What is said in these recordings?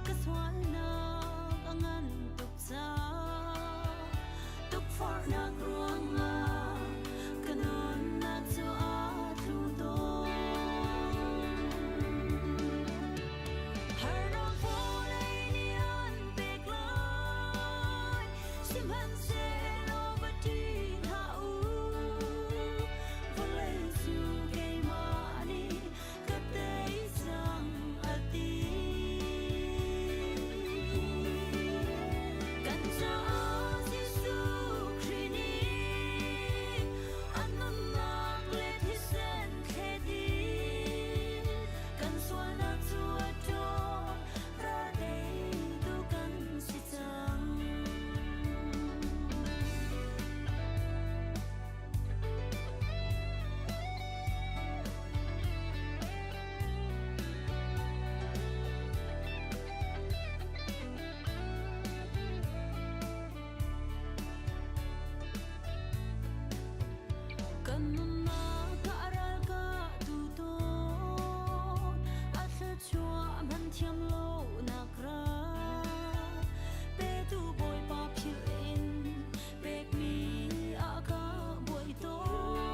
Ka sualnak a ngan tuk caah tukforhnak ruangah ka nunnak cu aa tlu tawn. Harnak vawlei nih an pek lai, sihmanhsehlaw va ṭih hlah u. Vawlei cu keimah nih ka tei cang a ti. Kan caah Jesuh Khrih nih a nunnak le thisen thlet in kan sualnak cu a ṭawl ral teitu kan si cang. Kan nunnak ah ral ka tu tawn, a thluachuah hman thiam lonak ral. Petu Bawipa philh in pekmi ah ka buai tawn.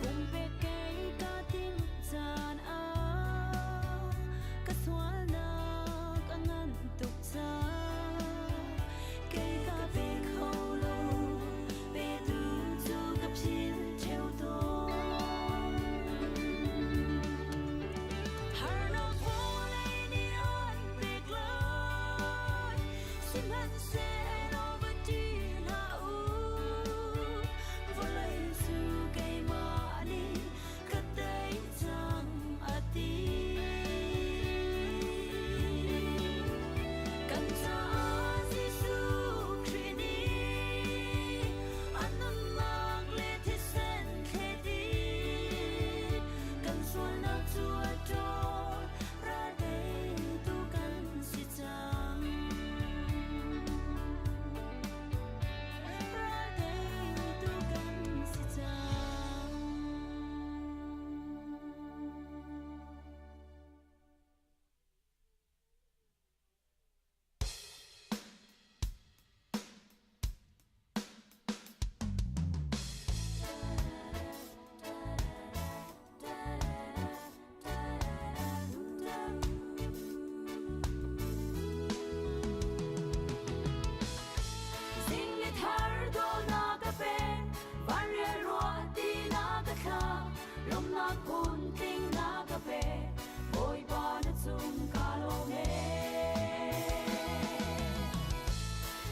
Pumpek kei ka timh caan ah ka sualnak a ngan tuk caah kei ka pe kho lo, petu cu ka philh ṭheo tawn. Harnak vawlei nih an pek lai, sihmanhsehlaw va ṭih hlah u. Vawlei cu keimah nih ka tei cang a ti. Kan caah Jesuh Khrih nih a nunnak le thisen thlet in kan sualnak cu a ṭawl, ral teitu kan si cang. Ral teitu kan si cang. Zing ni thar dawhnak ka pek, vanrial ruah ti na ka thla, lawmhnak phun tling na ka pek, Bawipa na cung ka lawm ee.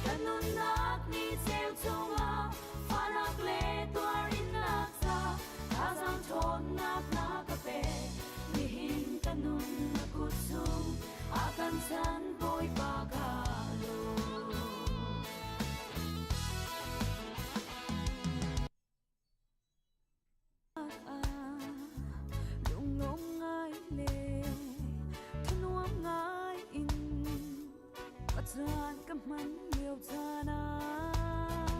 Ka nunnak ni cheu chungah fahnak le tuarinnak ca thazaang ṭhawnnak na ka pek, nihin ka nun na kut chung a kan chan Bawipa ka lawm. Lunglawm ngai le thanuam ngai in caan ka hman lio caan ah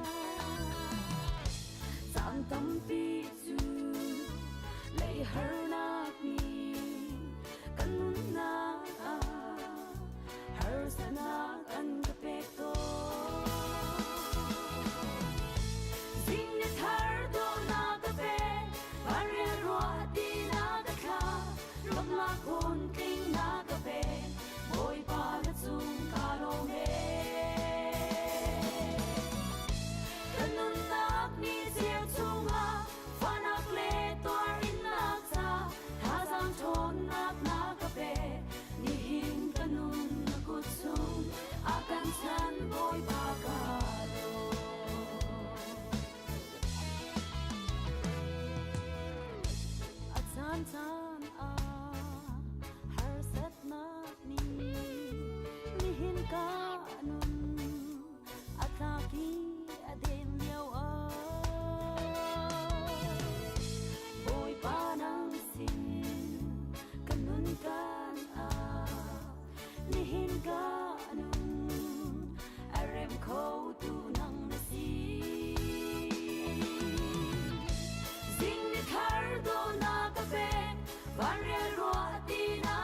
caan tampi cu lei harnak nih kan nunnak ah harsatnak an ka pek tawn. Zing ni thar dawhnak ka pek, vanrial ruah ti na ka thla, lawmhnak phun tling na ka pek, Bawipa na cung ka lawm ee. Ka nunnak ni cheu chungah fahnak le tuarinnak ca thazaang ṭhawnnak na ka pek, nihin ka nun na kut chung a kan chan Bawipa ka lawm. A caan caan ah harsatnak nih nihin ka nun a tlak i a den lio ah Bawipa nang sin ka nun kan ah nihin ka nun a rem kho tu nang na si. Zing ni thar dawhnak ka pek, vanrial ruah ti na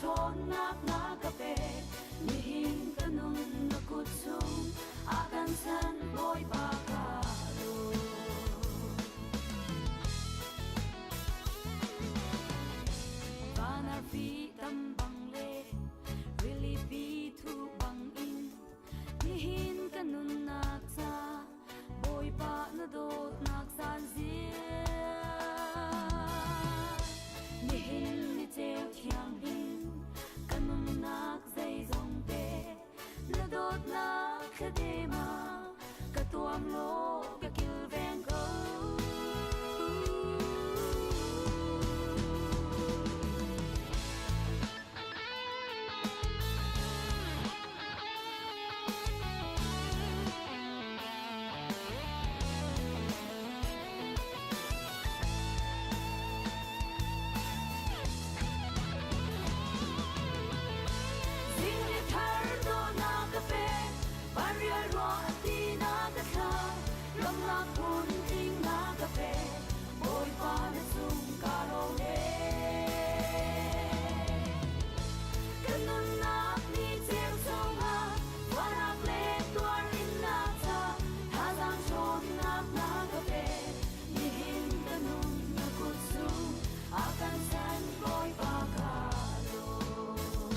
ṭhawnnak na ka pek. Nihin ka nun na kut chung a kan san Bawipa ka lawm. Van arfi tam bang le rilipi thu bang in nihin ka nunnak ca Bawipa na dawtnak zan Nihin ni ceu thianghlim ka nunnak zeizong te na dawtnak thladem ah ka tuam law ka kilveng ko. Zing ni thar dawhnak ka pek, vanrial ruah ti na ka thla, lawmnak phun tling na ka pek, Bawipa na cung ka lawm e. Ka nunnak ni ceu chungah Vanak le tuar innak ca thazaang ṭhawnnak na ka pek. Nihin ka nun na kut cung a kan san Bawipa ka lawm.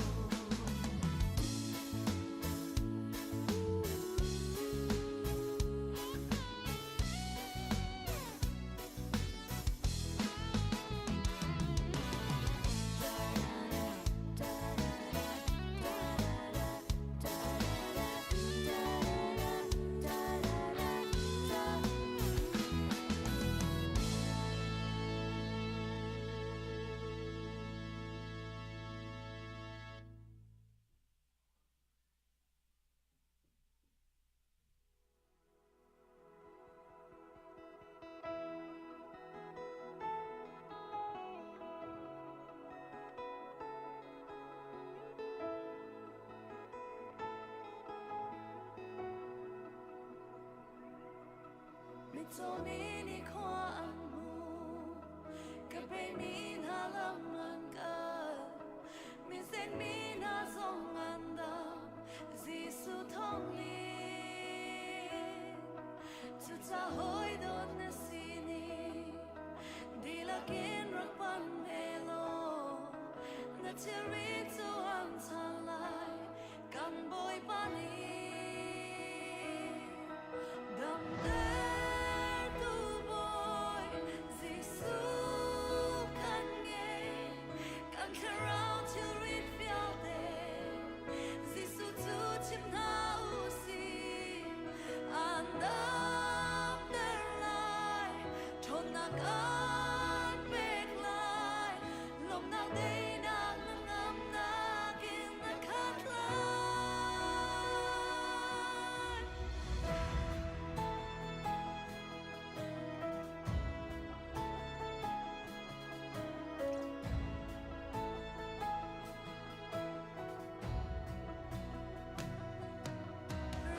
Mitcaw mi nih khua an hmu, ka mi hna lam an kal, minsen mi hna zong an dam, Jesuh thawng in. Cucaah hawi dawt na si ni, dihlak in rak panh ve law, na thilri cu an chan lai, kan Bawipa nih. Damtertu Bawi Jesuh kan ngei, kan thlarau thilrit vialte Jesuh cu chim hna u sih. An damter lai, ṭhawnnak an pek lai, lawmhnak daihnak na ngamnak in na khat lai.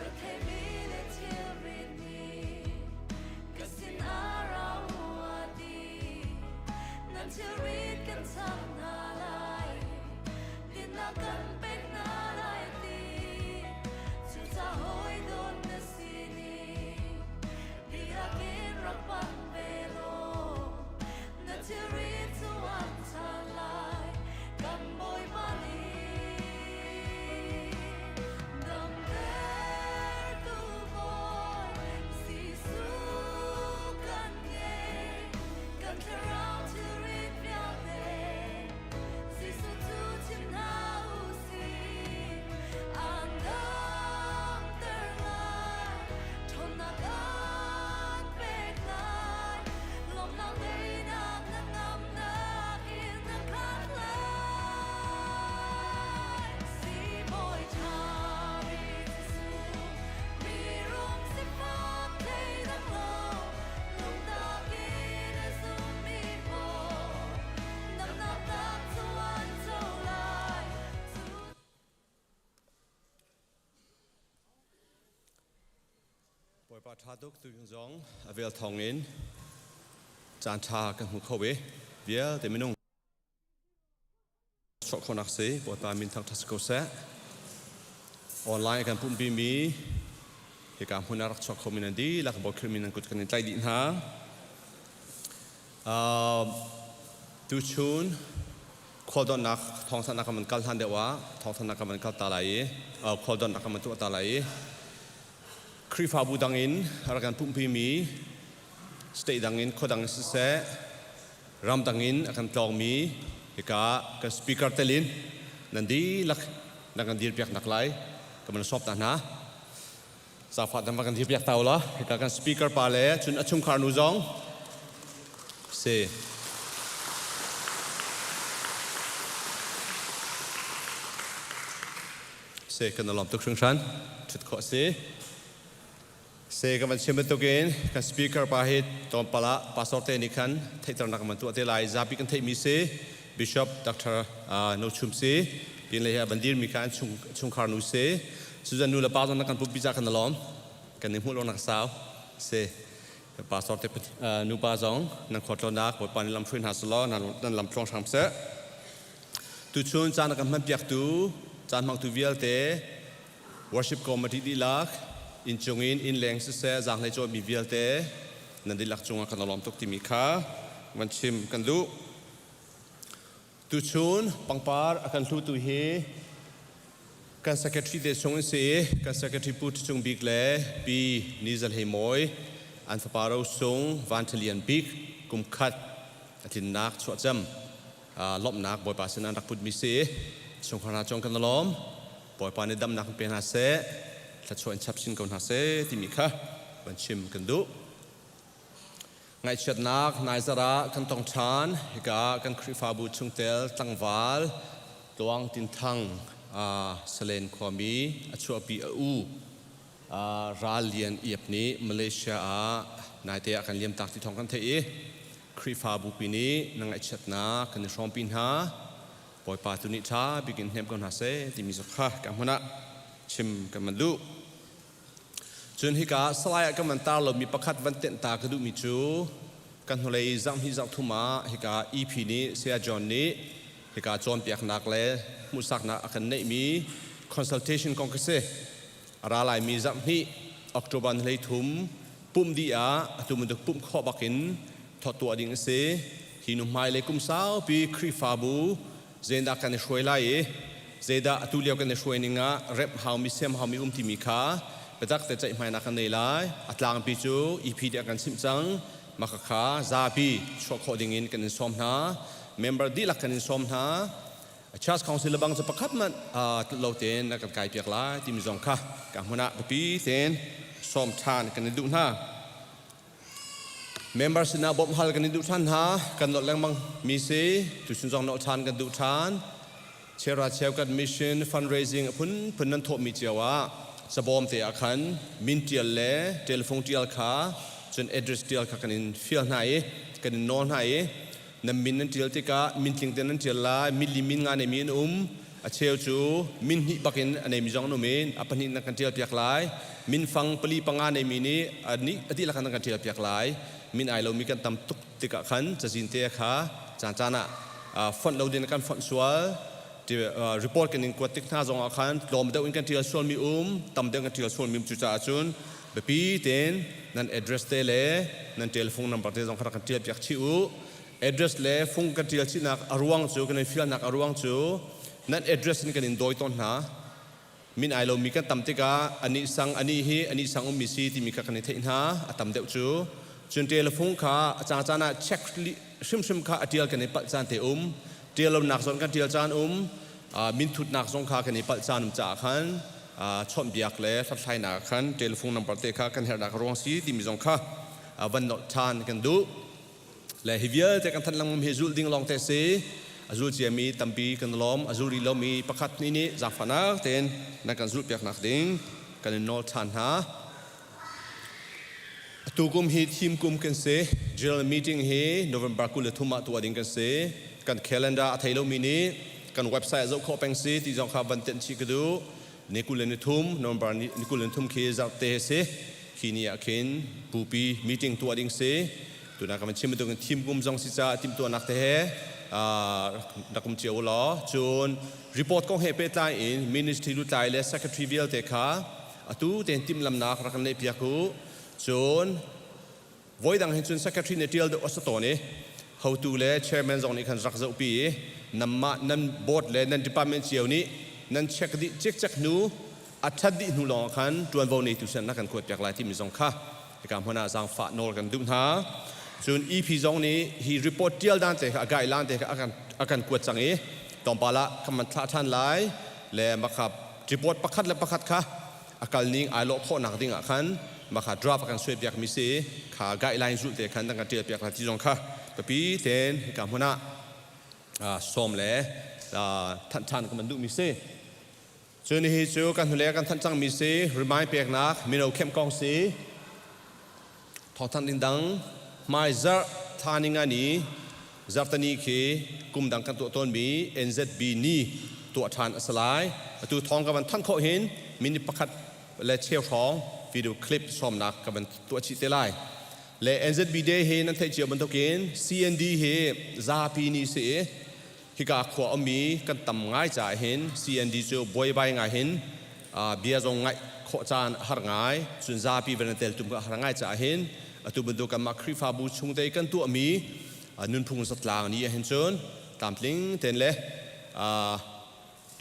Retheimi le thilrit nih ka sinah ra u a ti. Nan thilrit kan cham hna lai, dinnak kan pek hna lai ti. Cucaah hawi dawt na si ni, dihlak in rak panh ve law, na thilrit cu an chan lai, kan Bawipa nih. Damtertu Bawi Jesuh kan ngei, kan thlarau thilrit vialte Jesuh cu chim hna u sih. An damter lai, ṭhawnnak an pek lai, lawmhnak teinak na ngamnak in na khat lai. Sibawi ṭha bik Jesuh, mirum sifak thleidang lo, lungtak in a zummi pawl, damnak tak cu an co lai. Bawipa ṭha tuk tu zong a vel thawng in caan ṭha kan hmu kho i vialte minung chuah khawhnak si. Bawipa min thangṭhat si ko seh. Online kan pumhpi mi hika hmun ah rak chuak khomi nan dihlak Bawi Khrih min nan kut kan in tlaih dih hna. Tuchun khualdonnak thawngthanhnak kan van kal hlan deuh ah thawngthanhnak kan van kal ta lai i khualdonnak kan van tuah ta lai i Khrihfabu dang in rak kan pumhpi mi state dang in khua dang in siseh ram dang in a kan tlawngmi hika kan speaker telin nan dihlak nan kan dirpiak nak lai kan van sawp ta hna. Zaangfah dan va kan dirpiak ta ulaw hika kan speaker pa le cun a chungkhar nu zong si. Si kan i lawm tuk hringhran. Ṭhut khawh si. Se kan van chim bantukin kan speaker pa hi tlawmpal ah pastor te nih khan theihternak kan van tuah te lai. Zapi kan theihmi si Bishop Dr. No Chum si. Pin le hi a van dirmi kha an chungkhar nu si. Susan nu le pa zong na kan pumpi ca kan i lawm. Kan i hmuh lo nak sau. Si. Pastor te nupa zong nan khualtlawnnak Bawipa nih lam hruai hna selaw nan lam tluang hram seh. Tuchun caan a kan hmanpiaktu caan hmangtu vialte worship committee dihlak innchung in innleng siseh zaanghlei cawimi vialte nan dihlak cungah kan i lawm tuk timi kha van chim kan duh. Tuchun pangpar a kan hlutu hi kan secretary te chung in si i kan secretary Pu Ṭhi Bik le Pi Ni Zal Hei Mawi an fapa rosung Van Ṭha Lian Bik kum khat a tlinnak chuahcam lawmhnak Bawipa sin an rak putmi si i chungkhar hna cung kan i lawm. Bawipa nih damnak in pe hna seh, thluachuah in chap chin ko hna seh timi kha van chim kan duh. Ngaihchiatnak naizar ah kan tong ṭhan. Hika kan Khrihfabu chungtel tlangval Tluang Tin Thang Salen khuami a chuahpi a u Ral Lian Iap nih Malaysia ah naite ah kan liamtak ti thawng kan theih i Khrihfabu pi nih na ngaihchiatnak kan i hrawmpi hna. Bawipa tu nih ṭha bik in hnem ko hna seh timi zong kha ka hmun ah chim kan van duh. Cun hika Salai ah kan van tar lomi pakhat van tenh ta ka duhmi cu kan hnulei zarhhnih zarhthum ah hika EP nih Saya John nih hika cawnpiaknak le hmuhsaknak a kan neihmi consultation kong khi si. A ra laimi zarhhnih October ni 13 pumh dih ah atu bantuk pumh khawh bakin thawt tuah ding a si. Hi nu hmailei kum saupi Khrihfabu zeidah kan i hruai lai i zeidah atu lio kan i hruai ning ah remh haumi siam haumi um timi kha biatak te ceihmainak kan nei lai. A tlangpi cu EP nih a kan chimh cang. Mah kha zapi chuah khawh ding in kan in sawm hna. Member dihlak kan in sawm hna. Church Council bang cu pakhat hmanh lo tein na kan kai piak lai timi zong kha ka hmun ah biapi tein sawm ṭhan kan i duh hna. Member sinah bawmh hal kan i duh ṭhan hna. Kan nolh lengmang mi si. Tuchun zong nolh ṭhan kan duh ṭhan. Chera cheu kan mission fundraising a phunphun nan thawhmi cio ah cabawm te ah khan min ṭial le telephone ṭial kha cun address ṭial kha kan in fial hna i kan in nawl hna i nan min nan ṭial tikah min tling te nan ṭial lai. Min li min nga neimi an um. A cheu cu min hnih bakin a neimi zong an um i a pahnih nan kan ṭial piak lai. Min fang pali panga neimi nih a nih a dihlak nan kan ṭial piak lai. Min ai lomi kan tam tuk tikah khan cazin te kha caan caan ah fonh lo ding kan fonh sual. Report kan in kuat tik hna zong ah khan tlawm deuh in kan ṭial sualmi um, tam deuh kan ṭial sualmi um. Cucaah cun biapi tein nan address te le nan telephone number te zong kha rak kan ṭial piak chih u. Address le fung kan ṭial chihnak a ruang cu kan in fialnak a ruang cu nan address in kan in dawi tawn hna. Min ai lomi kan tam tikah anih sang anih hi anih sang ummi si timi kha kan i theih hna a tam deuh cu. Cun telephone kha a caan caan ah check hrimhrim kha a ṭial kan i palh caan te um. Ṭial lonak zong kan ṭial caan um. Min thutnak zong kha kan i palh caan um caah khan chawnhbiak le hlathlainak ah khan telephone number te kha kan herhnak a ruang si timi zong kha van nolh ṭhan kan duh. Le hi vialte kan thanh lengmang hi zulh ding lawng te si. A zul ciami tampi kan lawm. A zul rih lomi pakhat nih nih zaangfahnak tein nan kan zulh piaknak ding kan in nawl ṭhan hna. Atu kum hi thim kum kan si. General meeting hi November 23 ah tuah ding kan si. Kan calendar a thei lomi nih kan website zoh khawh peng si ti zong kha van tenh chih ka duh. Ni 23 November ni 23 khi zarhte si. Khi ni ah khin bupi meeting tuah ding si. Tuna kan chim bantukin thim kum zong si caah timhtuahnak te he rak um cio law cun report kong he pehtlai in ministry lutlai le secretary vialte kha atu tein timhlamnak rak kan neih piak u. Cun voidang hin cun secretary nih ṭial deuh a si tawn i hotu le chairman zong nih khan rak zohpi i nanmah nan board le nan department cio nih nan check dih cikcek hnu a ṭhat dih hnu lawng ah khan ṭuanvo neitu sin na kan kuat piak lai timi zong kha hika hmun ah zaangfah nawl kan duh hna. Cun EP zong nih hi report ṭial dan te kha a guideline te kha a kan kuat cang i tlawmpal ah kan van thlah ṭhan lai le makha report pakhat le pakhat kha a kal ning ai lawh khawhnak ding ah khan makha draft a kan suai piak mi si kha guideline zulh te khan kan ṭial piak la ti zong kha biapi tein hika hmun ah sawm le thanh ṭhan kan van duh mi si. Cun hi cu kan hnulei ah kan thanh cangmi si remind peknak mino kemh kong si thawngthanh ding dang hmaizarh thla ninga ni zarhtani khi kum dang kan tuah tawnmi NZB ni tuah ṭhan a si lai. Atu thawng ka van thanh khawh hin minute pakhat le cheu hrawng video clip sawmnak ka van tuah chih te lai. Le NZB Day hi nan theih cio bantukin CND hi zapi ni si i Hika khua ummi kan tam ngai caah hin CND cu buaibai ngai hin bia zong ngaih khawh caan a har ngai. Cun zapi van i teltum a har ngai caah hin atu bantuk kanmah Khrihfabu chung te kan tuahmi nunphung zatlang ni ahhin cun tlamtling tein le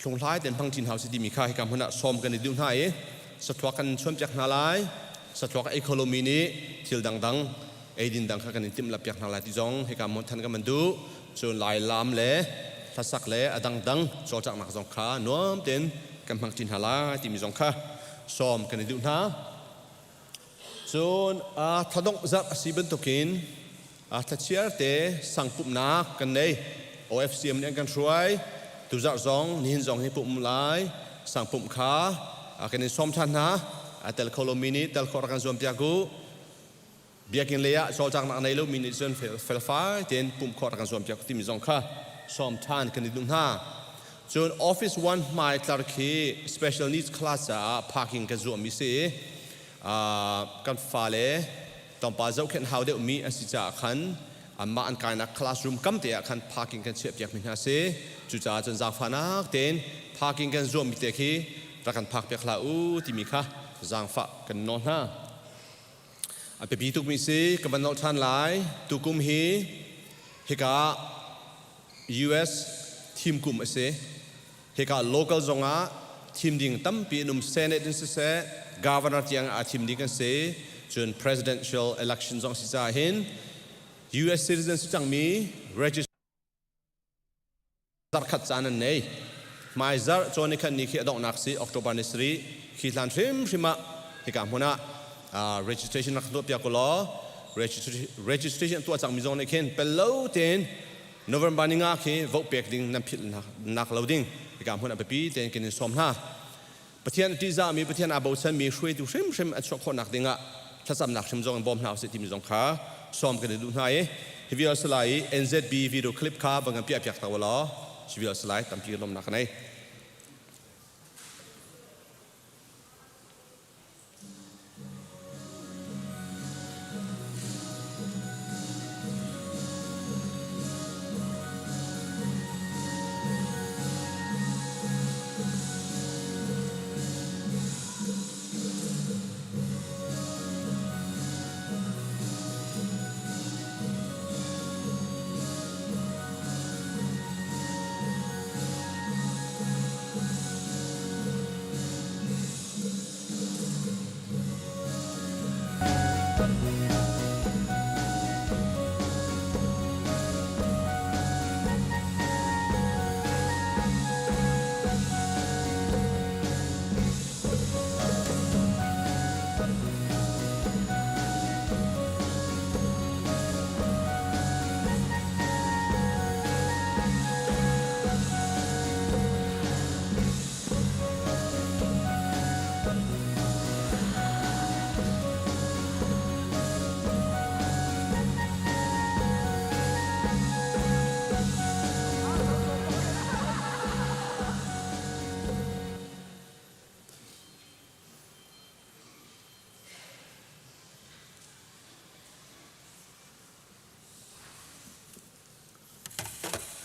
hlunghlai tein hmang ṭin hau si timi kha hika hmun ah sawm kan i duh hna i sathluak kan chuanpiak hna lai. Sathluak ei kho lomi nih thil dangdang eidin dang kha kan in timhlamh piak hna lai ti zong hika hmun than kan van duh. Cun lai lam le hlasak le a dangdang cawlcanghnak zong kha nuam tein kan hmang ṭi hna lai timi zong kha sawm kan i duh hna. Cun thladongh zarh a si bantukin thlachiar te sang pumhnak kan nei. OFCM nih an kan hruai. Tuzarh zong nihin zong hi pumh lai. Sang pumh kha kan in sawm ṭhan hna. A tel kho lomi nih tel khawh rak kan zuam piak u. Biakinn lei ah cawlcanghnak nei lomi nih cun felfai tein pumh khawh rak kan zuam piak timi zong kha sawm ṭhan kan i duh hna. Cun Office One hmai tlar khi special needs class caah parking kan zuahmi si i kan fale tlawmpal zohkhenh hau deuhmi an si caah khan anmah an kainak classroom kam te ah khan parking kan chiahpiak mi hna si. Cucaah cun zaangfahnak tein parking kan zuahmi te khi rak kan phak piak hlah u timi kha zaangfah kan nawl hna. A biapi tukmi si ka van nolh ṭhan lai. Tukum hi hika US thim kum a si. Hika local zongah thim ding tampi an um. Senate in siseh, governor tiang aa thim ding kan si. Cun presidential election zong si caah hin US citizen si cangmi register zarhkhat caan an nei. Hmaizarh cawn nikhat ni khi a donghnak si October ni sarih khi hlan hrimhrim ah hika hmun ah registration rak tuah piak law registration tuah cangmi zong nih khin pel lo tein November ni nga khi vote pek ding nan philh nak lo ding hika hmun ah biapi tein kan in sawm hna. Pathian a ṭihzahmi, Pathian aa bochanmi hruaitu hrimhrim an chuah khawhnak dingah thlacamnak hrim zong in bawm hna usih timi zong kha sawm kan i duh hna i hi vial salai i NZB video clip kha van kan piah piak ta law hi vial salai tampi lawmnak ka nei.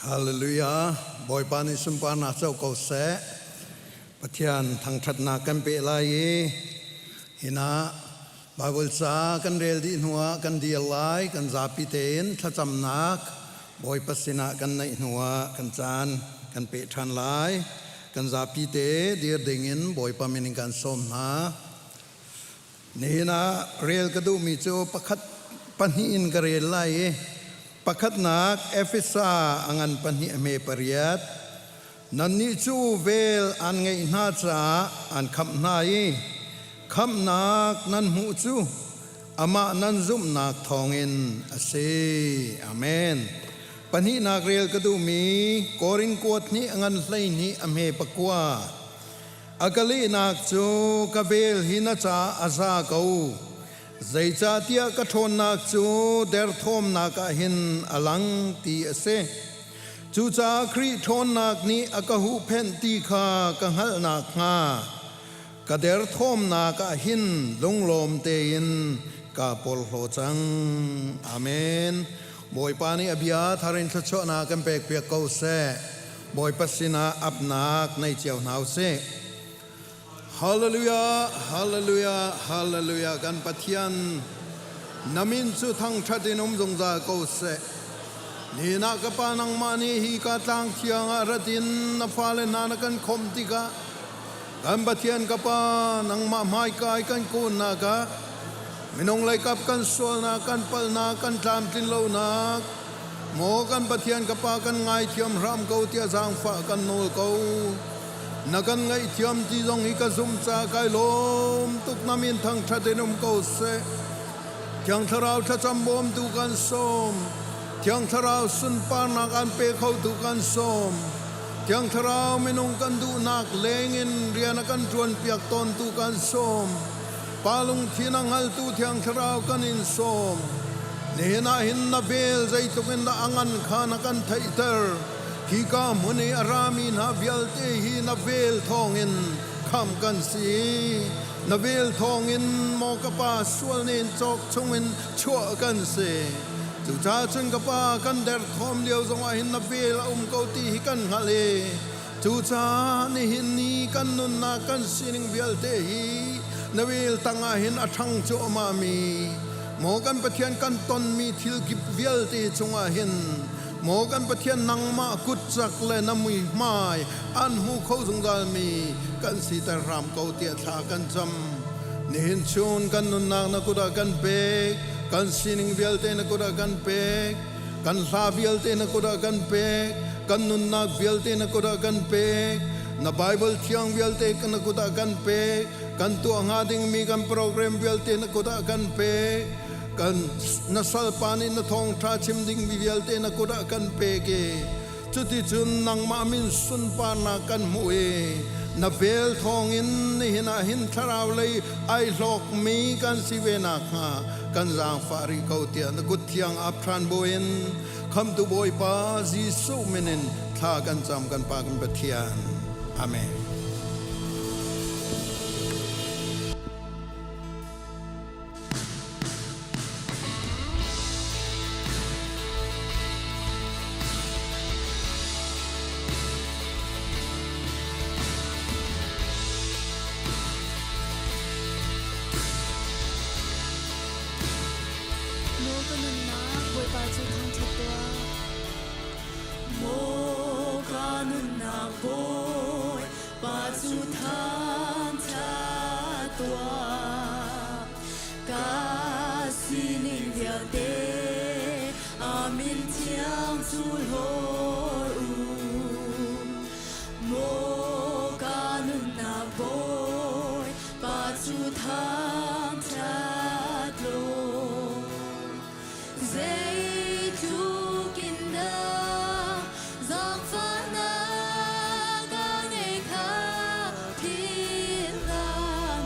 Hallelujah. Bawipa nih sunparnak co ko seh. Pathian thangṭhatnak kan pe lai i hinah Bible ca kan rel dih hnuah kan dir lai, kan zapi tein thlacamnak Bawipa sinah kan neih hnuah kan caan kan peh ṭhan lai. Kan zapi te dir dingin Bawipa min in kan sawm hna. Nihin ah rel ka duhmi cu pakhat pahnih in ka rel lai i pakhatnak Efesa a ngan pahnih a hme pariat. Nannih cu vel an ngeih hna caah an khamh hna i khamhnak nan hmuh cu amah nan zumhnak thawngin a si. Amen. Pahnihnak rel ka duhmi Korin kuat hnih a ngan 12 a hme pakua. A ka lehnak cu ka vel hi na ca a za ko. Zeicahtiah ka ṭhawnnak cu derthawmnak ah hin a lang ti a si. Cucaah Khrih ṭhawnnak nih a ka huhphenh ti kha ka hngalh nakhnga ka derthawmnak ah hin lunglawm tein kaa porhlaw cang. Amen. Bawipa nih a bia thar in thluachuahnak kan pekpiak ko seh. Bawipa sinah apnak nei cio hna usih. Hallelujah, hallelujah, hallelujah. Kan Pathian na min cu thangṭhat in um zungzal ko seh. Ni na ka pa nangmah nih hi ka tlang thiang ah rat in na fale hna na kan khawmh tikah kan Pathian ka pa nangmah hmaikai kan kunnak ah minung leikap kan sualnak kan palhnak kan tlamtlin lonak Maw kan Pathian ka Pa kan ngaithiam hram ko tiah zaangfah kan nawl ko. Na kan ngaihthiam ti zong hi ka zumh ca kai lawm tuk na min thangṭhat in um ko seh. Thiang Thlarau thlacam bawmtu kan sawm. Thiang Thlarau sunparnak an pe khotu kan sawm. Thiang Thlarau minung kan duhnak lengin rian a kan ṭuanpiak tawntu kan sawm. Pa lungthin a hngaltu Thiang Thlarau kan in sawm. Nihin ah hin na vel zeitluk in dah a ngan kha na kan theihter. Hika hmun i a rami hna vialte hi na vel thawngin khamh kan si. Na vel thawngin maw ka Pa sual nen cawk chungin chuah kan si. Cucaah cun ka Pa kan derthawm lio zongah hin na vel a um ko ti hi kan hngalh i Cucaah nihin ni kan nunnak kan sining vialte hi na vel tangah hin a ṭhang cuahmahmi maw kan Pathian kan tonmi thil kip vialte cungah hin maw kan Pathian nangmah kutcak le na muihmai an hmu kho zungzalmi kan siter hram ko tiah thla kan cam. Nihin chun kan nunnak na kut ah kan pek, kan sining vialte na kut ah kan pek, kan hla vialte na kut ah kan pek kan nunnak vialte na kut ah kan pek na Bible thiang vialte na kut ah kan pek kan tuah hnga dingmi kan program vialte na kut ah kan pek kan na salpa nih na thawngṭha chim dingmi vialte na kut ah kan pek i cuticun nangmah min sunparnak kan hmuh i na vel thawngin nihin ah hin thlarau lei ai hlawkmi kan si ve nakhnga kan zaangfah rih ko tiah na kut thiang ap ṭhan buin khamtu Bawipa Jesuh min in thla kan cam kan Pa kan Pathian. Amen. Maw ka nunnak Bawipa cu thangṭhat tuah. Maw ka nunnak Bawipa cu thangṭhat tuah. Ka sining vialte a min thiang cu hlawr u. Maw ka nunnak Bawipa cu thangṭhat law. Zeitluk in dah zaangfahnak a ngei kha philh hlah.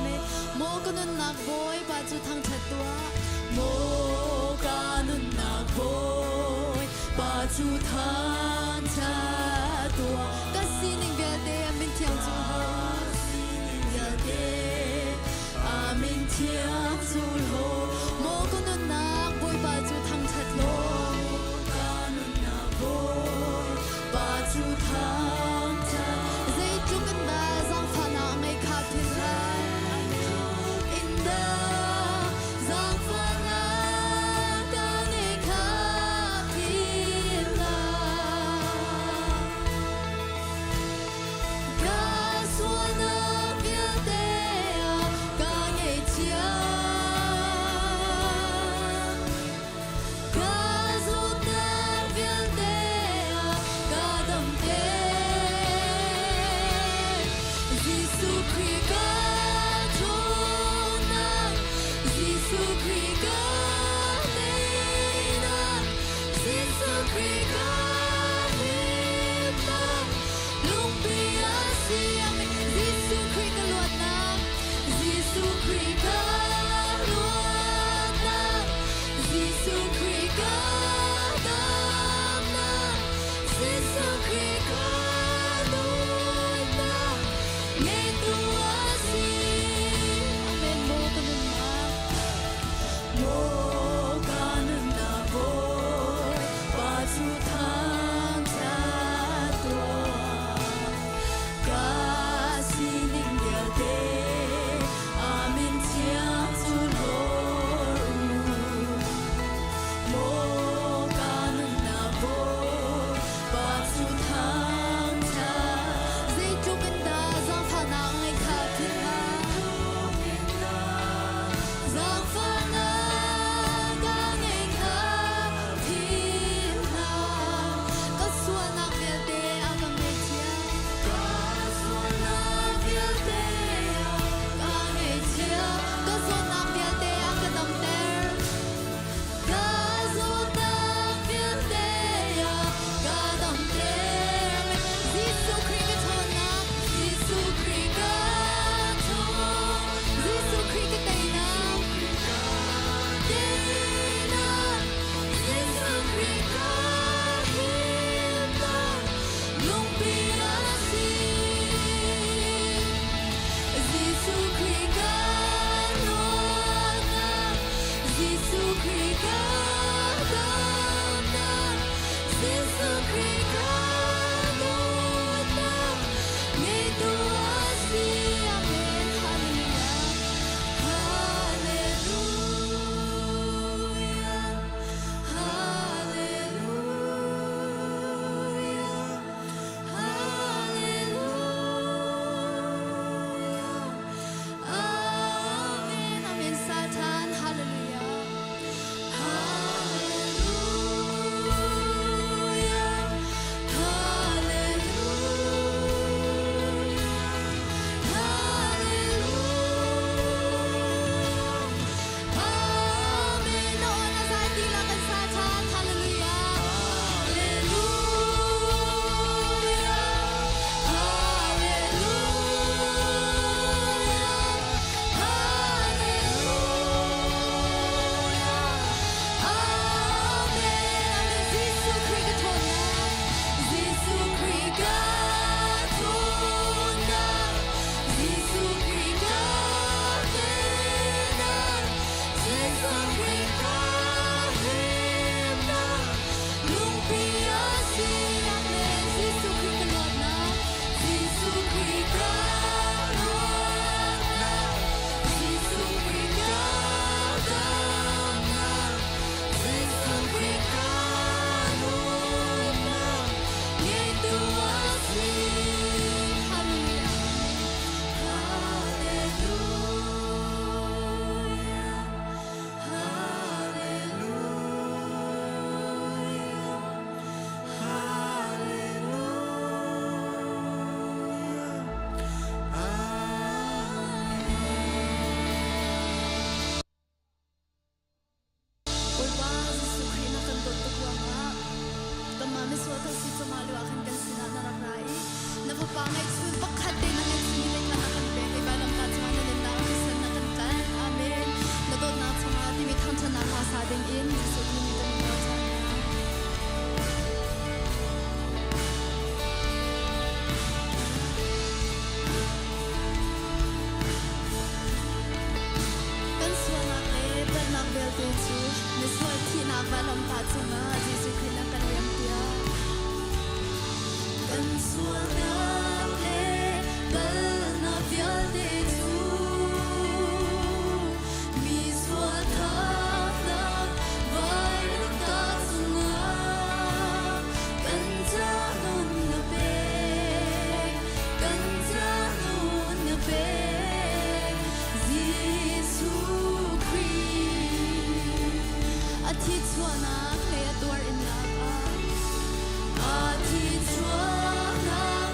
Maw ka nunnak Bawipa cu thangṭhat tuah. Maw ka nunnak Bawipa cu thangṭhat tuah. Ka sining vialte a min thiang cu hlawt. Sining vialte a min thiang cu hlawt. Maw ka nunnak Bawipa cu thangṭhat law. Ka nunnak Bawipa cu thangṭhat. Zeitluk in dah zaangfahnak ngei kha philh hlah. In dah zaangfahnak ka ngei kha philh hlah. Ka sualnak vialte ah ka ngaihchia. Ka zawtnak vialte ah ka damter. Jesuh Khrih ka ṭhawnnak, Jesuh Khrih ka teinak, Jesuh Khrih ka himnak, lungpi a si. Amen. Jesuh Khrih ka luatnak, Jesuh Khrih ka luatnak, Jesuh Khrih ka damnak, Jesuh Khrih ka dawtnak, ngeitu a si. Amen. Maw ka nunnak, Maw ka nunnak Bawipa cu thangṭhat tuah. Ka sining vialte a min thiang cu hlawr u. Maw ka nunnak Bawipa cu thangṭhat. Zeitluk in dah zaangfahnak ngei kha philh hlah. Zaangfahnak ka ngei kha philh hlah. Ka sualnak vialte a ka ngaihthiam. Ka sualnak vialte Ka ngaihchiat. Ka zawtnak vialte a ka damter. Ka zawtnak vialte a ka damter. Jesuh Khrih ka ṭhawnnak. Jesuh Khrih ka ṭhawn. Jesuh Khrih ka teinak. Teinak. Jesuh Khrih ka himnak. Lungpi a si. Jesuh Khrih ka luatnak. Jesuh Khrih ka damnak. Jesuh Khrih ka dawtnak. Ngeitu a si. Amen. Hallelujah. Hallelujah. Hallelujah. Hallelujah. Amen. Amen. Satan. Hallelujah. Hallelujah. Hallelujah. Hallelujah. Amen. Noon na sa tila kan Satan. Hallelujah. Hallelujah. Hallelujah. Hallelujah. Amen. Amen. Jesuh Khrih ka ṭhawnnak. Jesuh Khrih ka ṭhawnnak. Jesuh Khrih ka teinak. Jesuh Khrih ka himnak. Lungpi a si. Amen. Jesuh Khrih ka luatnak. Jesuh Khrih ka luatnak. Jesuh Khrih ka damnak. Jesuh Khrih ka dawtnak. Ngeitu a si. Hallelujah. Hallelujah. Hallelujah. Hallelujah. Bawipa Jesuh Khrih na kan dawt tuk ruangah kanmah misual kan si cungah lu ah khan kan sinah na rak ra i na fapa ngeihchun pakhat te na ngeihchun te kha na kan pek i vailamtah cungah na nunnak thisen na kan tlanh. Amen. Na dawtnak chungah timi thangṭhatnak hla sa ding in Jesuh Khrih nih kan in nawl cang hna. Kan sualnak le palhnak vialte cu misual thihnak vailamtah cungah Jesuh Khrih na kan riampiak. Kan sualnak le palhnak vialte cu mi sualthaknak vailamtah cungah kan ca nun na pek, kan ca nun na pek, Jesuh Khrih. A thi chuahnak le a tuar innak ah, a thi chuahnak.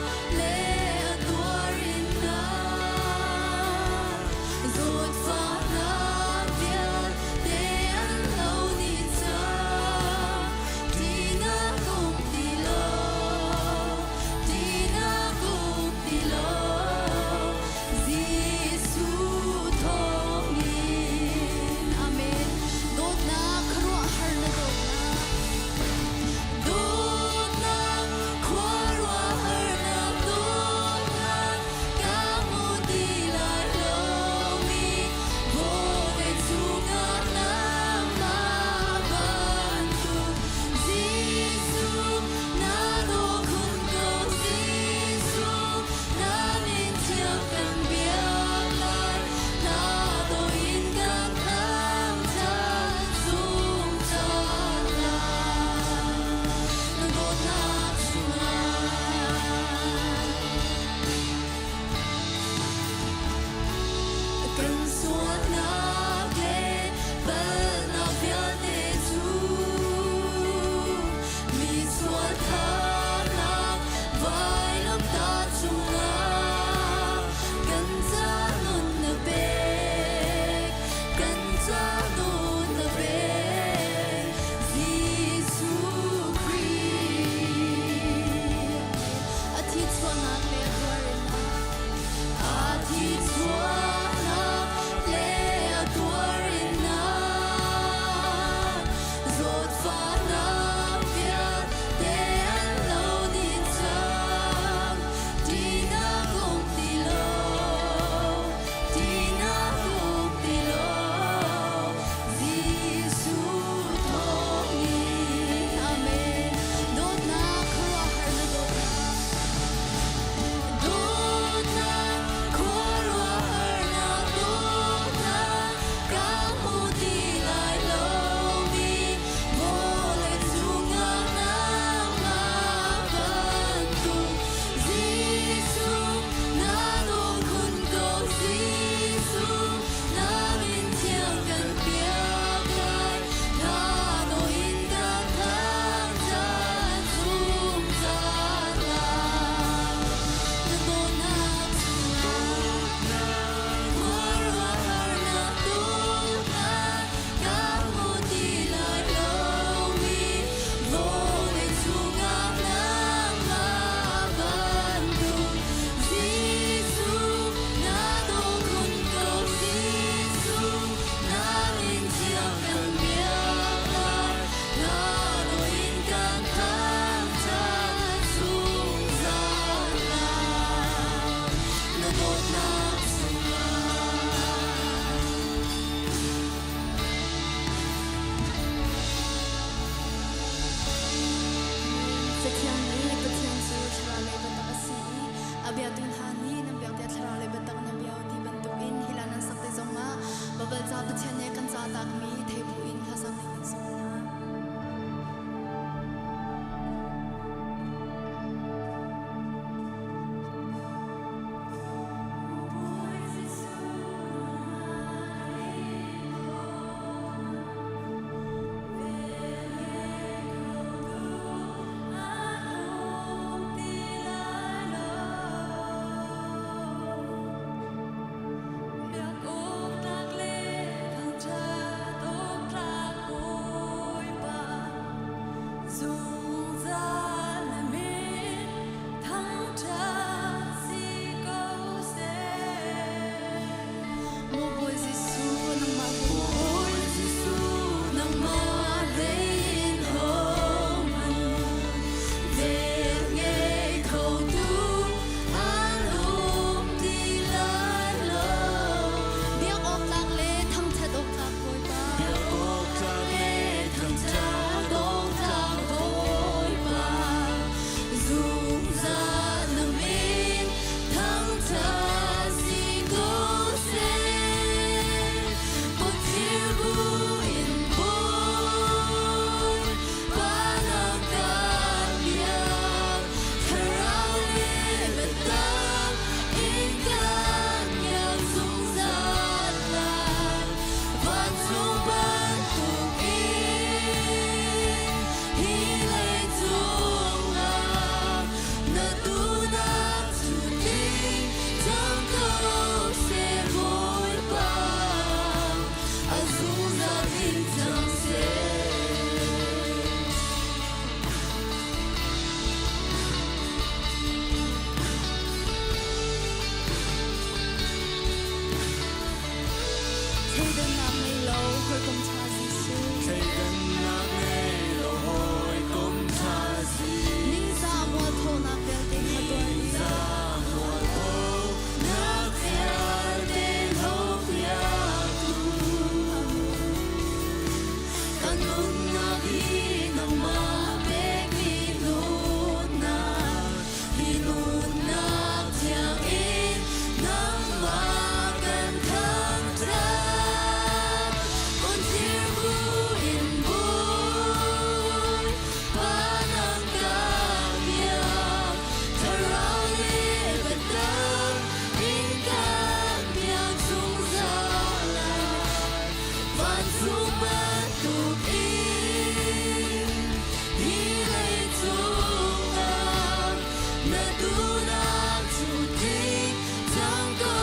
Na duhnak cu tling cang ko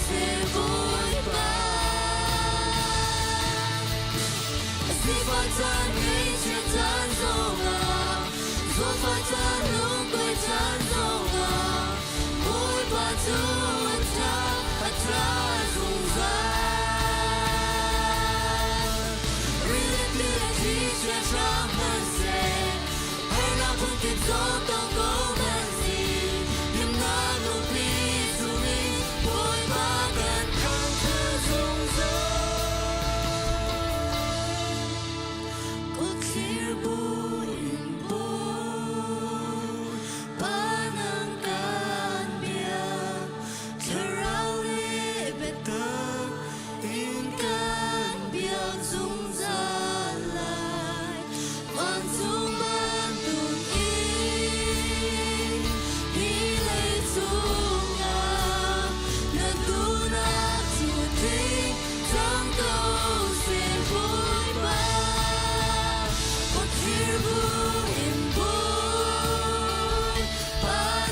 seh Bawipa. Sifah caan ngaihchiat caan zongah, zawtfah caan lungkuai caan zongah, Bawipa cu a ṭha, a ṭha zungzal. Rili le thlichia hrang hmanhseh, harnak phunkip zong tong ko hmanhsih, himnak lungpi chungin Bawipa kan thangṭhat zungzal. Kutthlir bu in Bawipa nang kan biak, thlarau le biatak in kan biak zungzal lai. Vancung bantuk in hi leicung ah na duhnak cu tling cang ko seh Bawipa. Kutthlir bu in Bawipa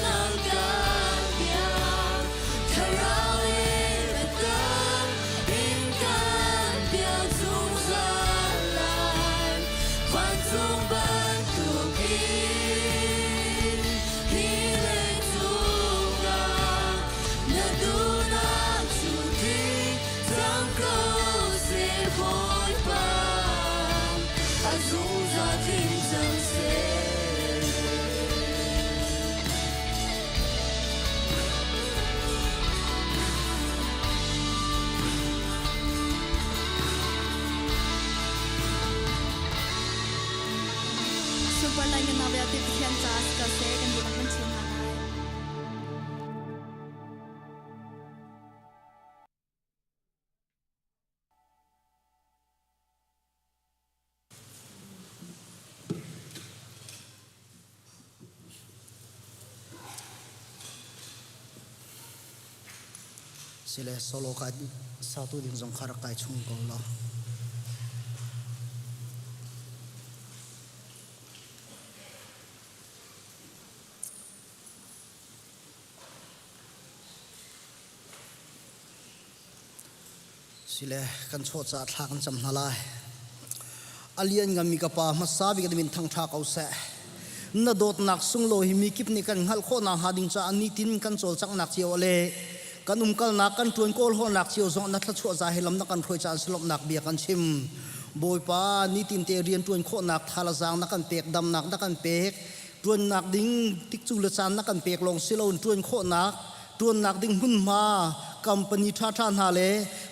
nang kan biak, thlarau le biatak in kan biak zungzal lai. Vancung bantuk in hi leicung ah na duhnak cu tling cang ko seh Bawipa. A zungzal tling cang seh. Super lai na vialte Pathian caah si ko seh kan dihlak kan chim hna lai. Sile solo ka satu ding zong kha rak kai chung ko lo. Sile kan chaw ca thla kan cam hna lai. A lian ngami ka pa hmasa bik min thangṭha ko seh. Na dawtnak sunglawi hi mi kip nih kan hngalh khawh nakhnga ding caah nitin kan cawlcanghnak cio le kan umkalnak kan ṭuan kawlhawlnak cio zong na thluachuah za he lam na kan hruai caan silawmhnak bia kan chim. Bawipa nitin te rian ṭuan khawhnak thalazang na kan pek damnak na kan pek ṭuannak ding tikcu le caan na kan pek lawng si loin ṭuan khawhnak ṭuannak ding hmunhma company ṭhaṭha hna le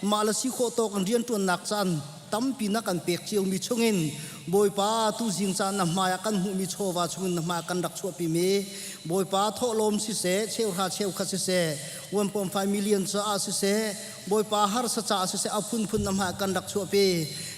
mah le si khawh tawk in rianṭuannak caan tampi na kan pek ciomi chungin Bawipa tuzing caan na hmai ah kan hmuhmi chawva chungin na hmai ah kan rak chuahpimi Bawipa thawhlawm siseh cheuhra cheukhat siseh 1.5 million caah siseh Bawipa harsa caah siseh a phunphun na hmai ah kan rak chuahpi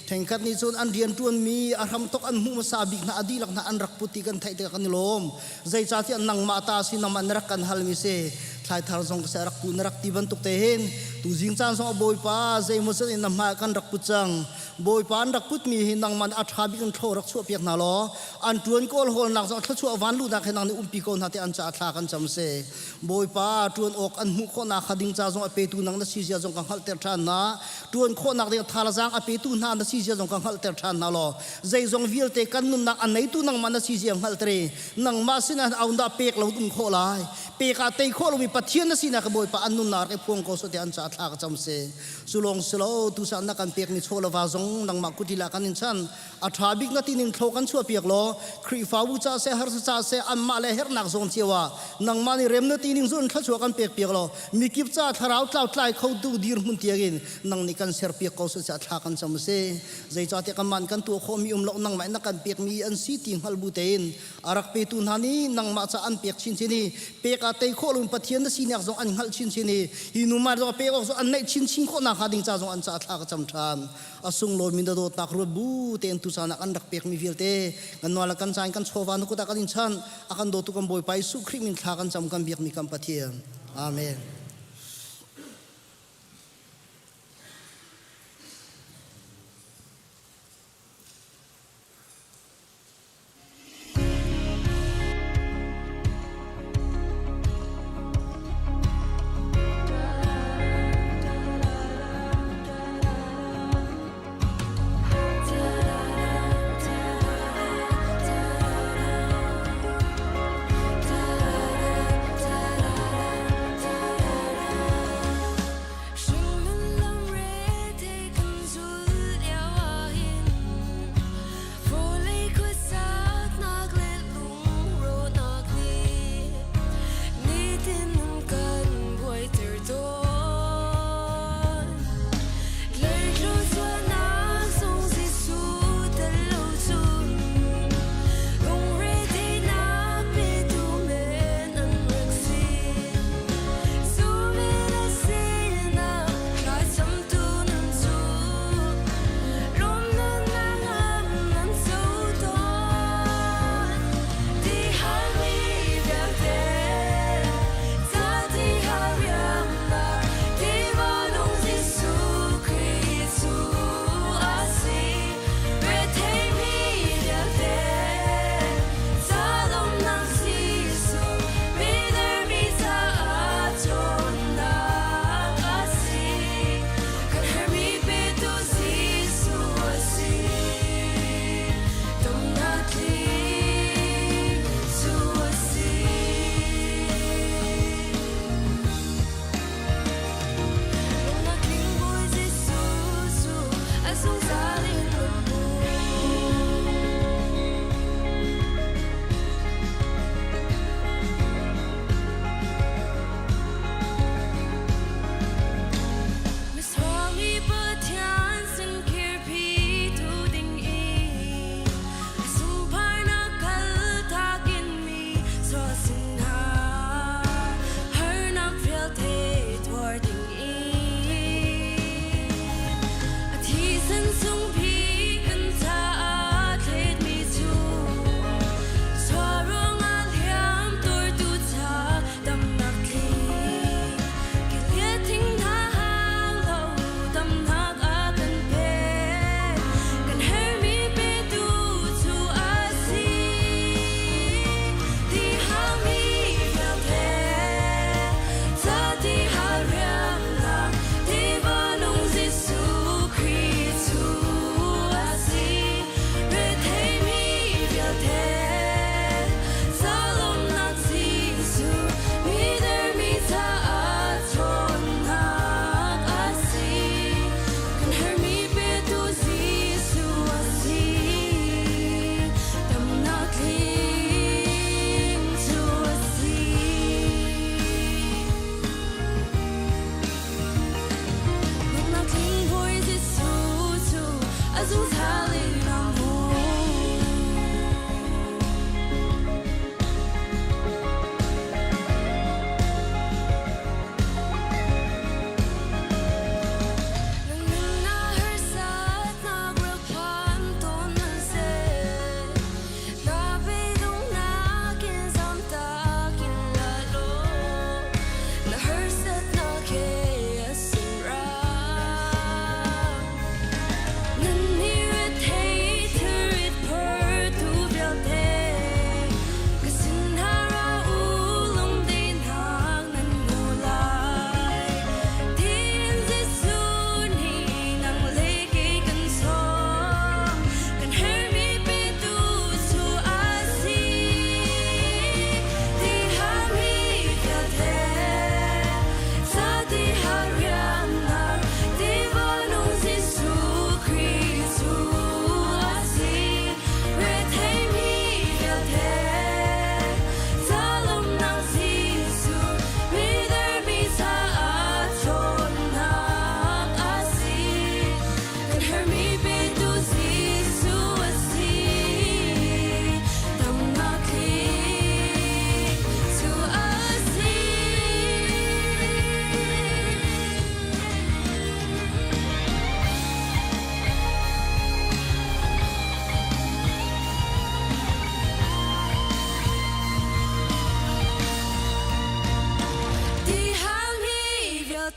Ṭhenkhat nih cun an rianṭuanmi a hramthawk an hmuh hmasa bik hna a dihlak hna an rak put ti kan theih tikah kan i lawm. Zeicahtiah nangmah ta si nangmah na rak kan halmi si thlaithar zong ka rak pu na rak ti bantuk te hin tuzing caan zong a Bawipa zeimaw zat in na hmai kan rak put cang. Bawipa an rak putmi hi nangmah nih a ṭha bik in thlo rak chuahpiak hna law an ṭuan kawl hawlnak zong thluachuah van luhnak he nang nih umpi ko hna ti an caah thla kan cam si. Bawipa ṭuan awk an hmuh khawhnak kha ding ca zong a petu nang na si zia zong ka hngalhter ṭhan hna. Ṭuan khawhnak ding thazaang a petu hna na si zia zong ka hngalhter ṭhan hna law zeizong vialte kan nunnak a neitu nangmah na si zia hngalhter i nangmah sinah aundah pek lo um khawh lai. Pek ah tei khawh lomi Pathian na sinak Bawipa an nunnak rak i phuang ko sawh tiah an caah thla ka cam si. Cu lawng si lo tusan na kan pekmi chaw le va zong nangmah kutila kan in chan. A ṭha bik na tining thlo kan chuahpiak law Khrihfabu ca seh harsa ca seh anmah le herhnak zawn cio ah nangmah nih rem na tining zun thluachuah kan pekpiak law mikip ca thlarau tlau tlai kho tu dirhmun tiangin nang nih kan serpiak ko seh thla kan cam a si. Zeicahtiah kanmah kan tuah khawhmi um lo nangmah in na kan pekmi an si ti hngal bu tein a rak petu hna nih nangmah ca an pek chinchin i pek ah tei khawh loin Pathian na sinak zong an hngalh chinchin i hi nu mah zong pek awk zong an neih chinchin khawh nakhnga ding ca zong an caah thla ka cam ṭhan. A sunglawimi na dawtnak ruat bu tein tucaan ah kan rak pekmi vialte kan nual kan cain kan chawva na kut ah kan in chanh a kan dawtu kan Bawipa Jesuh Khrih min thla kan cam kan biakmi kan Pathian. Amen.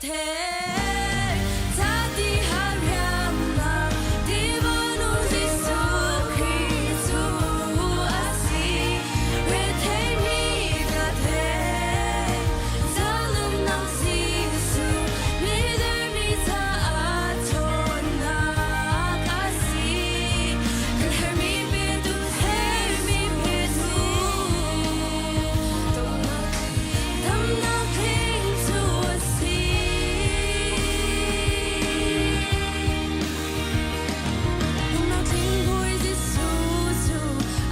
thei Zati har riamnak Tiva nung Jesuh Khrih cu a si Retheimi ka thei Zalumnak Jesuh Midermi caah ṭhawnnak a si Kan herhmi petu herhmi petu Damnak tling cu a si. Damnak tling Bawi Jesuh cu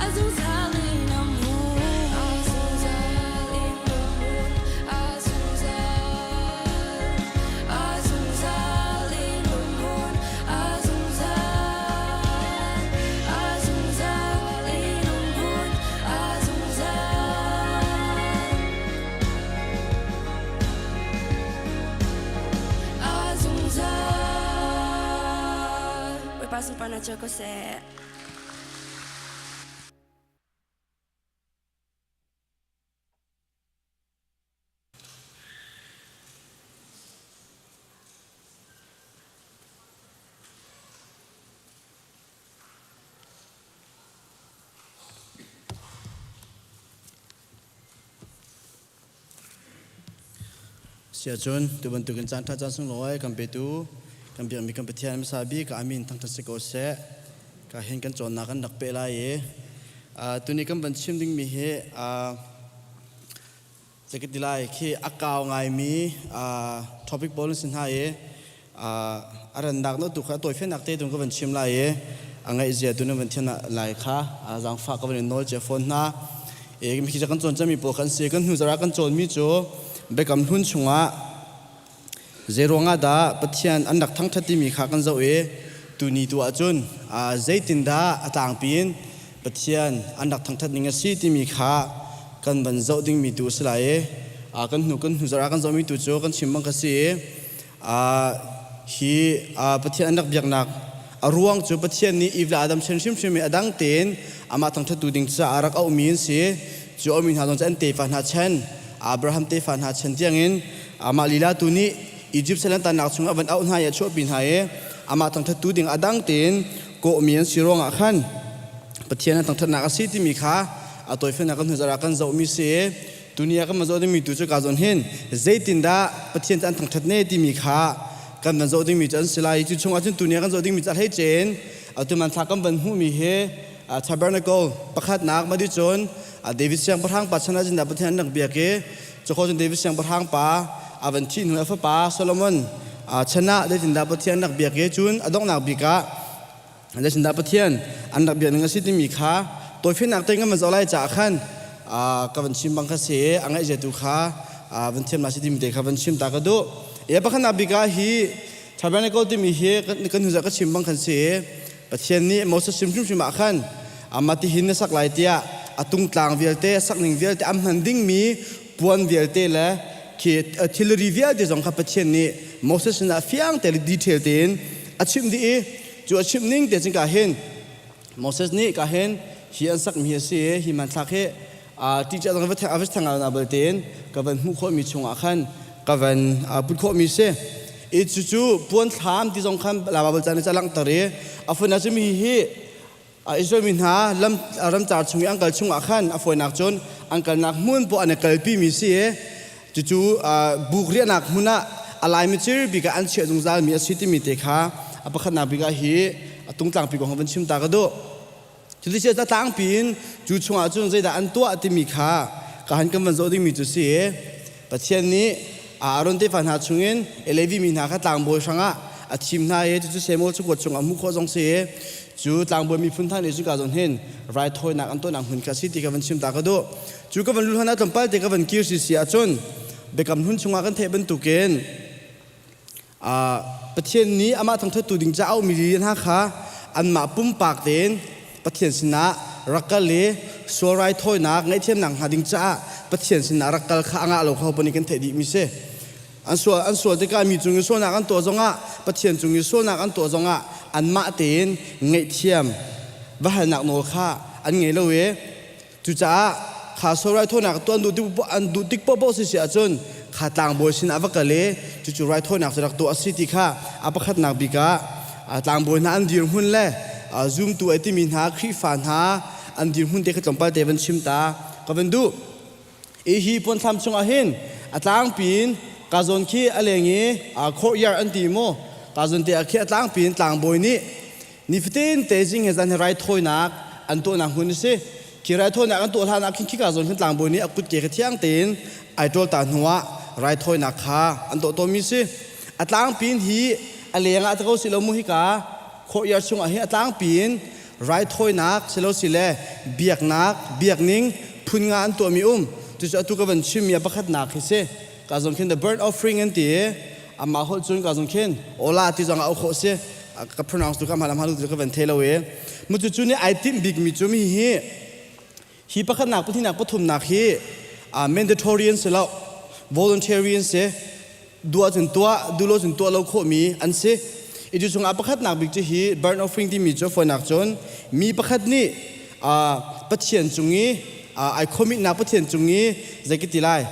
a zungzal in a hmun. A zungzal in a hmun. A zungzal. A zungzal in a hmun. A zungzal. A zungzal in a hmun. A zungzal. A zungzal. Bawipa sunparnak cu ko seh. Siacun tu bantukin caan ṭha caan sunglawi kan petu kan biakmi kan Pathian hmasa bik a min thangṭhat si ko seh. Ka hin kan cawnnak kan rak peh lai i tuni kan van chim dingmi hi zei ka ti lai khi a kau ngaimi topic pawl an si hna i a rannak no tu kha a tawifiannak te tung ka van chim lai i a ngaihzia tu nan van thian lai kha zaangfah ka van in nawl cia fawn hna. E mi khi kan cawn cami pawl kan si kan hnu zara kan cawnmi cu Biakam Hlun chungah zei ruangah dah Pathian an rak thangṭhat timi kha kan zoh i tuni tu ahcun zeitindah a tlangpi in Pathian an rak thangṭhat ning a si timi kha kan van zoh dingmi tu a si lai i kan hnu kan hnu zarh ah kan zohmi tu cu kan chim bang kha si i hi Pathian an rak biaknak a ruang cu Pathian nih Eve le Adam chen hrimhrim i a dang tein amah thangṭhattu ding caah rak auhmi an si. Cu auhmi hna zong cu an tefa hna chen Abraham tefa hna chen tiangin amah lila tu nih Egypt sal an tannak chungah van auh hna i a chuahpi hna i amah thangṭhattu ding a dang tein kawhmi an si ruangah khan Pathian an thangṭhatnak a si timi kha a tawifiannak kan hnu zarh ah kan zohmi si. Tuni ah kan van zoh dingmi tu cu ka zawn hin zeitindah Pathian cu an thangṭhat ne timi kha kan van zoh dingmi cu an si lai. Cu chungah cun tuni ah kan zoh dingmi cu a hleice in atu hmanthlak kan van hmuhmi hi tabernacle pakhatnak ma ti cun David siangpahrang pa chan ah cun Pathian an rak biak i cu cun David siangpahrang pa a van thih hnu a fapa Solomon chan ah zeitindah Pathian an rak biak i cun a donghnak bik ah Zeitindah Pathian an rak biak ning a si timi kha tawifiannak te kan van zoh lai caah khan ka van chim bang kha si a ngaihzia tu kha van thiam la si timi te kha van chim ta ka duh. E pakhatnak bik ah hi tabernacle timi hi kan hnu ka chim bang khan si Pathian nih Moses chim hrimhrim ah khan amah tihin na sak lai tiah a tungtlang vialte a sak ning vialte a hman dingmi puan vialte le khi thilri vialte zong kha Pathian nih Moses sinah fiang te le detail tein a chimh dih i Cu a chimh ning te cun ka hin Moses nih ka hin hi an sakmi a si i hi hmanthlak hi ṭihcia zong va theng na bal tein ka van hmuh khawhmi chungah khan ka van put khawhmi si. I cucu puan thlam ti zong khan Bible ca nih ca langhter i a fawinak cu mi hi Israel mi hna lam ramcar chung i an kal chungah khan a fawinak cun an kalnak hmun poah an i kalpi mi si i Cucu buk riahnak hmun ah a laimicir bik ah an chiah zungzalmi a si timi te kha a pakhatnak bik ah hi a tungtlangpi kong van chim ta ka duh. Cuticun a tlangpi in cu chungah cun zeidah an tuah timi kha ka han kan van zoh dingmi cu si. Pathian nih Aaron tefa hna chungin Levi mi hna kha tlangbawi hrangah a thim hna i cucu Samuel cakuat chungah hmuh khawh zong si. Cu tlangbawi miphun hna nih cuka zawn hin raithawinak an tuahnak hmun kha a si ti kha van chim ta ka duh. Cu ka van luh hlan ah tlawmpal te ka van kir si si ahcun Biakam Hlun chungah kan theih bantukin Pathian nih amah thangṭhattu ding caah aumi hna kha anmah pumpak tein Pathian sinah rak kal i sual raithawinak ngaihthiamnak hnga ding caah Pathian sinah rak kal kha a ngah lo kha pon kan theih dihmi si. An sual an sual tikah mi cung i sualnak an tuah zongah Pathian cung i sualnak an tuah zongah anmah tein ngaihthiam va halnak nawl kha an ngei lo i Cucaah kha sual raithawinak tuan duh tik an duh tik paohpaoh si si ahcun Kha tlangbawi sin ah va kal i cucu raithawinak cu rak tuah a si ti kha a pakhatnak bik ah tlangbawi hna an dirhmun le zumtu ai timi hna Khrihfa hna an dirhmun te kha tlawmpal te van chim ta ka van duh. I hi puanthlam chungah hin a tlangpi in ka zawn khi a leng i courtyard an ti mu ka zawn te ah khi a tlangpi in tlangbawi nih nifatin te zing he zan he raithawinak an tuahnak hmun a si. Khi raithawinak an tuah hlan ah khin khika zawn khin tlangbawi nih a kutke kha thiang tein ai ṭawl ta hnuah raithawinak kha an tuah tawnmi si. A tlangpi in hi a leng ah ko si lo mu hika courtyard chungah hi a tlangpi in raithawinak silo sile biaknak biakning phun nga an tuahmi um. Cucu atu ka van chimmi a pakhatnak hi si. Ka zawn khin the burnt offering an ti i amah holh cun ka zawn khin ola ti zong ah auh khawh si. Ka pronounce tu ka hmaan hmaan tu ka van thei lo i mu cu cu nih ai timh bikmi cu mi hi hi pakhatnak pahnihnak pathumnak hi mandatory an si lo voluntary an si duah cun tuah duh lo cun tuah lo khawhmi an si i cu chungah pakhatnak bik cu hi burnt offering timi cu fawinak cun mi pakhat nih Pathian cung i ai khomitnak Pathian cung i zei ka ti lai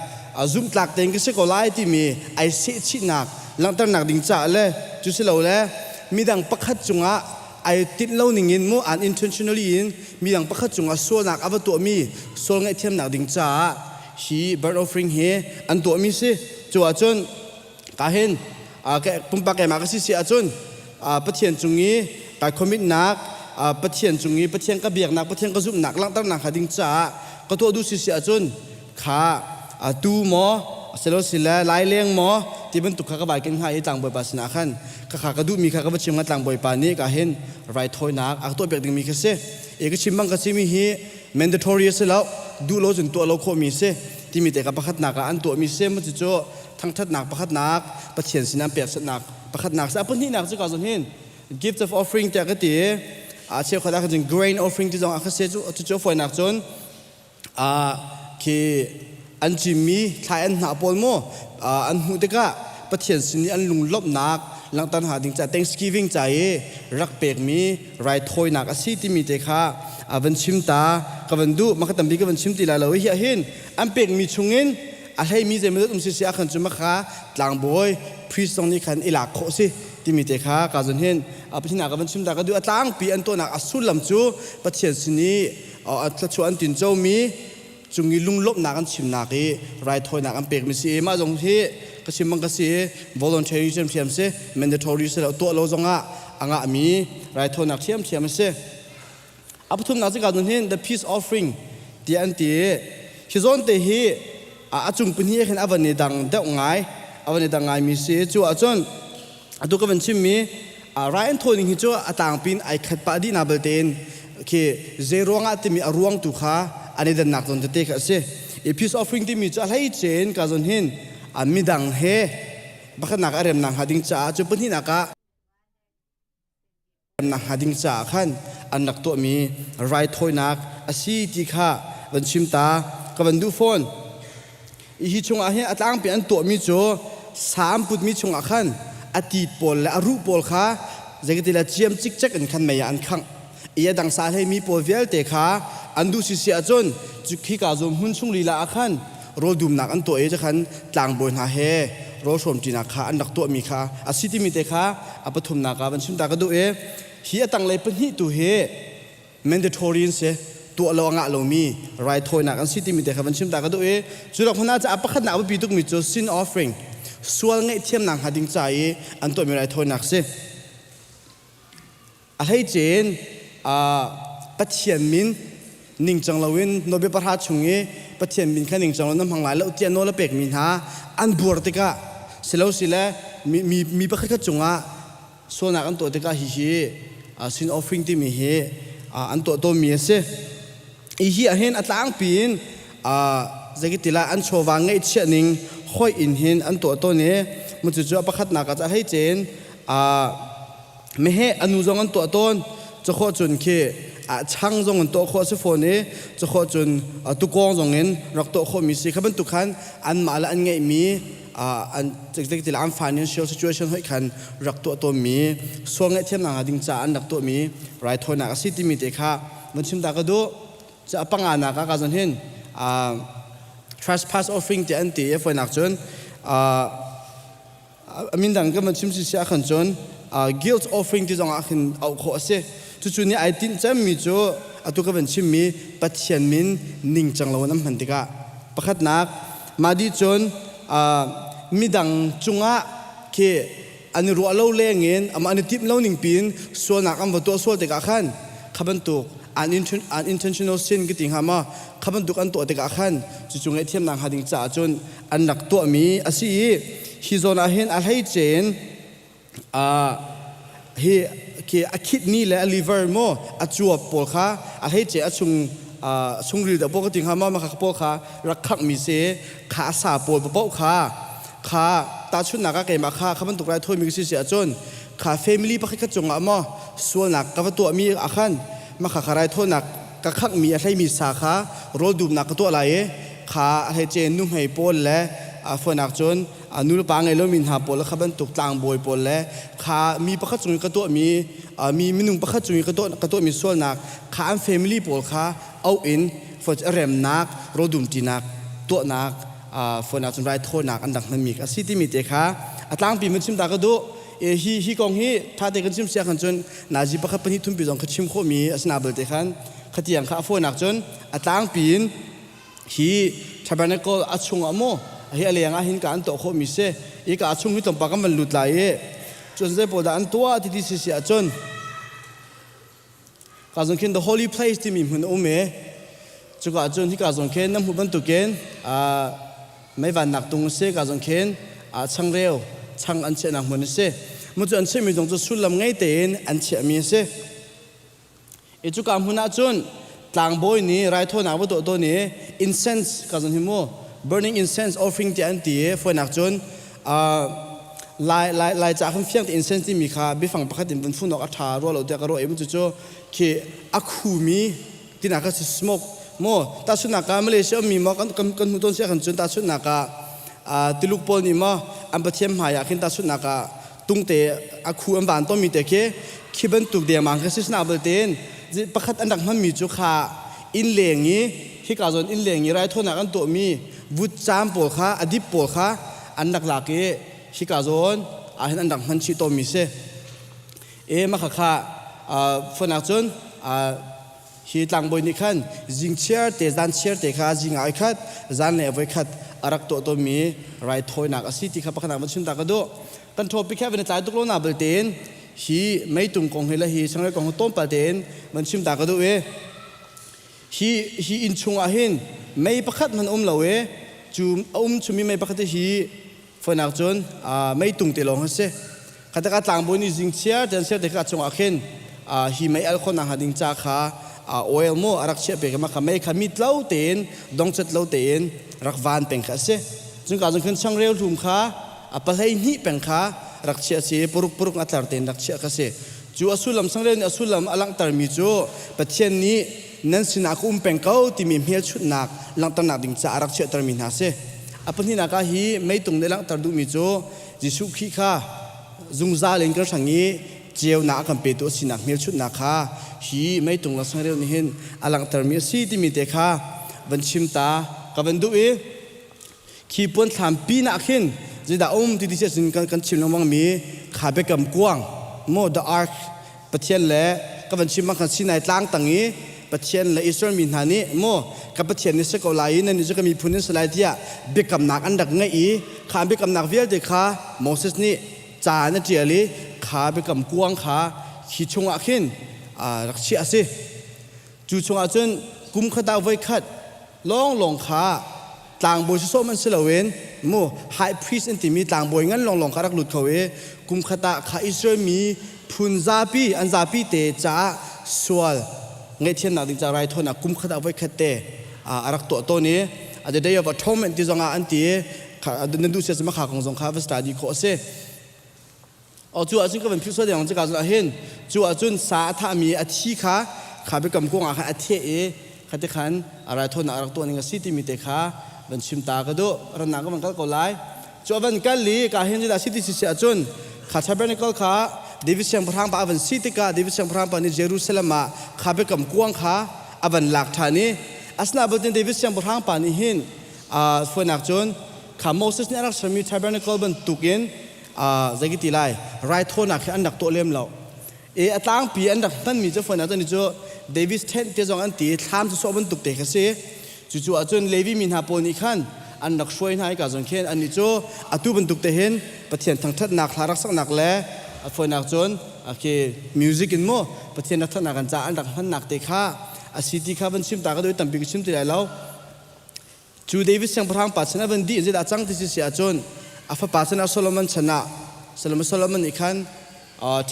zumhtlak tein ka si ko lai timi ai sehchihnak langhternak ding caah le cu si lo le midang pakhat cungah ai tinh lo ningin mu unintentionally in midang pakhat cungah sualnak a va tuahmi sual ngaihthiamnak ding caah hi burnt offering hi an tuahmi si. Cu ahcun ka hin pumpak keimah ka si si ahcun Pathian cung i kai commitnak Pathian cung i Pathian ka biaknak Pathian ka zumhnak langhternak hnga ding caah ka tuah duh si si ahcun kha tu maw silo sile laileng maw ti bantuk kha ka vai ken hnga i tlangbawipa sinah khan ka kha ka duhmi kha ka va chim hnga tlangbawipa nih ka hin raithawinak a ka tuah piak dingmi kha si i ka chim bang ka simi hi mandatory a si lo duh lo cun tuah lo khawhmi si timi te ka pakhatnak ah an tuahmi si mu cucu thangthatnak pakhatnak Pathian sin an pekchanhnak pakhatnak si a pahnihnak cu ka zon hin gift of offering tiah ka ti a cheukhat ah khan grain offering ti zong ah kha se cu cucu fawinak cun a khi an cimmi thlai an hnah pawl mu an hmuh tikah Pathian sin i an lunglawmhnak langhter hna ding ca Thanksgiving ca i rak pekmi raithawinak a si timi te kha a van chim ta ka van duh maka tampi ka van chim ti lai lo hi hin an pekmi chungin a hleimi zeimawzat um si si ahkhan cu makha tlangbawi priest zong nih khan i lak khawh si timi te kha ka zon hin a pathian ka van chim ta ka duh a tlangpi an tuahnak a sullam cu Pathian sin i a thluachuah an tincomi cung i lunglawmhnak an chimnak i raithawinak an pekmi si i mah zong hi ka chim bang ka si i voluntary ṭhiamṭhiam si mandatory si lo tuah lo zongah a ngahmi raithawinak ṭhiamṭhiam a si. A pathumnak cu ka nun hin the peace offering tiah an ti i hi zawn te hi a cung pahnih khin a van i dang deuh ngai a van i dang ngaimi si cu ahcun atu ka van chimmi rai an thawi ning hi cu a tlangpi in ai khat pah dih na balte in khi zei ruangah timi a ruang tu kha an i dannak zawn tete kha a si i peace offering timi cu a hleice in ka zawn hin midang he pakhatnak a remnak hnga ding caah cu pahnihnak ah remnak hnga ding caah khan an rak tuahmi raithawinak a si ti kha van chim ta ka van duh fawn. Hi chungah hin a tlangpi an tuahmi cu sa an putmi chungah khan a tit pawl le a ruh pawl kha zeikatila ciam cikcek in khan mei ah an khangh. I a dang sa hleimi pawl vialte kha an duh sisi ahcun khika zum hmun chung lila ah khan rawl dumnak an tuah i khan tlangbawi hna he rawl hrawmṭinak kha an rak tuahmi kha a si timi te kha a pathumnak ah van chim ta ka duh i hi a tanglei pahnih tu hi mandatory an si tuah lo a ngah lomi raithawinak an si timi te kha van chim ta ka duh i cu rak hmun ah a pakhatnak a biapi tukmi cu sin offering sual ngaihthiamnak hnga ding ca i an tuahmi raithawinak si a hleice in Pathian min ningcang loin nawlbia pahra chung i Pathian min kha ningcang lo na hmang lai lo tiah nawl a pekmi hna an buar tikah silo sile mi, mi, mi pakhat khat cungah sualnak an tuah tikah hihi sin offering timi hi an tuah tawnmi a si. Hi ah hin a tlangpi in zeikiti lah an chawva ngeihchiah ning hoih in hin an tuah tawn i mu cucu a pakhatnak ah hei cein meheh a nu zong an tuah tawn cakhawh cun khi chang zong an tuah khawh a si fawn i cakhawh cun tukawng zong in rak tuah khawhmi si kha bantuk khan anmah le an ngeihmi an zeikati an financial situation hoih khan rak tuah tawnmi sual ngaihthiamnak hnga ding caah an rak tuahmi raithawinak a si timi te kha van chim ta ka duh cu a panganak ah ka zon hin trespass offering ti an ti i fawinak cun. A min dang kan van chim si si ahkhan cun guilt offering ti zong ah khin auh khawh a si. Cucu nih ai tinh cemmi cu atu ka van chimmi Pathian min ningcang lo in an hman tikah pakhatnak mah dih cun midang cungah khi an i ruah lo lengin amah an i timh lo ning piin sualnak an va tuah sual tikah khan kha bantuk unintentional sin ka ti hnga maw kha bantuk an tuah tikah khan cucu ngaihthiamnak hnga ding caah cun an rak tuahmi a si i hi zawn ah hin a hleice in hi khi a kidney le a liver maw a cuap pawl kha a hleice a chung chungril dah pawl ka ti hnga maw mah pawl kha rak khanghmi si kha a sa pawl paoh kha kha tahchunhnak ah keimah kha kha bantuk rai thawimi ka si si ahcun kha family pakhat khat cungah maw sualnak ka va tuahmi ah khan mah kha kha raithawinak ka khanghmi a hleimi sa kha rawl dumnak ka tuah lai i kha a hleice nuhmei pawl le fawinak cun nu le pa ngei lomi hna pawl kha bantuk tlangbawi pawl le kha mi pakhat cung i ka tuahmi mi minung pakhat cung i ka tuah ka tuahmi sualnak kha an family pawl kha auh in remnak rawl dumṭinak tuahnak phone ahcun raithawinak an rak hmanmi a si timi te kha a tlangpi mun chim ta ka duh. Hi hi kong hi tha te kan chim sia khan cun nazi pakhat pahnih thumpi zong kha chim khawhmi asina belte khan khatiang kha a fawinak cun a tlangpi in hi tabernacle a chungah maw hi a leng ah hin ka an tuah khawhmi si i ka a chung hi tlawmpal kan van lut lai i cun zei pawl dah an tuah ti ti si si ahcun Ka zong khin the holy place timi hmun a um i cuka cun hika zong khin nan hmuh bantukin meivannak tung a si ka zong khin changreu chang an chiahnak hmun a si. Mu cu an chiahmi zong cu sullam ngei tein an chiahmi a si. I cuka hmun ah cun tlangbawi nih raithawinak va tuah tawn i incense ka zong hi mu burning incense offering tiah an ti i fawinak cun Lai Lai Lai ca kan fiang tein sen timi kha biafang pakhat in vun fun awk a ṭha rua lo tiah ka ruah i cucu khi a khumi tinak kha si smoke maw tahchunhnak ah Malaysia ummi maw kan kan kan hmuh tawn si ahkhan cun tahchunhnak ah Tuluk pawl nih maw an pathian hmai ah khin tahchunhnak ah tungte a khu an van tawnmi te khi khi bantuk dengmang khi si sina belte pakhat an rak hmanmi cu kha inn leng i hika zawn inn leng i raithawinak an tuahmi vutcaam pawl kha a dip pawl kha an rak lak i hika zawn ah hin an rak hman chih tawnmi si. E mah khakha fanak cun hi tlangbawi nih khan zing chiar te zan chiar te kha zing ah khat zan le voi khat a rak tuah tawnmi raithawinak a si ti kha pakhat van chim ta ka duh. Kan topic he van i tlai tuk lo na bal tein hi meitung kong hi le hi changreu kong hi tlawmpal tein van chim ta ka duh i Hi hi inn chungah hin mei pakhat hmanh um lo i cu a um chungmi mei pakhat hi fawinak cun meitung te lawng a si. Khataka tlangbawi nih zing chiar te an ser te kha chungah khin hi mei al khawhnak hnga ding ca kha oil mu a rak chiah pe kha mei kha mit lo tein dongchat lo tein rak van peng kha a si. Cun ka zong khin changreu hlum kha a pahlei hnih peng kha rak chiah a si paruk paruk a tlar tein rak chiah kha si. Cu a sullam changreu nih a sullam a langhtermi cu Pathian nih nan sinah ka um peng ko timi hmelchunhnak langhternak ding caah a rak chiahtermi hna a si. A pahnihnak ah hi meitung nih langhter duhmi cu Jesuh Khrih kha zungzal in kan hrang i ceunak a kan petu a sinak hmelchunhnak kha hi meitung le changreu nih hin a langhtermi a si timi te kha van chim ta ka van duh i Khi puanthlam pinah khin zeidah a um ti ti cun kan, kan chim lengmang mi kha biakam kuang maw the ark Pathian le ka van chim bang khan Sinai tlang tang i Pathian le Israel mi hna nih maw ka Pathian nih si ko lai i nan nih cu ka miphun in si lai tiah biakamnak an rak ngeih i kha an biakamnak vialte kha Moses nih ca an a ṭial i kha biakam kuang kha khi chungah khin rak chiah a si. Cu chungah cun kum khat ah voi khat lawnglawng kha tlangbawi sawsawh hmanh si loin mu high priest an timi tlangbawi ngan lawnglawng kha rak lut kho i kum khat ah kha Israel mi phun zapi an zapi te caah sual ngaihthiamnak ding ca raithawinak kum khat ah voi khat te a rak tuah tawn i the day of atonement ti zongah an ti i nan duh sia kha kong zong kha va study khawh a si. Cu ahcun ka van philh sual deng cika ah hin cu ahcun sa a thahmi a thi kha kha biakam kuang ah khan a theh i khati khan a raithawinak a rak tuah ning a si timi te kha van chim ta ka duh. Rannak ka van kal ko lai. Cu a van kal i ka hin zeidah si ti si si ahcun kha tabernacle kha David siangpahrang pa a van si tikah David siangpahrang pa nih Jerusalem ah kha biakam kuang kha a van lak ṭhan i asinain David siangpahrang pa nih hin fuanak cun. kha Moses nih a rak sermi tabernacle bantukin zei ka ti lai raithawinak hi an rak tuah lem lo. E a tlangpi an rak hmanmi cu fawn ah cu Davis tent te zong an ti i thlam cu sawh bantuk te kha si. Cucu ahcun Levi mi hna pawl nih khan an rak hruai hna i ka zon khin annih cu atu bantuk te hin Pathian thangṭhatnak hla rak saknak le a fawinak cun khi music in mu Pathian rak thatnak an caah an rak hmannak te kha a si ti kha van chim ta ka doi tampi ka chim ti lai lo. Cu David siangpahrang pa chan a van dih zeidah cang ti si ahcun a fapa chan ah Solomon chan ah Solomon Solomon nih khan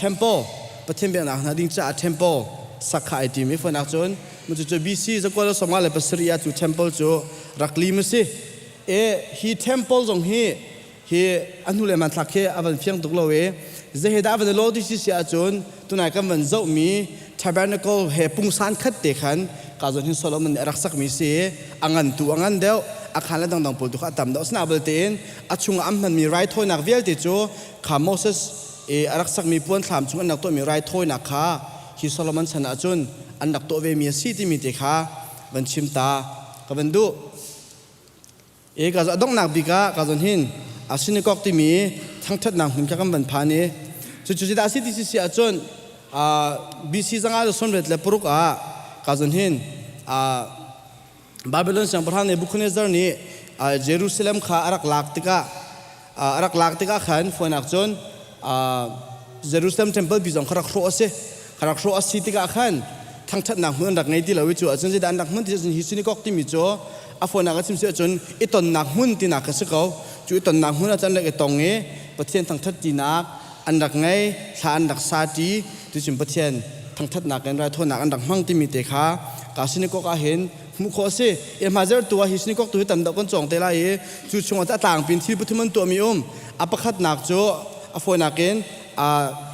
temple Pathian biaknak hna ding caah temple sak kha ai tim i fanak cun cucu BC zakual 57 ah cu temple cu rak lim a si. E hi temple zong hi hi a hnu le hmanthlak khi a van fiang tuk lo i zei he dah van i lo ti si si ahcun tunai kan van zohmi tabernacle he pungsan khat te khan ka zawn hin Solomon nih a rak sakmi si a ngan tu a ngan deuh a khan le dangdang pawl tu kha a tam deuh asina belte in a chungah an hmanmi raithawinak vialte cu kha Moses i a rak sakmi puan thlam chung an rak tuahmi raithawinak kha hi Solomon chan ahcun an rak tuah vemi a si timi te kha van chim ta ka van duh. E ka a donghnak bik ah ka zon hin a synagogue timi thangṭhatnak hmun kha kan van phan i cucu zeidah a si ti si si ahcun BC zanga le sawmriat le paruk ah ka zon hin Babylon siangpahrang Nebuchadnezzar nih Jerusalem kha a rak lak tikah a rak lak tikah khan fawinak cun Jerusalem temple pi zong kha rak hrawh a si kha rak hrawh a si tikah khan thangṭhatnak hmun an rak ngei ti lo i cu ahcun zeidah an rak hman ti ahcun hi synagogue timi cu a fawinak a chim si ahcun i tonnak hmun tinak kha si ko cu i tonnak hmun ah cun an rak i tong i Pathian thangṭhat tinak an rak ngei thla an rak sa ṭi tucun Pathian thangṭhatnak in raithawinak an rak hmang timi te kha ka synagogue ah hin hmuh khawh a si i hmaizarh tu ah hi synagogue tu hi tam deuh kan cawng te lai i cu chungah a tlangpi in thil pathum an tuahmi um a pakhatnak cu a fawinak in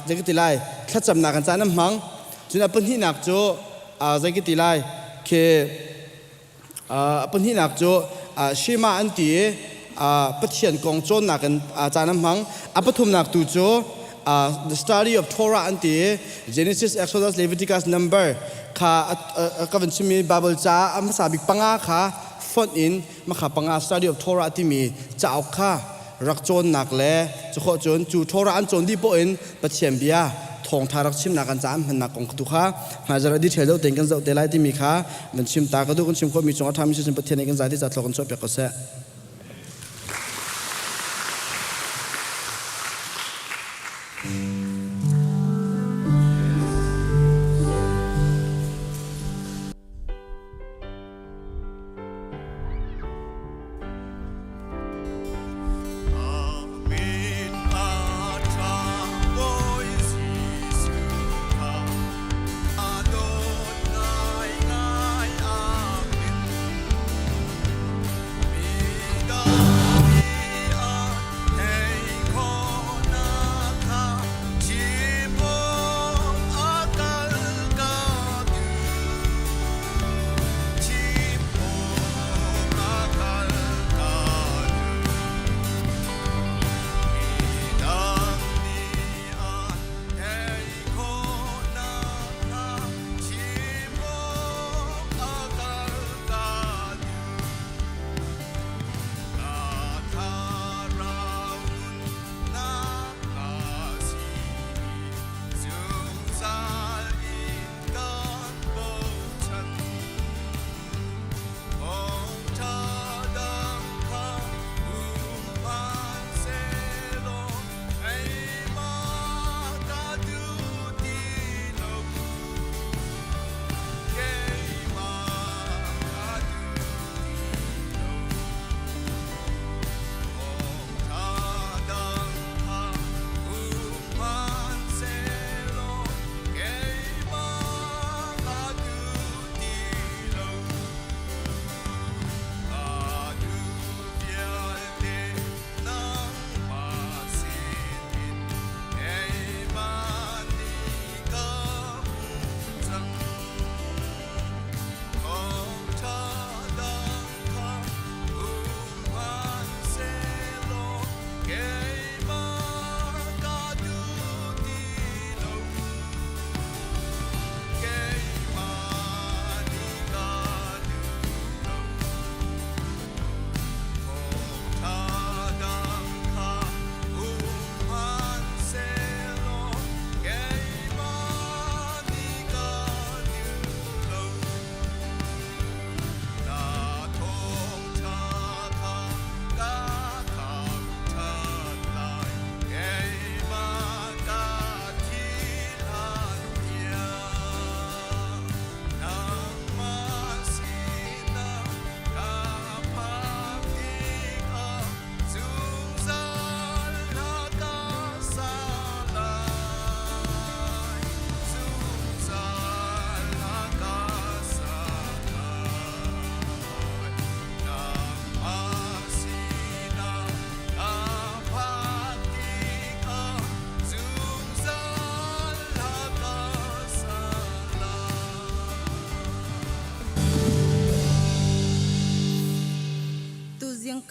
zei ka ti lai thlacamnak an caan an hmang cun a pahnihnak cu zei ka ti lai khi a pahnihnak cu Shema an ti i Pathian kong cawnnak in caan an hmang a pathumnak tu cu the study of Torah an ti i Genesis, Exodus, Leviticus, Number kha ka van chimmi Bible ca a hmasa bik panga kha fonh in makha panga study of Torah timi cauk kha rak cawnnak le cukhawh cun cu Torah an cawn dih poh in Pathian bia thawngtha rak chimnak an ca an hmannak kong tu kha hmaizarh ah detail deuh tein kan zoh te lai timi kha van chim ta ka duh kan chim khawhmi cung a ṭhami si cun Pathian nih kan zai ti ca thlawk kan chuahpiak ko seh.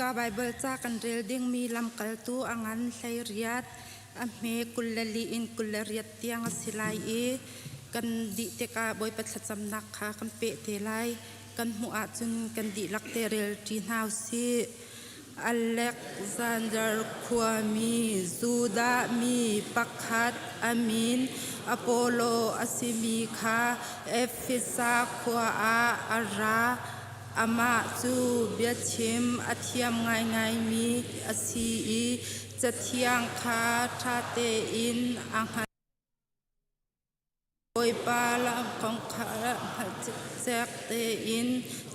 Bawipa Baibal ca kan rel dingmi lamkaltu a ngan 18 a hme 24 in 28 tiang a si lai i kan dih tikah Bawipa thlacamnak kha kan peh te lai. Kan hmuh ahcun kan dihlak te rel ṭi hna usih. Alexander khuami Judah mi pakhat a min Apollo a simi kha Efesa khua ah a ra. Amah cu biachim a thiam ngaingaimi a si i Cathiang kha ṭha tein a hngalh. Bawipa lam kong kha hngalh cikcek tein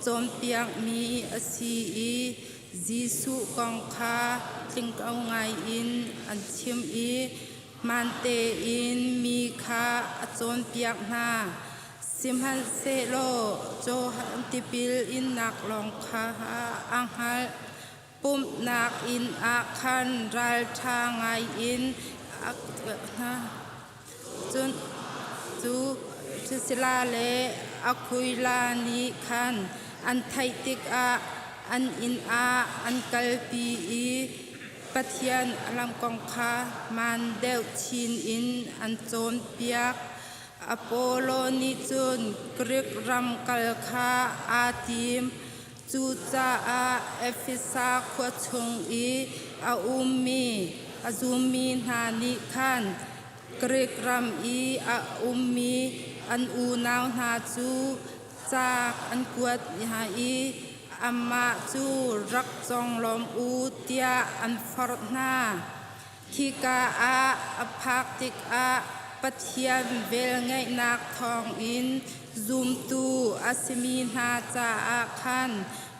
cawnpiakmi a si i Jesuh kong kha tlingko ngaiin an chim i hmaan tein mi kha a cawnpiak hna. Sihmanhsehlaw Johan tipil innak lawng kha a hngalh. Pumhnak inn ah khan ralṭha ngaiin a hna. Cun cu Priscilla le Aquila nih khan an theih tikah an inn ah an kalpi i Pathian lam kong kha maan deuh chin in an cawnpiak. Apollo nih cun Grik ram kal kha aa tim. Cucaah Efesa khua chung i a ummi a zummi hna nih khan Grik ram i a ummi an unau hna cu ca an kuat hna i amah cu rak conglawm u tiah an forh hna. Khika ah a phak tikah Pathian velngeihnak thawngin zumtu a simi hna caah khan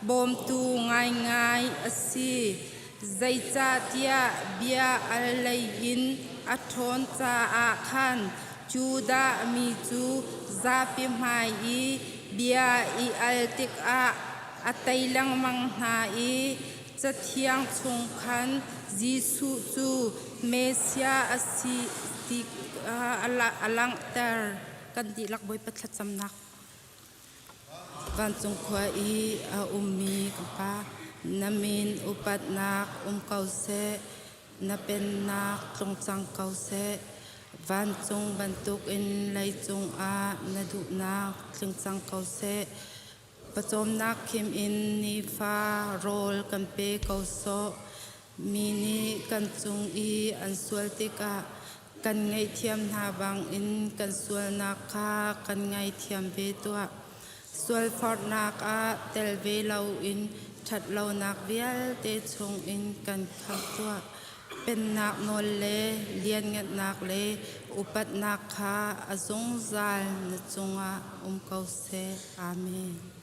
bawmtu ngaingai a si. Zeicahtiah bia al lei in a ṭhawn caah khan Judah mi cu zapi hmai i bia i al tikah a tei lengmang hna i Cathiang chung khan Jesuh cu Messiah a si ti a langhter. Kan dihlak Bawipa thlacamnak vancung khua i a ummi ka Pa, na min upatnak um ko seh, na pennak tlung cang ko seh. Vancung bantukin leicung ah na duhnak tling cang ko seh. Pawcawmnak khim in nifa rawl kan pe ko sawh. Mi nih kan cung i an sual tikah kan ngaihthiam hna bangin kan sualnak kha kan ngaithiam ve tuah. Sualforhnak ah tel ve loin ṭhatlonak vialte chungin kan khamh tuah. Pennak nawl le lianngannak le upatnak kha a zungzal na cungah um ko seh. Amen.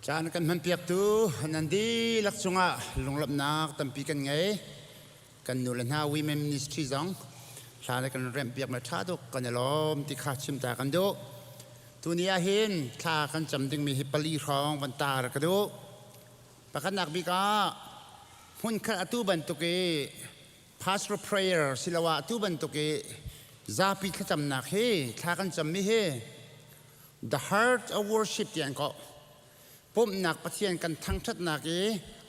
Caan kan hmanpiaktu nan dihlak cungah lunglawmhnak tampi kan ngei. Kan nu le hna Women Ministry zong hla le kan remhpiak me ṭha tuk kan i lawm ti kha chim ta kan duh. Tuni ah hin thla kan cam dingmi hi pali hrawng van tar ka duh. Pakhatnak bik ah hmunkhat atu bantuk i pastor prayer siloah atu bantuk i zapi thlacamnak hi thla kan cammi hi the heart of worship ti an kawh. Pumhnak Pathian kan thangṭhatnak i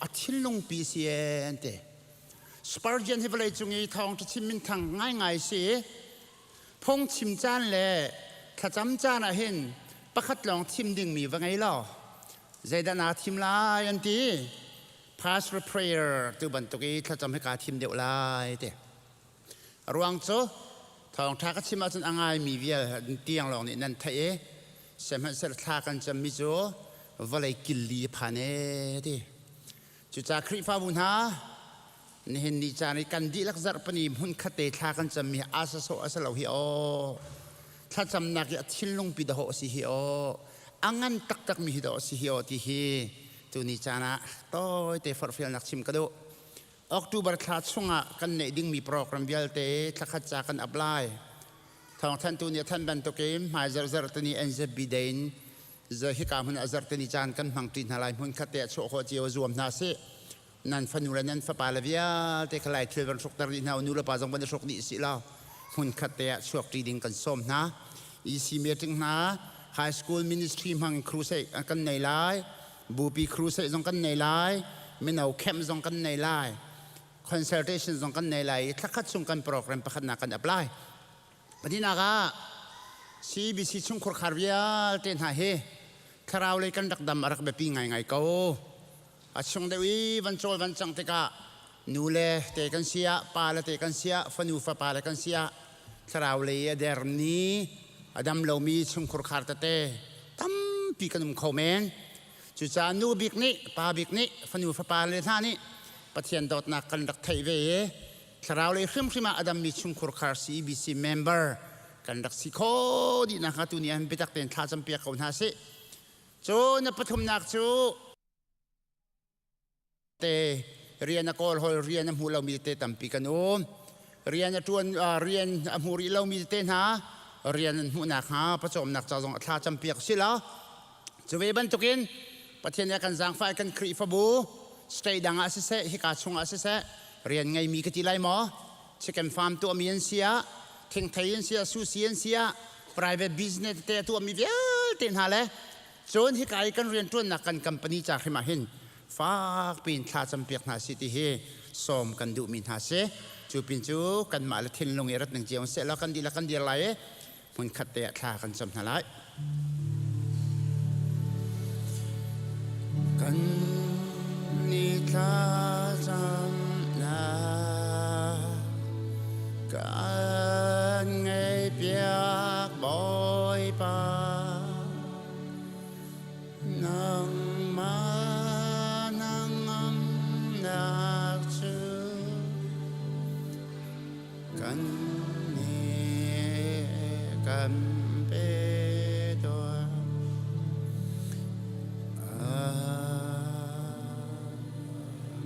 a thinlungpi si an ti. Spurgeon hi vawlei cung i thawngṭha chim minthang ngaingai si. Phungchim caan le thlacam caan ah hin pakhat lawng thim dingmi va ngei law zeidah naa thim lai an ti. Pastor prayer tu bantuk i thlacam hi kaa thim deuh lai ti. A ruang cu thawngṭha ka chim ahcun a ngaimi vial tiang lawng nih nan theih i sihmanhsehlaw thla kan cammi cu vawlei killi a phan ee ti. Cucaah Khrihfabu hna nihin ni caan i kan dihlak zarhpini hmunkhat te thla kan cammi hi aa sasawh a si lo hi aw. Thlacamnak hi a thinlungpi dahawh a si hi aw. A ngan taktakmi hi dawh a si hi aw ti hi tuni caan ah tawite forhfialnak chim ka duh. October thla chungah kan neih dingmi program vialte thlakhat ca kan apply. Thawngthanhtu nih a thanh bantukin hmaizarh zarhtini NZB Day in hika hmun ah zarhtini caan kan hmang ṭi hna lai hmun khat te ah chuah khawh cio zuam hna sih. Nan fanu le nan fapa le vialte kha lai thil van hrukter dih hna u nu le pa zong van i hruk dih sih law hmun khat te ah chuak ṭi ding kan sawm hna. EC meeting hna high school ministry hmang crusade kan nei lai. Bupi crusade zong kan nei lai. Mino camp zong kan nei lai. Consultation zong kan nei lai i thlakhat chung kan program pakhatnak kan apply. Pahnihnak ah CBC chungkhur khar vialte hna hi thlarau lei kan rak dam a rak biapi ngaingai ko. A chung deuh i van cawl van cang tikah nu le te kan si ah, pa le te kan si ah, fanu fapa le kan si ah thlarau lei a dermi, a dam lomi chungkhur khar tete tampi kan um kho men. Cucaah nu bik nih, pa bik nih, fanu fapa le hna nih Pathian dawtnak kan rak theih ve i thlarau lei hrimhrim ah a dammi chungkhur khar CEBC member kan rak si kho dih nakhnga tu ni ah biatak tein thla campiak ko hna sih. Cun na pathumnak cu te rian a kawl hol rian a hmu lomi te tampi kan um. Rian a ṭuan rian a hmu rih lomi te hna rian an hmuh nakhnga pawcawmnak ca zong a thla campiak si lo. Cu ve bantukin Pathian nih a kan zaangfah i kan Khrihfabu state dang ah siseh, hika chungah siseh, rian ngeimi ka ti lai maw? Chicken farm tuahmi an si ah, thingthei an si ah, sushi an si ah, private business te a tuahmi vialte hna le cun hika i kan rianṭuannak kan company ca hrim ah hin fak piin thla campiak hna si ti hi sawm kan duhmi hna si. Cu pin cu kanmah le thinlung i rat ning cio seh law kan dihlak kan dir lai i hmunkhat te ah thla kan cam hna lai. Kan ni thla camnak kan ngaihpiak Bawipa nangmah nangamnak cu Kan nih kan pe tuah.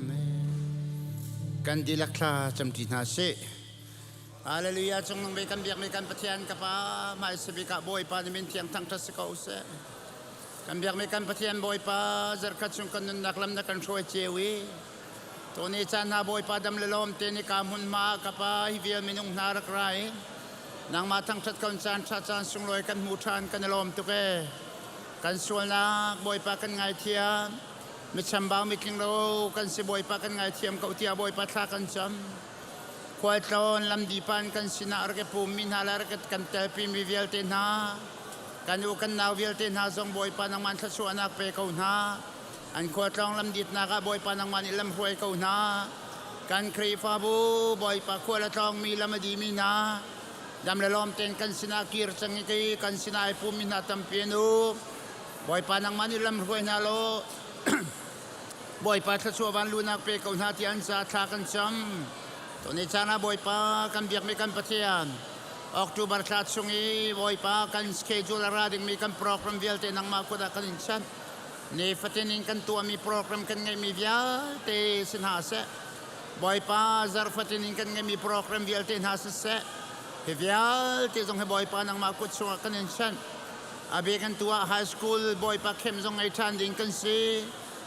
Amen. Kan dihlak thla camṭi hna sih. Hallelujah cung nung kan biakmi kan Pathian ka Pa hmaisabik ah Bawipa na min thiang thangṭhat si ko seh. Kan biakmi kan Pathian Bawipa zarkhat chung kan nunnak lam na kan hruai cio i Tuni caan hna Bawipa dam le lawm te ni ka hmunhma ka pa hi vial minung hna rak ra i nangmah thangṭhat kan caan ṭha caan sunglawi kan hmu ṭhan kan i lawm tuk ee. Kan sualnak Bawipa kan ngaithiam. Mi chambau mitling lo kan si Bawipa kan ngaithiam ko tiah Bawipa thla kan cam. Khualtlawn lamdipan kan sinah rak i pummi hna le rak kan telpi mi vialte hna kan u kan nau vialte hna zong Bawipa nangmah thluachuahnak pe ko hna. An khualtlawng lamditnak ah Bawipa nangmah nih lamhruai ko hna. Kan Khrihfabu Bawipa khual a tlawngmi lam a dimi hna dam le lawm tein kan sinah kir cang i kan sinah ai pummi hna tampi an um. Bawipa nangmah nih lamhruai hna law Bawipa thluachuah van lunak pe ko hna ti an ca thla kan cam. Tuni caan ah Bawipa kan biakmi kan Pathian October thla chung i Bawipa kan schedule a ra dingmi kan program vialte nangmah kut ah kan in chanh. Nifatin in kan tuahmi program kan ngeihmi vialte si hna seh. Bawipa zarhfatin in kan ngeihmi program vialte hna siseh. Hi vialte zong hi Bawipa nangmah kut chungah kan in chanh. A bik in tuah high school Bawipa khem zong ngei ṭhan ding kan si.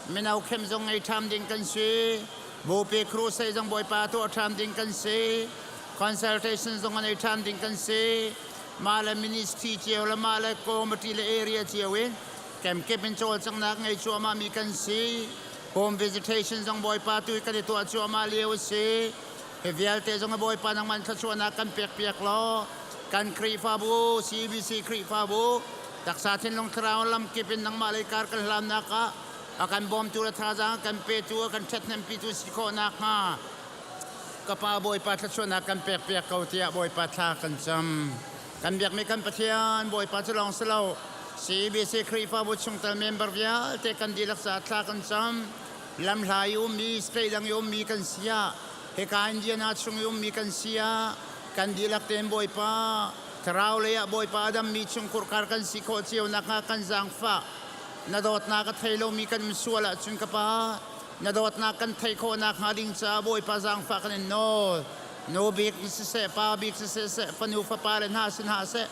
Mino khem zong ngei ṭhan ding kan si. Bupi crusade zong Bawipa tuah ṭhan ding kan si. Consultation zong an ei ṭhan ding kan si. Mah le ministry cio le mah le committee le area cio in kemkip in cawlcanghnak ngei cuahmah mi kan si. Home visitation zong Bawipa tu kan i tuah cuahmah lio a si. Hi vialte zong Bawipa nangman thluachuahnak kan pek piak law kan Khrihfabu CBC Khrihfabu taksa thinlung thlarau lamkip in nangmah lei kar kan hlannak ah a kan bawmtu le thazaang kan petu a kan ṭhathnempitu si khawh nakhnga ka pa Bawipa thluachuahnak kan pek piak ko tiah Bawipa thla kan cam. Kan biakmi kan Pathian Bawipa cu lawng si lo CBC Khrihfabu chungtel member vialte kan dihlak caah thla kan cam. Lamhla i ummi, state dang i ummi kan si ah, hika Indiana chung i ummi kan si ah, kan dihlak tein Bawipa thlarau lei ah Bawipa a dammi chungkhur kar kan si khawh cio nakhnga kan zaangfah. Na dawtnak a thei lomi kan um sual ahcun ka Pa, na dawtnak kan theih khawh nakhnga ding caah Bawipa zaangfah kan in nawl. Nu bik siseh, pa bik siseh, fanu fapa le hna si hna seh,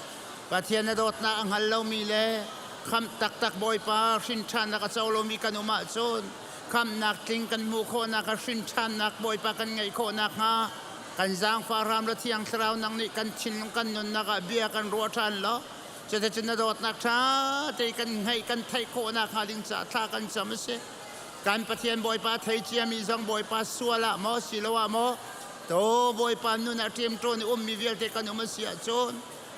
Pathian na dawtnak a hngal lomi le khamh taktak Bawipa hrinṭhannak a co lomi kan um ahcun khamhnak tling kan hmuh khawhnak a hrinṭhannak Bawipa kan ngeih khawh nakhnga kan zaangfah hram la Thiang Thlarau nang nih kan thinlung kan nunnak ah bia kan ruah ṭhan law cuticun na dawtnak ṭha te kan ngeih kan theih khawh nakhnga ding caah thla kan cam a si. Kan Pathian Bawipa thei ciami zong Bawipa sual ah maw siloah maw to Bawipa nun ah ṭemṭawn i ummi vialte kan um a si ahcun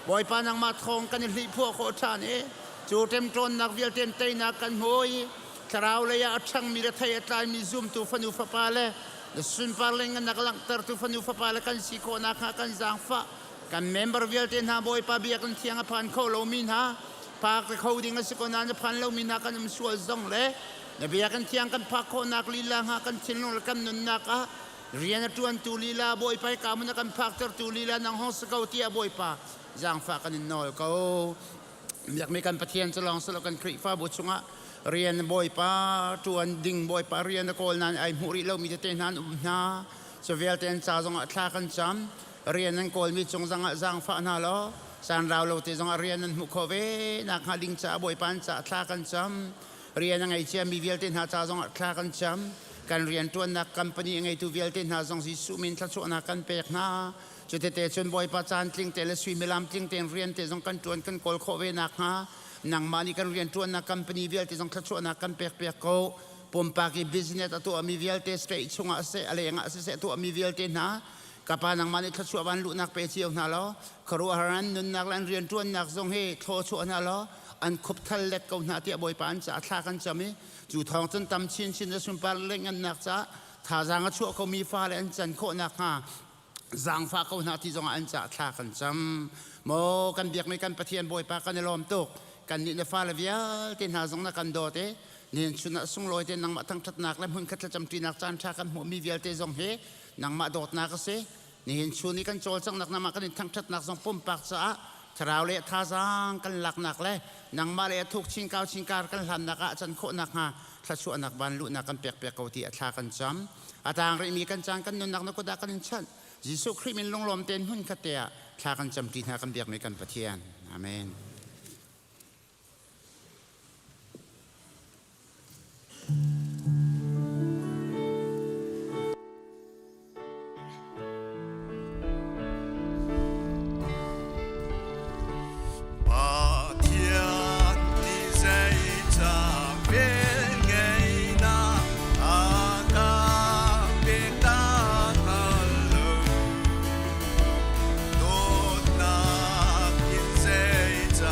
Bawipa nangmah thawng kan i hlihphuah khawh ṭhan i cu ṭemṭawnnak vialte in teinak kan hmu i thlarau lei ah a ṭhangmi le thei a tlaimi zumtu fanu fapa le na sunpar le ngannak langhtertu fanu fapa le kan si khawh nakhnga kan zaangfah. Kan member vialte hna Bawipa biakinn thiang a phan kho lomi hna phak kho ding a si ko nain a phan lomi hna kan um sual zong le na biakinn thiang kan phak khawhnak lila hnga kan thinlung le kan nunnak ah rian a ṭuantu lila Bawipa hi ka hmun a kan phaktertu lila nang hong si ko tiah Bawipa zaangfah kan in nawl ko. Biakmi kan Pathian cu lawng silo kan Khrihfabu chungah rian Bawipa ṭuan ding Bawipa rian a kawl nain ai hmuh rih lomi tete hna an um hna. Cu vialte an ca zongah thla kan cam. Rian an kawlmi cung zongah zaangfah hna law caan rau lo te zongah rian an hmuh khawh ve nakhnga ding caah Bawipa an caah thla kan cam. Rian a ngei ciami vialte hna ca zongah thla kan cam. Kan rianṭuannak company a ngeitu vialte hna zong Jesuh min thluachuahnak kan pek hna. Cutete cun Bawipa caan tling te le suimilam tling tein rian te zong kan ṭuan kan kawl khawh ve nakhnga nangmah nih kan rianṭuannak company vialte zong thluachuahnak kan pek piak ko. Pumpak i business a tuahmi vialte state chungah siseh a lengah siseh a tuahmi vialte hna ka pa nangmah nih thluachuah van luhnak pe cio hna law khuaruahhar an nunnak le an rianṭuannak zong hi thlawchuah hna law an khupthal let ko hna tiah Bawipa an caah thla kan cam i cu thawng cun tam chinchin na sunpar le ngannak caah thazaang a chuah komi fale an can khawh nakhnga zaangfah ko hna ti zongah an caah thla kan cam. Maw kan biakmi kan Pathian Bawipa kan i lawm tuk. Kannih na fale vialte hna zong na kan dawt i nihin chun ah sunglawi te nangmah thangṭhatnak le hmunkhat thlacamṭinak caan ṭha kan hmuhmi vialte zong hi nangmah dawtnak a si. Nihin chun i kan cawlcanghnak nangmah kan in thangṭhatnak zong pumpak caah thlarau le thazaang kan laknak le nangmah le a thuk chin kau chin kar kan hlannak ah a can khawh nakhnga thluachuahnak van luhnak kan pek piak ko ti a thla kan cam. A tang rihmi kan caan kan nunnak na kut ah kan in chanh. Jesuh Khrih min lunglawm tein hmun khat te ah thla kan cam ṭi hna kan biakmi kan Pathian. Amen. Pathian nih zeicah velngeihnak a ka pek ta hngal lo? Dawtnak in zeicah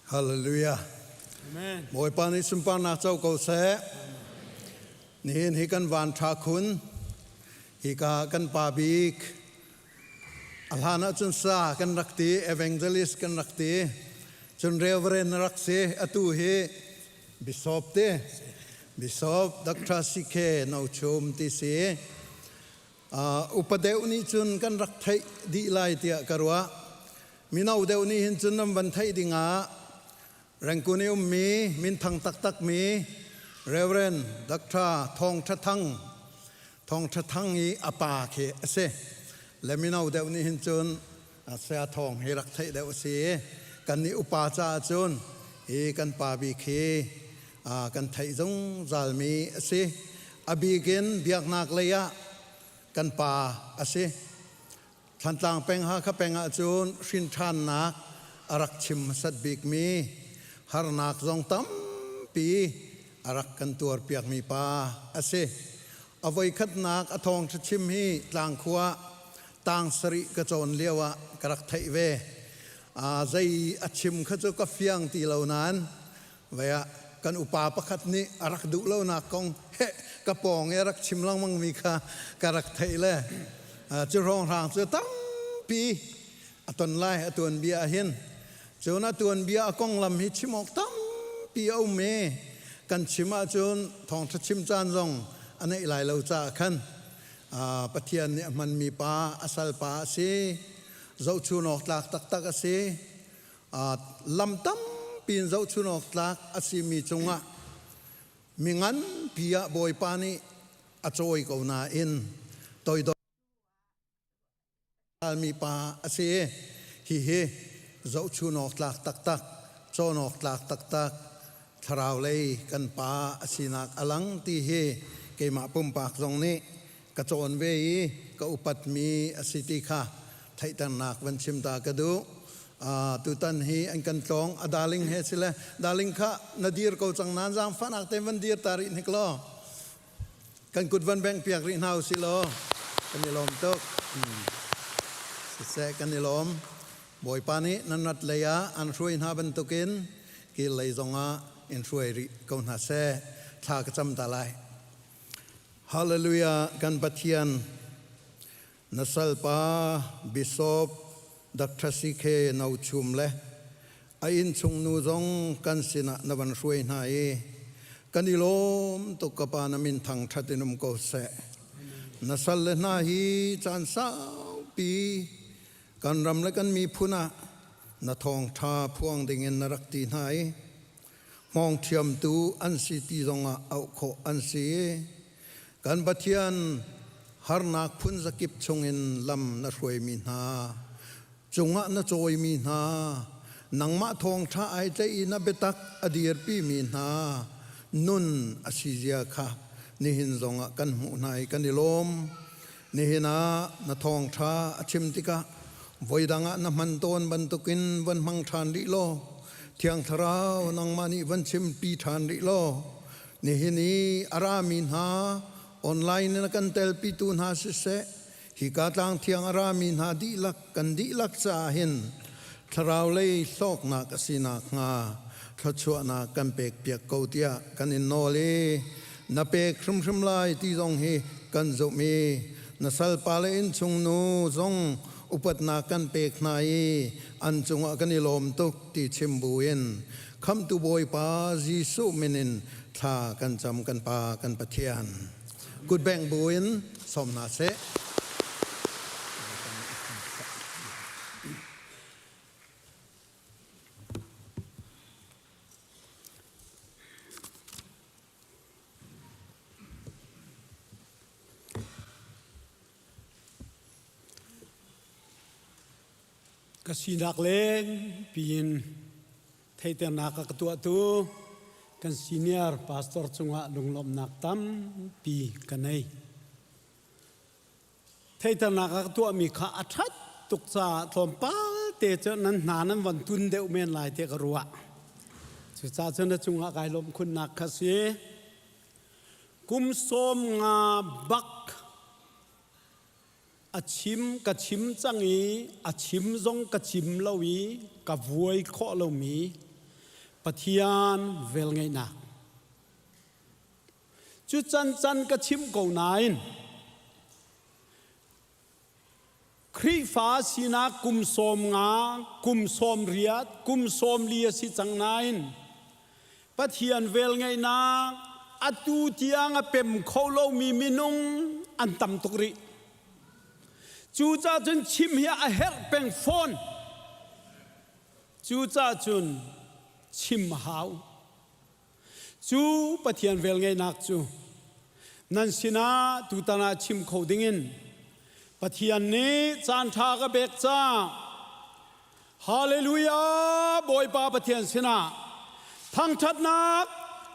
Hallelujah. Amen. Bawipa nih sunparnak co ko seh. Nihin hi kan van tha khun. Hika kan pa bik a hlan ahcun sa kan rak ti, evangelist kan rak ti, cun reverend rak si, atu hi bishop ti, bishop Dr. CK No Chum ti si. Upa deuh nih cun kan rak theih dih lai tiah ka ruah. Mino deuh nih hin cun nan van theih dingah Rengkun i ummi minthang taktakmi Reverend Dr. Thawng Tha Thang Thawng Tha Thang i a pa khi a si. Le mino deuh nih hin cun saya thawng hi rak theih deuh a si i kannih upa caah cun hi kan pa bik hi kan theih zungzalmi a si. A bik in biaknak lei ah kan pa a si. Thantlang peng Hakha peng ahcun hrinṭhannak a rak chim hmasat bikmi harnak zong tampi a rak kan tuarpiakmi pa a si. A voikhatnak a thawngṭha chim hi tlangkhua tang sarih ka cawn lio ah ka rak theih ve. Zei a chim kha cu ka fiang ti lo nain vei ah kan upa pakhat nih a rak duh lonak kong he ka pawng i a rak chim lengmangmi kha ka rak theih le cu hrawnghrang cu tampi a ton lai a tuanbia ah hin cun a tuanbia a konglam hi chim awk tampi a um i kan chim ahcun thawngṭha chim caan zong a neih lai lo caah khan Pathian nih a hmanmi pa a salpa a si zohchun awk tlak taktak a si lam tampi in zohchun awk tlak a simi cungah mi nganpi ah Bawipa nih a cawi ko nain toidor mi pa a si. Hihi zohchun awk tlak taktak, cawn awk tlak taktak, thlarau lei kan pa a sinak a lang ti hi keimah pumpak zong nih ka cawn ve i ka upatmi a si ti kha theihternak van chim ta ka duh. Tutan hi an kan tlawng a darling he sile darling kha na dir ko cang nan zaangfahnak te van dir ta rih hnik law kan kut van bengh piak rih hna usih law kan i lawm tuk. Siseh kan i lawm. Bawipa nih nan rat lei ah an hruai hna bantukin kil lei zongah in hruai rih ko hna seh. Thla ka cam ta lai. Hallelujah kan Pathian na salpa Bishop Dr. CK No Chum le a innchung nu zong kan sinah na van hruai hna i kan i lawm tuk ka pa na min thangṭhat in um ko seh. Na sal le hna hi caan saupi kan ram le kan miphun ah na thawngṭha phuang dingin na rak ti hna i hngawng ṭhiamtu an si ti zongah auh khawh an si. Kan Pathian harnak phun zakip chungin lam na hruaimi hna cungah na cawimi hna nangmah thawngṭha ai tlaih i na biatak a dirpimi hna nun a si zia kha nihin zongah kan hmuh hna i kan i lawm. Nihin ah na thawngṭha a chim tikah voidang ah na hman tawn bantukin van hmang ṭhan rih law Thiang Thlarau nangmah nih van chimpi ṭhan rih law nihin i a rami hna online in a kan telpitu hna siseh hika tlang thiang a rami hna dihlak kan dihlak caah hin thlarau lei hlawknak a si nakhnga thluachuahnak kan pekpiak ko tiah kan in nawl i na pek hrimhrim lai ti zong hi kan zumh i na salpa le innchung nu zong upatnak kan pek hna i an cungah kan i lawm tuk ti chim buin khamtu Bawipa Jesuh min in thla kan cam kan Pa kan Pathian kutbengh buin sawm hna seh. Ka sinak leng piin theihternak a ka tuahtu kan senior pastor cungah lunglawmhnak tampi ka nei. Theihternak a ka tuahmi kha a ṭhat tuk caah tlawmpal te cu nan hna nan von tun deuh men lai tiah ka ruah. Cucaah cun na cungah kai lawmh khunnak kha si. Kum sawm nga bak a chim ka chim cang i a chim zong ka chim lo i ka vuai khawh lomi. Pathian velngeihnak. Cu cancan ka chim ko nain Khrihfa sinak kum 50, kum 80, kum 40 a si cang nain Pathian velngeihnak atu tiang a pem kho lomi minung an tam tuk rih. Cucaah cun chim hi a herh peng fawn. Cucaah cun chim a hau. Cu Pathian velngeihnak cu nan sinah tutan ah chim kho dingin Pathian nih caanṭha ka pek caah Hallelujah Bawipa Pathian sinah thangṭhatnak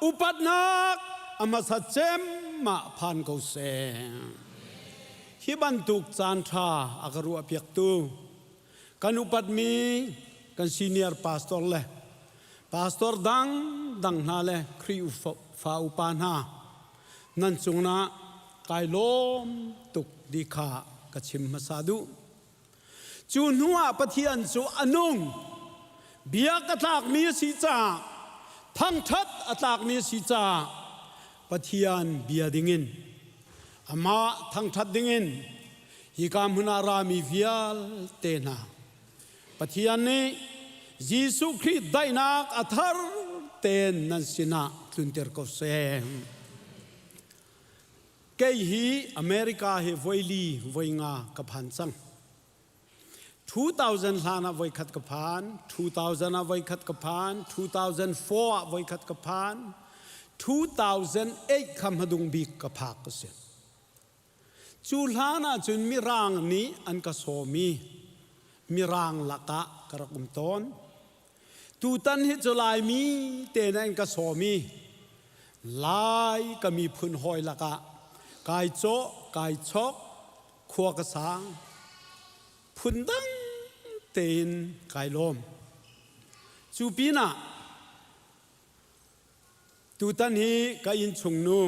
upatnak a hmasa cem ah phan ko seh. Hi bantuk caanṭha a ka ruahpiaktu kan upatmi kan senior pastor le pastor dang dang hna le Khrihfa upa hna nan cungah kai lawm tuk ti kha ka chim hmasa duh. Cu hnu ah Pathian cu a nung, biak a tlakmi a si caah, thangṭhat a tlakmi a si caah Pathian bia dingin amah thangṭhat dingin hika hmun ah rami vialte hna Pathian nih Jesuh Khrih daihnak a thar tein nan sinah tlunter ko seh. Kei hi America hi voili voi nga ka phan cang. 2000 hlan ah voikhat ka phan, 2000 ah voikhat ka phan, 2004 ah voikhat ka phan, 2008 kha hmadung bik ka phak ka si. Cu hlan ahcun Mirang nih an ka sawm i Mirang lakah ka rak um tawn. Tutan hi cu Laimi te nih an ka sawm i Lai ka miphun hawi lakah kai cawh, kai chok, khua ka sang. Phundang tein kai lawm. Cu pinah Tutan hi ka innchungnu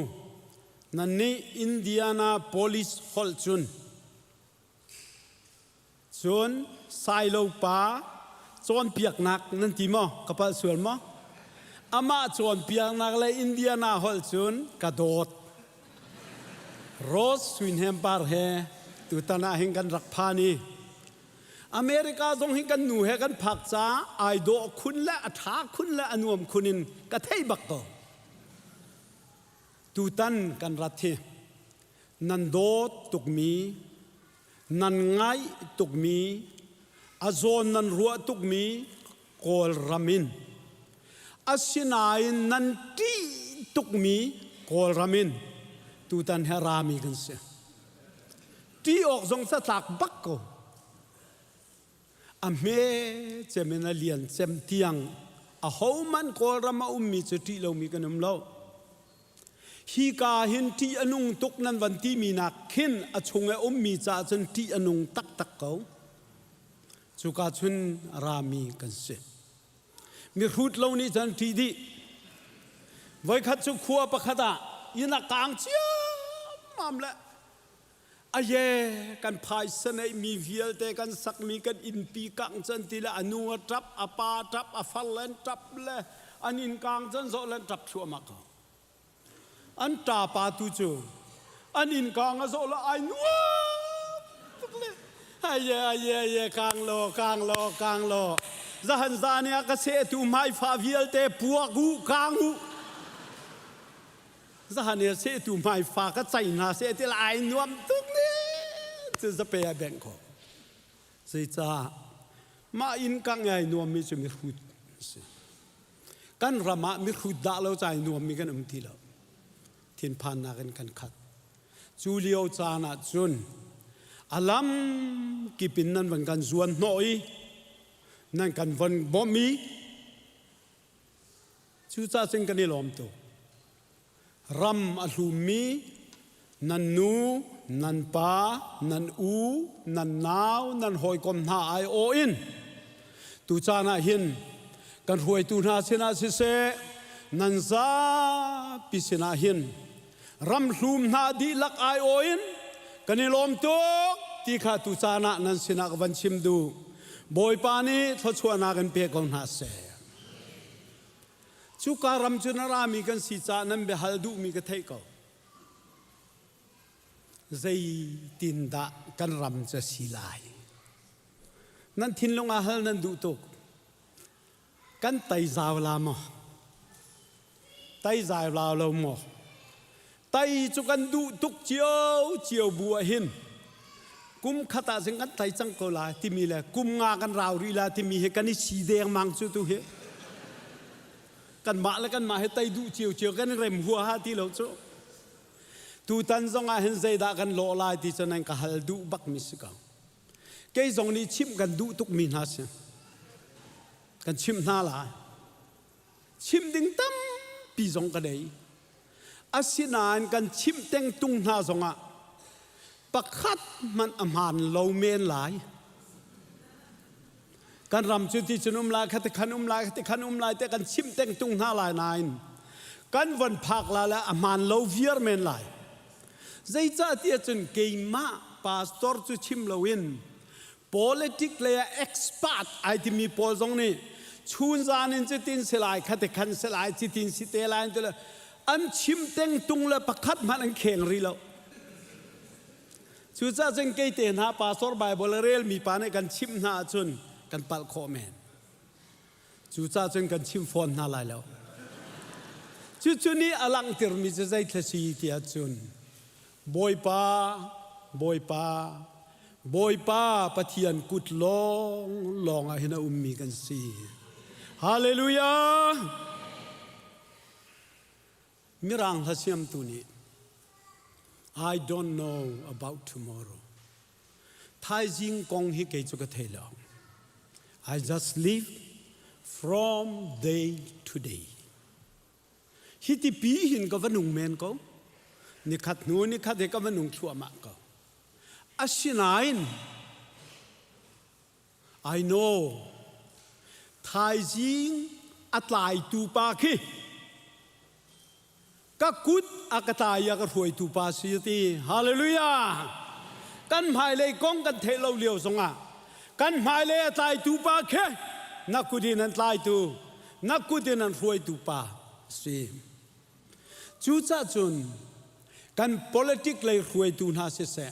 nannih Indianapolis holh cun cun Sailo pa cawnpiaknak nan ti maw? Ka palh sual maw? Amah cawnpiaknak le Indiana holh cun ka dawt. Rose Suinhem Par he tutan ah hin kan rak phan i America zong hi kan nu he kan phak caah ai dawh khun le a ṭha khun le a nuam khun in ka thei bak ko. Tutan kan rat hi nan dawt tukmi, nan ngaih tukmi, a zawn nan ruah tukmi Kawlram in asinain nan ṭih tukmi Kawlram in tutan he rami kan si. Ṭih awk zong catlak bak ko. A hme cem in a lian cem tiang a hohmanh Kawlram a ummi cu ṭih lomi kan um lo. Hi ka hin ṭih a nung tuk nan van timi nak khin a chung i ummi caah cun ṭih a nung taktak ko. Cuka cun a rami kan si. Mihrut lo nih cun ṭih dih. Voikhat cu khua pakhat ah inn a kaang ciammam le aye kan phaisa neihmi vialte kan sakmi kan innpi kangh can ti le a nu a ṭap a pa ṭap a far le an ṭap le an inn kaang can zawh le an ṭap thluahmah ko an ṭapa tu cu an inn kaang a zawh le ai nuam tuk le aye aye aye kaang law kaang law kaang law zahan zan ah ka sehtu hmaifa vialte puak u kaang u Zahan i sehtu hmaifa ka cai hna seh ti ai nuam tuk ni cu zape a bengh ko. Zeicah mah inn ka ngai nuammi cu mihrut si. Kan ram ah mihrut dah lo cai nuammi kan um ti lo. Thinphannak in kan khat. Cu lio caan ah cun a lam kip in nan van kan zuan hnawh i nan kan von bawmh i Cucaah cun kan i lawm tuk. Ram a hlummi nan nu, nan pa, nan u, nan nau, nan hawikom hna aiawh in tucaan ah hin kan hruaitu hna sinah siseh, nan zapi sinah hin ram hlum hna dihlak aiawh in kan i lawm tuk ti kha tucaan ah nan sinah ka van chim duh. Bawipa nih thluachuahnak in pe ko hna seh. Cuka ram cu na rami kan si caah nan biahal duhmi ka theih ko. Zeitindah kan ram cu a si lai? Nan thinlung ah hal nan duh tuk. Kan tei zau la maw? Tei zau la lo maw? Tai cu kan duh tuk cio cio bu ah hin kum khat ah cun kan tai cang ko lai timi le kum nga kan rau rih la timi hi kan i si dengmang cu tu hi kanmah le kanmah hi tai duh cio cio kan i rem huaha ti lo cu tutan zong ah hin zeidah kan lawh lai ti cu nan ka hal duh bak mi si ko kei zong nih chimh kan duh tuk mi hna si kan chimh hna lai Chim ding tampi zong ka nei. Asinain kan chimh tengtung hna zongah pakhat hmanh a hmaan lo men lai. Kan ram cu ti cun um lai, khati khan um lai, khati khan um lai te kan chimh tengtung hna lai nain kan von phak la le a hmaan lo viar men lai. Zeicah tiah cun keimah pastor cu chim loin Politic lei ah expert ai timi pawl zong nih chunzan in cutin si lai khati khan si lai citin si te lai ti an chim tengtung le pakhat hmanh an kheng rih lo. Cucaah cun kei te hna pastor Bible a relmi pa nih kan chimh hna ahcun kan palh khawh men. Cucaah cun kan chim fawn hna lai lo. Cucu nih a langhtermi cu zeithla si ti ahcun Bawipa, Bawipa, Bawipa Pathian kut lawng lawng ah hin a ummi kan si. Hallelujah! Mirang hla siamtu nih I don't know about tomorrow. Thaizing kong hi kei cu ka thei lo. I just live from day to day. Hi ti pi hin ka va nung men ko. Nikhat hnu nikhat he ka va nung thluahmah ko. Asinain I know thaizing a tlaitu pa khi ka kut a ka tlai a ka hruaitu pa si ti hallelujah kan hmailei kong kan theih lo lio zongah kan hmailei a tlaitu pa khi na kut in an tlaitu na kut in an hruaitu pa si cucah cun kan politic lei hruaitu hna siseh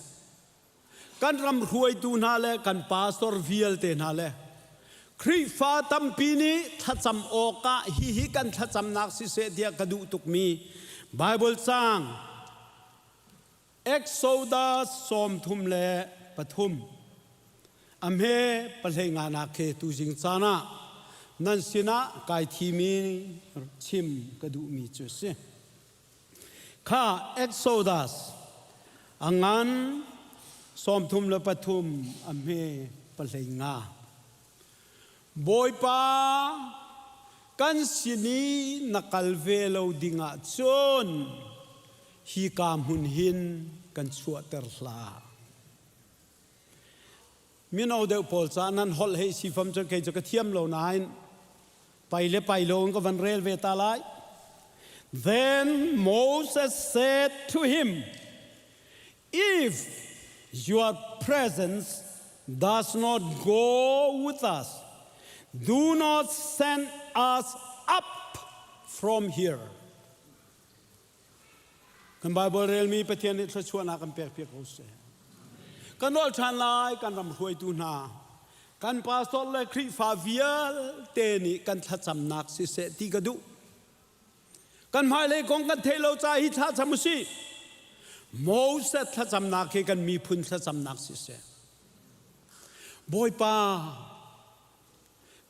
kan ram hruaitu hna le kan pastor vialte hna le Khrihfa tampi nih thlacam awkah hihi kan thlacamnak siseh tiah ka duh tukmi Bible caang Exodus 33 a hme pahlei nganak khi tuzing caan ah nan sinah kai thimi chim ka duhmi cu a si. Kha Exodus a ngan 33 a hme pahlei nga. Bawipa kan sin i na kal ve lo dingah cun hika hmun hin kan chuahter hlah. Mino deuh pawl caah nan holh hei si fam cun kei cu ka thiam lo nain pai le pai lo in ka van rel ve ta lai. Then Moses said to him, If your presence does not go with us, do not send us up from here. Kan Bible relmi Pathian nih thluachuahnak kan pekpiak ko seh. Kan nawl ṭhan lai kan ram hruaitu hna, kan pastor le Khrihfa vialte nih kan thlacamnak siseh ti ka duh. Kan hmailei kong kan theih lo ca hi thlacam usih. Moses thlacamnak hi kan miphun thlacamnak siseh. Bawipa,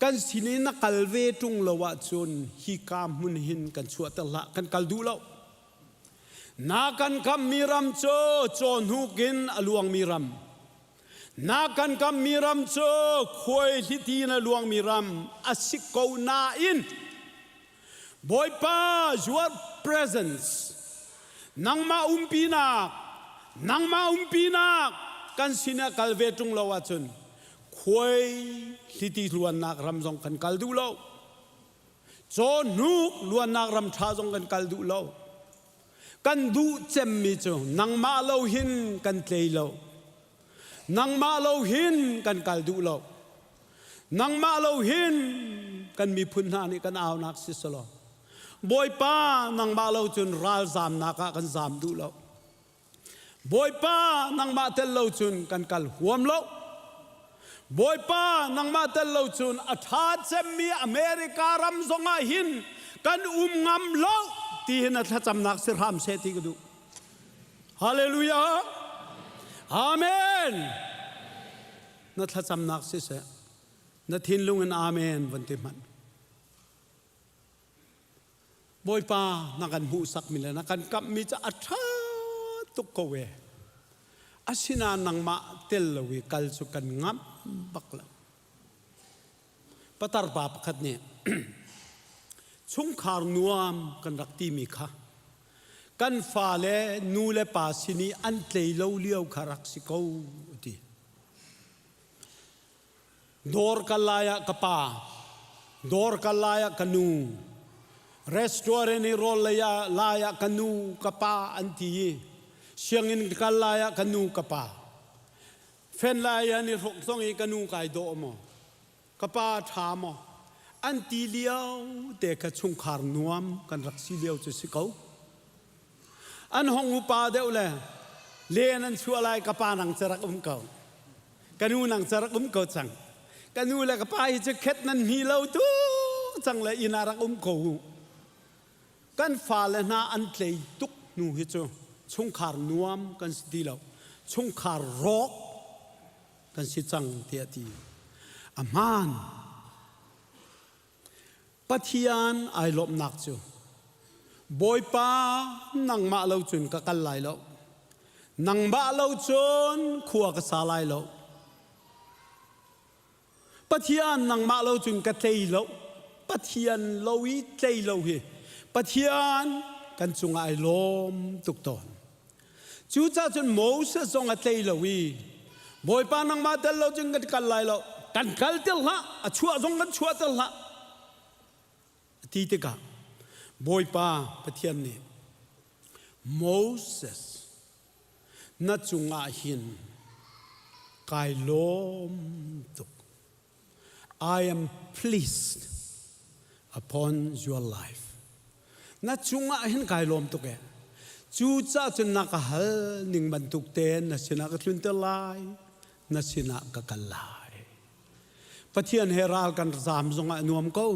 Kan sin i na kal ve ṭung lo ahcun hika hmun hin kan chuahter hlah, kan kal duh lo. Na kan kammi ram cu cawhnuk in a luangmi ram. Na kan kammi ram cu khuaihliti in a luangmi ram a si ko nain Bawipa, your presence, nangmah umpinak, nangmah umpinak kan sin ah kal ve ṭung lo ahcun khuai hliti luannak ram zong kan kal duh lo. Cawhnuk luannak ram ṭha zong kan kal duh lo. Kan duh cemmi cu nangmah lo hin kan tlei lo. Nangmah lo hin kan kal duh lo. Nangmah lo hin kan miphun hna nih kan aunak si selaw. Bawipa nangmah lo cun ralzamnak ah kan zam duh lo. Bawipa nangmah tel lo cun kan kal huam lo. Bawipa nangmah tel lo cun a ṭha cemmi America ram zongah hin kan um ngam lo ti hin a thlacamnak si hram seh ti ka duh. Hallelujah. Amen. Na thlacamnak siseh na thinlung in amen van ti hmanh. Bawipa na kan hmuhsakmi le na kan kamhmi cu a ṭha tuk ko e. Asinain nangmah tel lo i kal cu kan ngamh bak lo. Patar pa pakhat nih chungkhar nuam kan rak timi kha kan fale nu le pa sin i an tlei lo lio kha rak si ko a ti. Dawr kal lai ah ka pa, dawr kal lai ah ka nu, restaurant i rawl lei ah lai ah ka nu, ka pa an ti i sianginn kal lai ah ka nu, ka pa. Fen lai an i hruk zong i ka nu kai dawh maw, ka pa ṭha maw, an ti lio te kha chungkhar nuam kan rak si lio cu si ko. An hong upa deuh le len an chuah lai ka pa nang cu rak um ko. Ka nu nang cu rak um ko cang. Ka nu le ka pa hi cu khet nan hmi lo tu cang le inn ah rak um ko u. Kan fale hna an tlei tuk hnu hi cu chungkhar nuam kan si ti lo. Chungkhar rawk kan si cang tiah ti. A hmaan. Pathian ai lawmhnak cu Bawipa nangmah lo cun ka kal lai lo. Nangmah lo cun khua ka sa lai lo. Pathian nangmah lo cun ka tlei lo. Pathian lo i tlei lo hi Pathian kan cungah ai lawm tuk tawn. Cucaah cun Moses zong a tlei lo i Bawipa nangmah tel lo cun kan kal lai lo. Kan kal tel hlah, a chuah zong kan chuah tel hlah. A ti tikah Bawipa Pathian nih Moses na cungah hin kai lawm tuk. I am pleased upon your life. Na cungah hin kai lawm tuk e. Cucaah cun na ka hal ning bantuk tein na sinah ka tlunter lai, na sinah ka kal lai. Pathian he ral kan zaam zongah a nuam ko.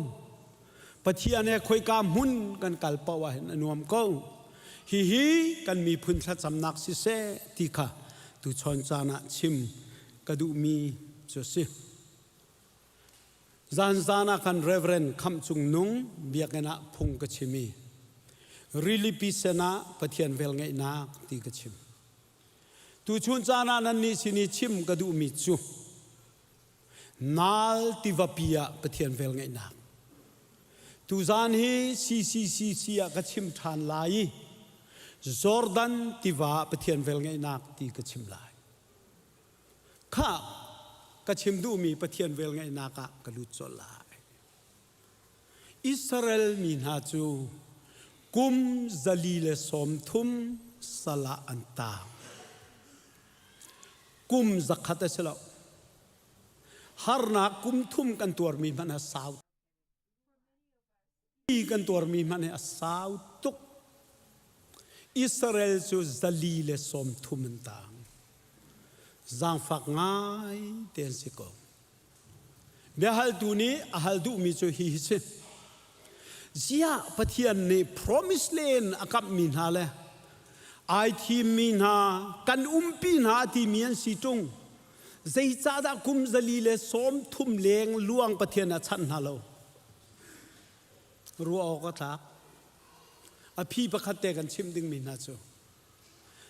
Pathian he khoika hmun kan kal paoh ah hin a nuam ko. Hihi kan miphun thlacamnak siseh ti kha tuchon caan ah chim ka duhmi cu a si. Zanzan ah khan Reverend Khamh Cung Nung biakinn ah phung ka chim i rilipi sen ah Pathian velngeihnak ti ka chim. Tuchun caan ah nannih sin i chim ka duhmi cu Nal tivapi ah Pathian velngeihnak. Tuzan hi CCCC ah ka chim ṭhan lai i Jordan tiva ah Pathian velngeihnak ti ka chim lai. Kha ka chim duhmi Pathian velngeihnak ah ka lut colh lai. Israel mi hna cu kum 130 sal ah an taang. Kum 100 a si lo. Harnak kum thum kan tuarmi hmanh a sau kan tuarmi hmanh hi a sau tuk. Israel cu 130 an taang. Zaangfak ngai te an si ko. Biahaltu nih a hal duhmi cu hi hi si. Ziah Pathian nih promise len a kamhmi hna le ai thimmi hna kan umpi hna a timi an si ṭung. Zeicahdah kum 130 leng luang Pathian a chanh hna lo? Ruah awk a tlak. A phi pakhat te kan chimh dingmi hna cu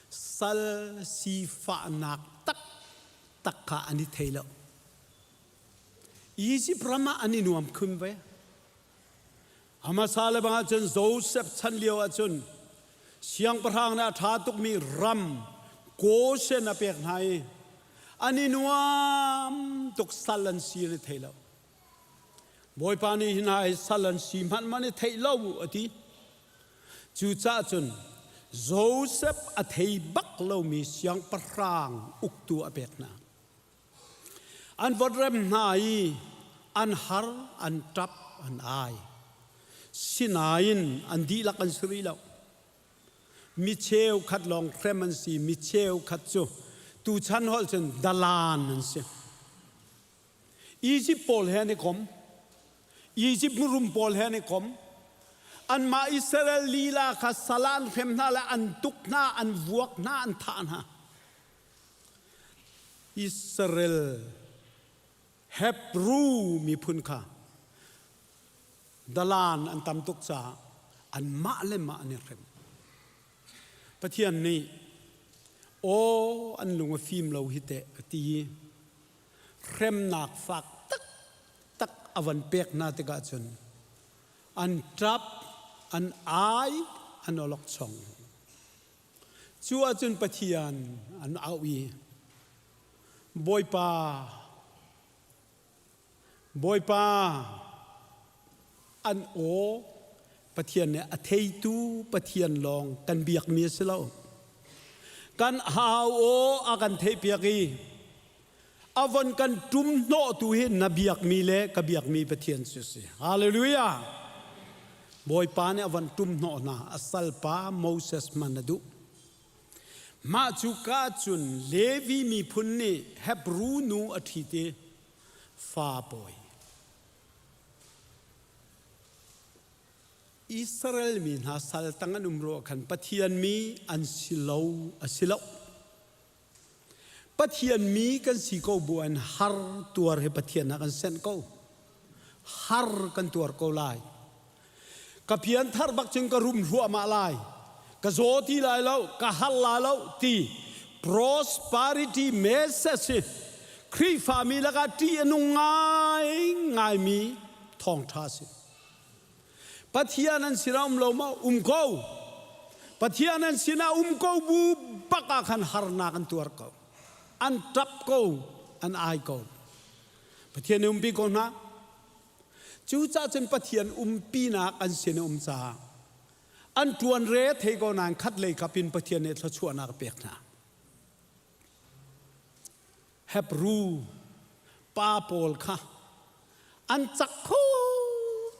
sal sifahnak taktak kha an i thei lo. Egypt ram ah an i nuam khun ve. A hmasa le bang ahcun Joseph chan lio ahcun siangpahrang nih a ṭha tukmi ram Goshen a pek hna i an i nuam tuk sal an si an i thei lo. Bawipa nih hi hna hi sal an si hmanh man i theih lo a ti. Cucaah cun Joseph a thei bak lomi siangpahrang uktu a pek hna. An vot rem hna i an har, an ṭap, an ai. Sinain an dihlak an si rih lo. Mi cheukhat lawng hrem an si, mi cheukhat cu tuchan holh cun dalan an si. Egypt pawl he an i kom. Egypt mirum pawl he an i kom. Anmah Israel lila kha sal ah an hrem hna le an tuk hna, an vuak hna, an thah hna. Israel Hebrew miphun kha dalan an tam tuk caah anmah le mah an i hrem. Pathian nih aw an lung a fim lo hi teh a ti i hremnak fak taktak a van pek hna tikah cun an ṭap, an ai, an awlokchong. Cu ahcun Pathian an auh i Bawipa, Bawipa, an aw Pathian nih a theitu Pathian lawng kan biakmi a si lo. Kan hau aw a kan theihpiak i a von kan ṭum hnawhtu hi na biakmi le ka biakmi Pathian cu si. Hallelujah! Bawipa nih a von ṭum hnawh hna a salpa Moses hman a duh. Mah cu ka cun Levi miphun nih Hebru nu a ṭhit i fa pawi. Israel mi hna sal tang an um ruah khan Pathian mi an si lo a si lo. Pathian mi kan si ko bu an har tuar hi Pathian ah kan senh ko. Har kan tuar ko lai. Ka pian thar bak cun ka rum hluahmah lai. Ka zaw ti lai lo, ka har la lo ti prosperity message hi Khrihfami lakah ṭih a nung ngai ngaimi thawngṭha a si. Pathian an sinah um lo maw? Um ko. Pathian an sinah um ko bu bak ah khan harnak an tuar ko. An ṭap ko, an ai ko. Pathian nih umpi ko hna. Cucaah cun Pathian umpinak an sin a um caah an ṭuan re thei ko nain khat lei kap in Pathian nih thluachuahnak a pek hna. Hebrew pa pawl kha an cak kho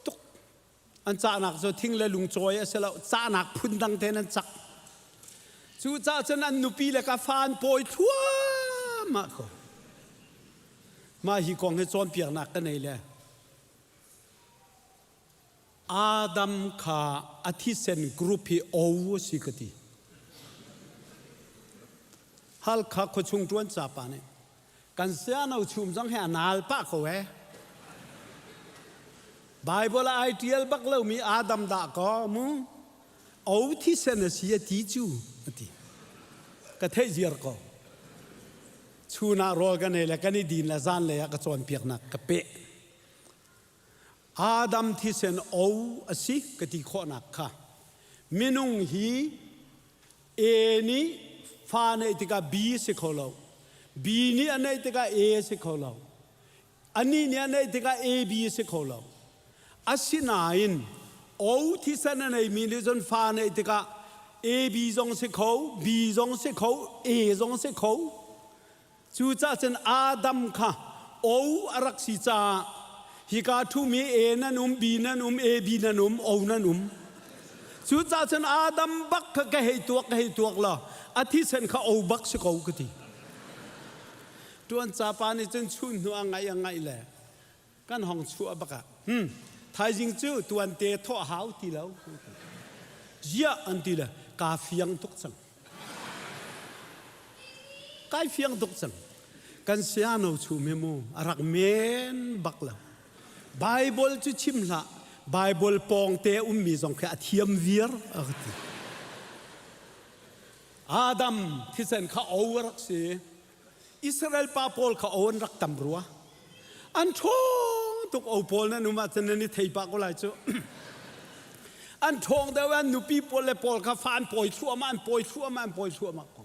tuk. An cahnak cu thing le lung cawi a si lo, cahnak phun dang tein an cak. Cucaah cun an nupi le ka fa an pawi thluahmah ko. Mah hi kong hi cawnpiaknak ka nei le Adam kha a thisen group hi O a si ka ti. Halkha khuachung ṭuan ca pa nih kan siano chum zong hi a naal pah ko ee. Bible ah ai ṭial bak lomi Adam dah kaw mu O thisen a si a ti cu a ti. Ka theih ziar ko. Chun ah rawl kan ei le kan i din le zan lei ah ka cawnpiaknak ka peh. Adam thisen o a si ka ti khawhnak kha minung hi A nih fa neih tikah B si kho lo B nih a neih tikah A si kho lo anih nih a neih tikah AB si kho lo asinain O thisen a neimi nih cun fa neih tikah AB zong si kho B zong si kho A zong si kho Cucaah cun Adam kha O a rak si caah hika ṭhumi A nan um, B nan um, A B nan um, O nan um. Cucaah cun Adam bak kha ka hei tuak ka hei tuak law a thisen kha O bak si ko ka ti. Ṭuan capa nih cun chun hnu a ngaih a ngaih le kan hong chuah bak ah hmm thaizing cu tuante thawh hau ti lo ziah an ti le kaa fiang tuk cang kai fiang tuk cang kan siano chum hi mu a rak men bak lo Bible cu chim hlah Bible pawng te ummi zong khi a thiam viar a ka ti Adam thisen kha o a rak si Israel pa pawl kha o an rak tam rua. An ṭhawng tuk o pawl nan um ahcun nan i thei pah ko lai cu. An ṭhawng deuh an nupi pawl le pawl kha fa an pawi thluahmah an pawi thluahmah an pawi thluahmah ko.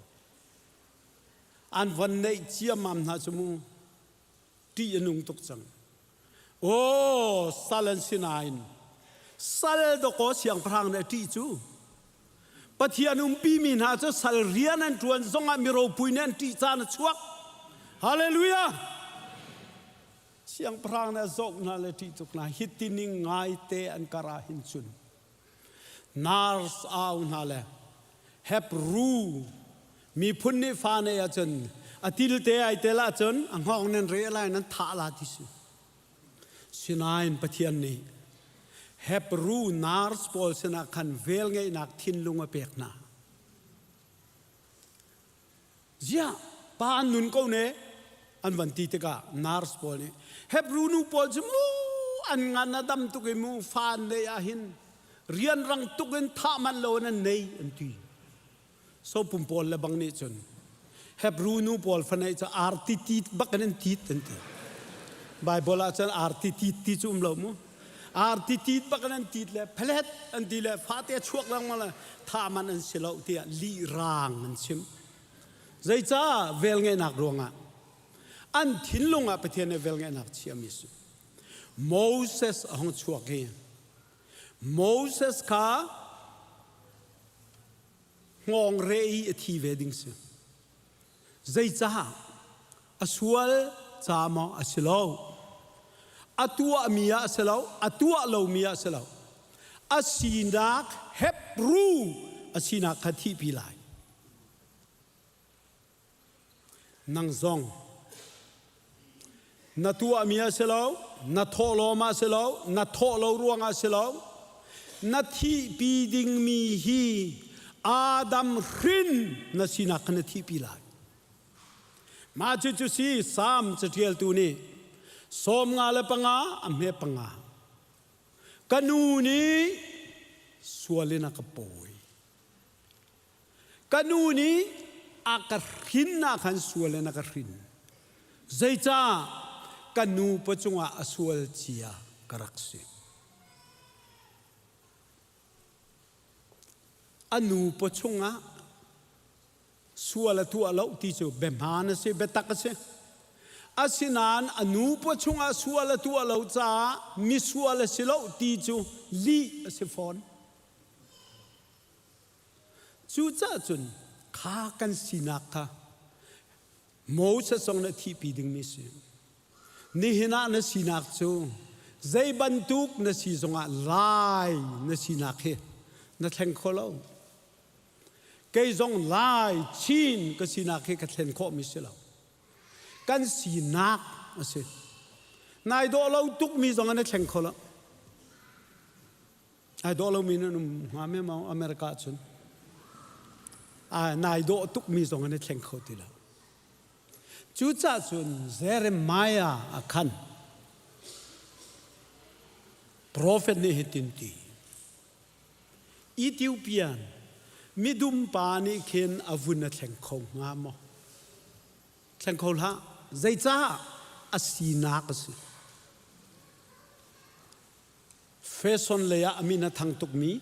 An von neih ciammam hna cu mu. Ṭih a nung tuk cang. Aw sal an si nain sal dawkaw siangpahrang nih a ṭih cu. Pathian umpimi hna cu sal rian an ṭuan zongah mi ropui nih an ṭih caan a chuak. Hallelujah! Siangpahrang nih a zoh hna le ṭih tuk hna. Hiti ning ngaite an kar ah hin cun nurse au hna le Hebrew miphun nih fa neih ahcun a tilte ai tel ahcun a hngawng nan re lai nan thah la ti si. Sinain Pathian nih Hebrew nurse pawl sinah khan velngeihnak thinlung a pek hna. Ziah pa an nun ko ne an van ti tikah nurse pawl nih Hebrew nu pawl cu mu an ngan a dam tuk i mu fa an neih ah hin rianrang tuk in thah manh lo in an nei an ti. So pum pawl le bang nih cun Hebrew nu pawl fa neih cu arti tit bak in an tit an ti. Bible ah cun arti tit ti cu um lo mu. Arti tit bak in an tit le phelet an ti le fate chuak lengmang le thah man an si lo tiah lih raang an chim. Zeicah velngeihnak ruangah an thinlung ah Pathian nih velngeihnak chiami si. Moses a hung chuak i Moses kha hngawng re i a thi ve ding si. Zeicah a sual ca maw a si lo? A tuahmi ah a si lo, a tuah lomi ah a si lo. A sinak Hebrew a sinak kha thihpi lai. Nang zong na tuahmi a si lo, na thawhlawm ah si lo, na thawh lo ruangah si lo, na thihpi dingmi hi Adam hrin na sinak kha na thihpi lai. Mah cucu si Salm caṭialtu nih 55 a hme panga ka nu nih sual in a ka pawi. Ka nu nih a ka hrin ah khan sual in a ka hrin. Zeicah ka nu pa cungah a sual cia ka rak si. A nu pa chungah sual a tuah lo ti cu biahmaan a si, biatak a si. Asinain a nu pa chungah sual a tuah lo caah misual a si lo ti cu lih a si fawn. Cucaah cun kha kan sinak kha Moses zong nih a thihpi dingmi a si. Nihin ah na sinak cu zei bantuk na si zongah lai na sinak hi na thleng kho lo. Kei zong lai Chin ka sinak hi ka thlen khawhmi si lo. Kan sinak a si. Nai dawh lo tukmi zong na thleng kho lo. Ai dawh lomi nan um hnga me maw America cun. Nai dawh tukmi zong an i thleng kho ti lo. Cucaah cun Jeremiah a khan profet nih hitin ti. Ethiopian midum pa nih khin a vun a thleng kho hnga maw? Thleng kho hlah. Zeicah a sinak a si. Fashion lei ah a min a thang tukmi,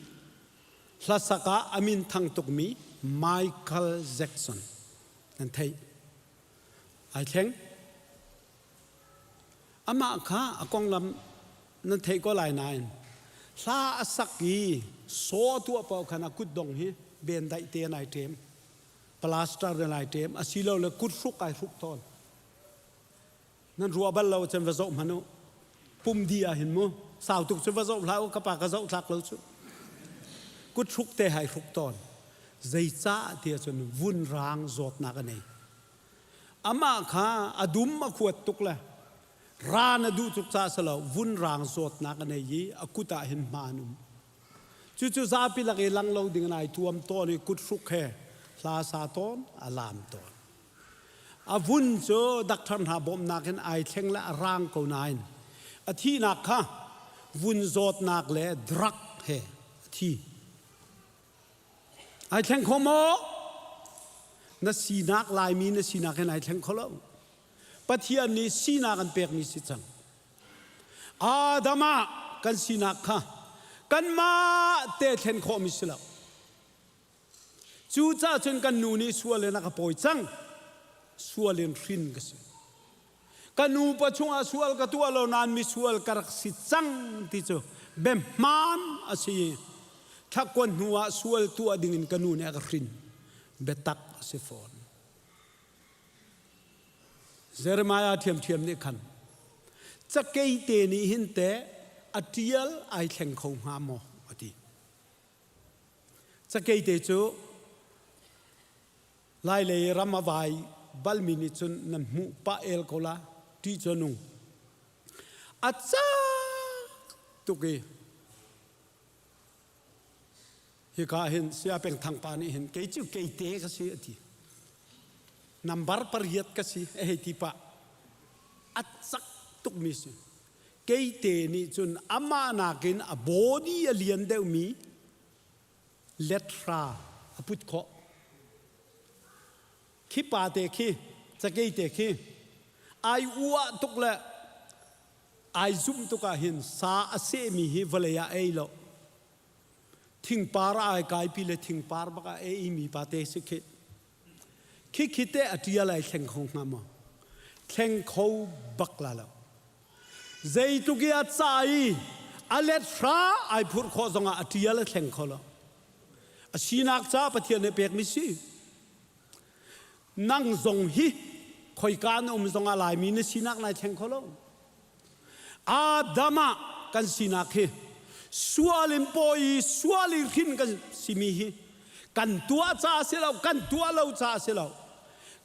hlasak ah a min thang tukmi Michael Jackson nan theih. Ai thleng. Amah kha a konglam nan theih ko lai nain hla a sak i saw tuah paoh khan a kutdong hi bendaih te an ai ṭem. Plaster in ai ṭem asilole kut hruk ai hruk tawn. Nan ruah bal lo cun va zoh hmanh u. Pum di ah hin mu sau tuk cu va zoh hlah u ka pa ka zoh tlak lo cu. Kut hruk te hai hruk tawn. Zeicah ti ahcun vunraang zawtnak a nei. Amah kha a dum a khuat tuk le ran a duh tuk caah si lo vunraang zawtnak a nei i a kut ah hin hma an um. Cucu zapi lak i lang lo ding in ai tuam tawn i kut hruk he hla sa tawn a laam tawn. A vun cu daktar hna bawmhnak in ai thleng le a rang ko nain a thihnak kha vun zawtnak le drug he a thi. Ai thleng kho maw? Na sinak Laimi na sinak hin ai thleng kho lo. Pathian nih sinak an pekmi si cang. Adam ah kan sinak kha kanmah te thlen khawhmi si lo. Cucaah cun kan nu nih sual in a ka pawi cang. Sual in hrin ka si. Ka nupa chungah sual ka tuah lo nain misual ka rak si cang ti cu biahmaan a si. Thlakuan hnu ah sual tuah dingin ka nu nih a ka hrin. Biatak a si fawn. Jeremiah ṭhiamṭhiam nih khan. Cakei te nih hin teh a ṭial ai thleng kho hnga maw? a ti. Cakei te cu Lailei ram a vai balmi nih cun nan hmuh pah el ko la ṭih cu a nung. A cak tuk i hika hin Saya Peng Thang pa nih hin kei cu keite ka si a ti. Nambar pariat ka si a hei ti pah. A cak tukmi si. Keite nih cun amah nakin a body a lian deuhmi lethra a put khawh. Khi pa te khi, cakei te khi, ai uah tuk le ai zumh tuk ah hin sa a sehmi hi vawlei ah ei lo. Thingpar ai kaipi le thingpar bak ah ei mi pa te si khi. Khi khi te a ṭial ai thleng kho hnga maw? Thleng kho bak la lo. Zeitluk i a ca i a let hra ai phurh khawh zongah a ṭial a thleng kho lo. A sinak ca Pathian nih pekmi si. Nang zong hi khoika na um zongah Laimi na sinak nai thleng kho lo. Adam ah kan sinak hi sual in pawi i sual i hrin kan simi hi kan tuah caah si lo, kan tuah lo caah si lo,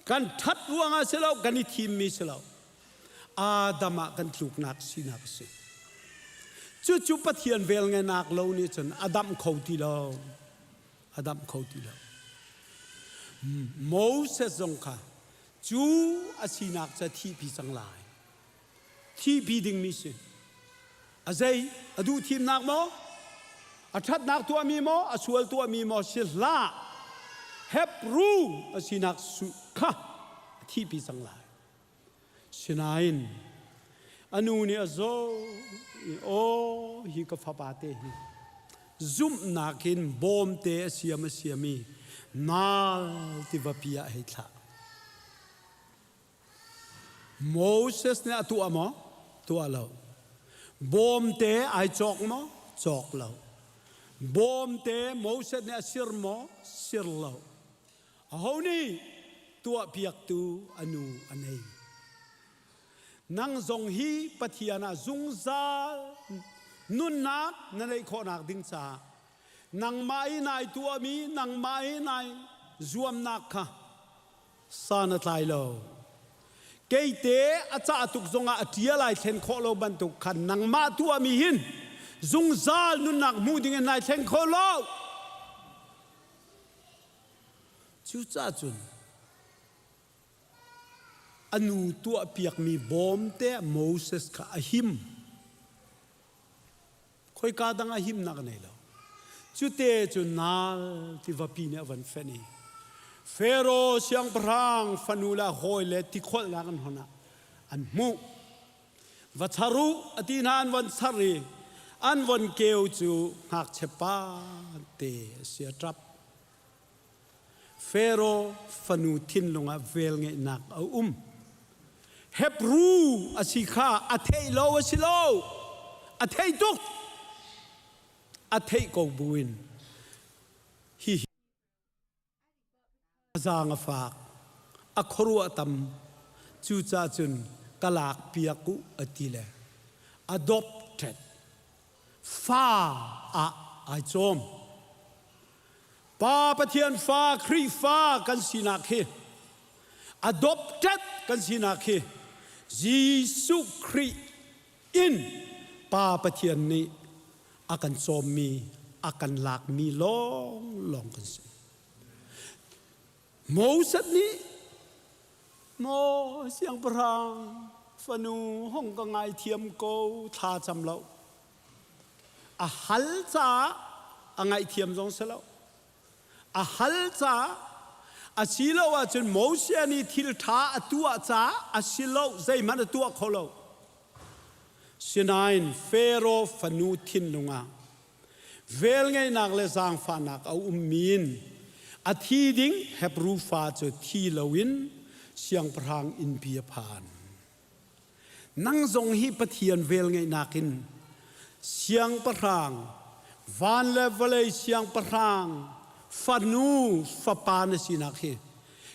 kan ṭhat ruangah si lo, kan i thimmi si lo. Adam ah kan tluknak sinak a si. Cucu Pathian velngenak lo nih cun a damh kho ti lo. A damh kho ti lo. Moses zong kha cu a sinak cu a thihpi cang lai. Thihpi dingmi si. A zei? A duh thimnak maw? A ṭhatnak tuahmi maw? A sual tuahmi maw? Si hlah. Hebrew a sinak kha a thihpi cang lai. Sinain a nu nih a zoh i aw hi ka fapa te hi zumhnak in bawmte a siam a siam i nal tivapi ah hei thlah. Moses nih a tuah maw? Tuah lo. Bawmte ai cawk maw? Cawk lo. Bawmte Moses nih a sir maw? Sir lo. Aho nih tuahpiaktu a nu a nei. Nang zong hi Pathian ah zungzal nunnak na neih khawhnak ding caah nangmah i nai tuahmi, nangmah i nai zuamnak kha san a tlai lo. Keite a cah tuk zongah a ṭial ai thlen khawh lo bantuk khan nangmah tuahmi hin zungzal nunnak hmu dingin nai thleng kho lo. Cucaah cun a nu tuahpiakmi bawmte Moses kha a him. Khoika dang ah himnak a nei lo. Cute cu nal tivapi nih a van fenh i Faro siangpahrang fanu le a hawile tikholhnak an hon ah an hmuh. Va char u a ti hna an von char i an von keu cu ngakchia pa te a si a ṭap. Faro fanu thinlung ah velngeihnak a um. Hebru a si kha a theih lo a si lo. A thei tuk. A theih ko buin hihi A zaang a fak, a khuaruah tam, cucaah cun ka lakpiak u a ti le adopted fa ah ai cawm. Pa Pathian fa Khrihfa kan sinak hi adopted kan sinak hi Jesuh Khrih in Pa Pathian nih a kan cawmmi, a kan lakmi lawnglawng kan si. Moses nih maw siangpahrang fanu hong ka ngaithiam ko thla cam lo a hal caah a ngaihthiam zong si lo a hal caah a si lo ahcun Moses nih thil ṭha a tuah caah a si lo zeihmanh a tuah kho lo sinain Pharaoh fanu thinlung ah Velngeihnak le zaangfahnak a ummi in a thi ding Hebru fa cu thi loin siangpahrang innpi a phan. Nang zong hi Pathian velngeihnak in siangpahrang, van le vawlei siangpahrang, fanu, fapa na sinak hi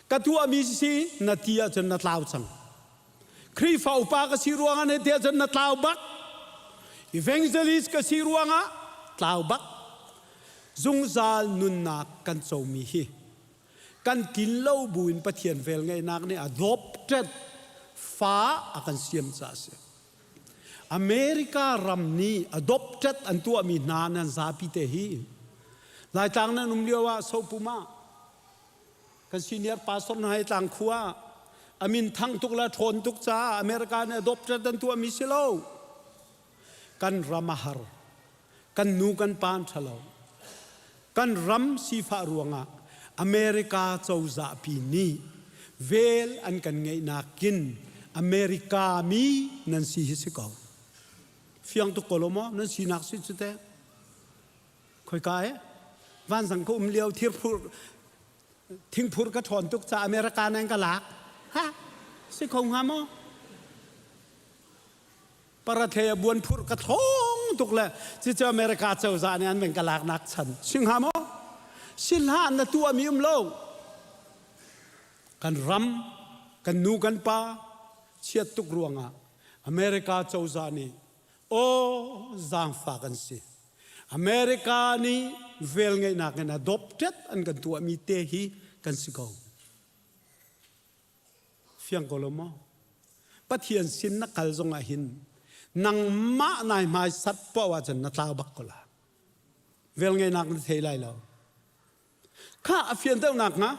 ka tuahmi si na ti ahcun na tlau cang. Khrihfa upa ka si ruangah ne tiah cun na tlau bak. Evangelist ka si ruangah tlau bak. Zungzal nunnak kan comi hi kan tlin lo buin Pathian velngeihnak nih adopted fa a kan siam caah a si. America ram nih adopted an tuahmi hna nan zapi te hi Laitlang nan um lio ah Sopum ah kan senior pastor hna hi tlang khua a min thang tuk le ṭhawn tuk caah America nih adopted an tuahmi si lo. Kan ram a har. Kan nu kan pa an ṭhalo. Kan ram sifah ruangah America cozah pi nih vel an kan ngeihnak kin America mi nan si hi si ko. Fiang tuk ko lo maw nan sinak si cu teh? Khoika e? Vanzang ka um lio thirphur thingphur ka ṭhawn tuk ca America nan ka lak. Ha? Si kho hnga maw? Parathe a buan phurh ka thong tuk le cucu America cozah nih an van ka laknak chan si hnga maw? Si hlah na tuahmi um lo. Kan ram, kan nu kan pa chiat tuk ruangah America cozah nih aw zaangfak an si. America nih velngeihnak in adopted an kan tuahmi te hi kan si ko. Fiang ko lo maw? Pathian sin na kal zong ah hin nangmah nai hmai sat poah ahcun na tlau bak ko la. Velngeihnak na thei lai lo. Kha a fian deuhnak hnga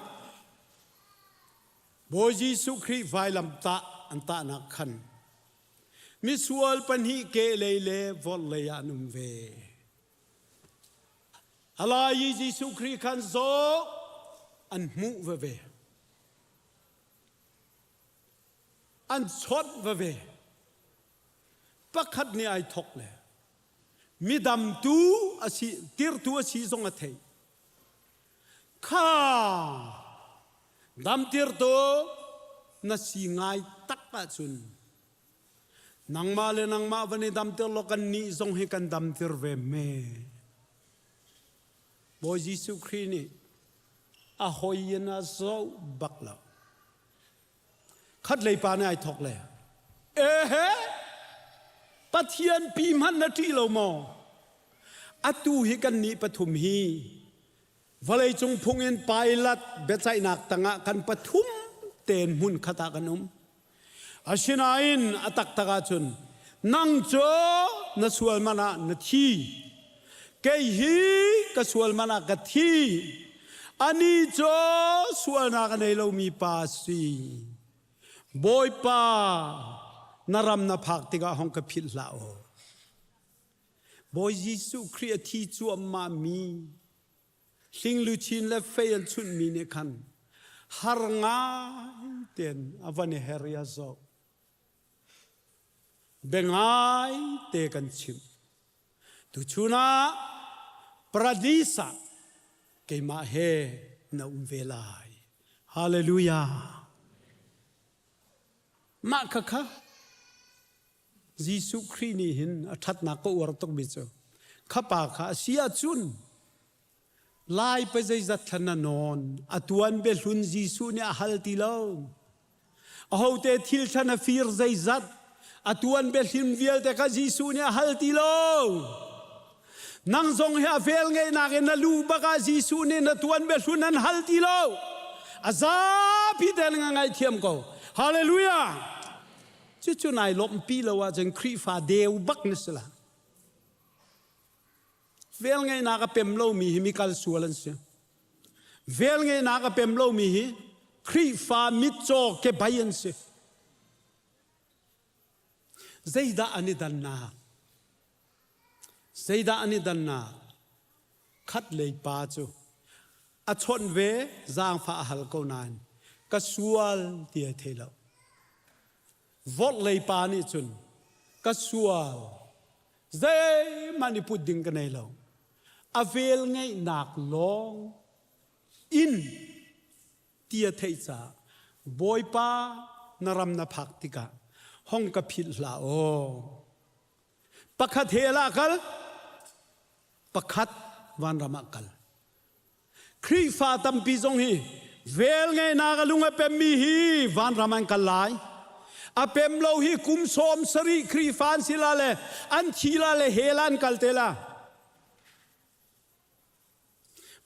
Bawi Jesuh Khrih vailam tah an tahnak khan misual pahnih kehlei le vorhlei ah an um ve. Alai i Jesuh Khrih khan zaw an hmuh veve. An chawnh veve. Pakhat nih ai thok le midam tu a si tirtu a si zong a thei. Kha dam tirtu na si ngai tak ahcun nangmah le nangmah van i damter law kannih zong hi kan damter ve me. Bawi Jesuh Khrih nih a hoi in a zoh bak lo. Khat lei pa nih ai thok le ehe Pathian pi hmanh na ṭih lo maw? Atu hi kannih pathum hi vawleicung phung in Pilate biaceihnak tangah kan pathum tein hmun khat ah kan um. Asinain a taktak ahcun nang cu na sual man ah na thi. Kei hi ka sual man ah ka thi. Ani cu sualnak a nei lomi pa a si. Bawipa, na ram na phak tikah hong ka philh hlah aw. Bawi Jesuh Khrih a thi cuahmah mi Hling luchin le fei an chunhmi nih khan har ngai tein a van i her i a zoh. Bia ngai te kan chimh. Tuchun ah paradis ah keimah he na um ve lai. Hallelujah. Mah khakha Jesuh Khrih nih hin a ṭhatnak ka uar tukmi cu kha pa kha a si ahcun lai pa zeizat thlan a nawn a tuan biahlun Jesuh nih a hal ti lo ahote thil thlan a fir zeizat a tuan biahlun vialte kha Jesuh nih a hal ti lo nang zong hi a vel ngeihnak in na lu bak ah Jesuh nih na tuan biahlun an hal ti lo a zapi tein nga ngaithiam ko hallelujah Cucu nai lawmhpi lo ahcun Khrihfa deu bak na si la. Velngeihnak a pem lomi hi mi kal sual an si. Velngeihnak a pem lomi hi Khrihfa mitcaw kebai an si. Zeidah an i dannak? Zeidah an i dannak? Khat lei pa cu a chawnh ve zaangfah a hal ko nain ka sual ti ai thei lo. Vorh lei pa nih cun ka sual zeihmanh i put ding ka nei lo. A vel ngeihnak lawng in ti a theih caah Bawipa na ram na phak tikah hong ka philh hlah aw. Pakhat hell ah kal, pakhat vanram ah kal. Khrihfa tampi zong hi vel ngeihnak a lung a pemmi hi vanram an kal lai. A pem lo hi kum 70 Khrihfa an si la le an thi la le hell an kal te la.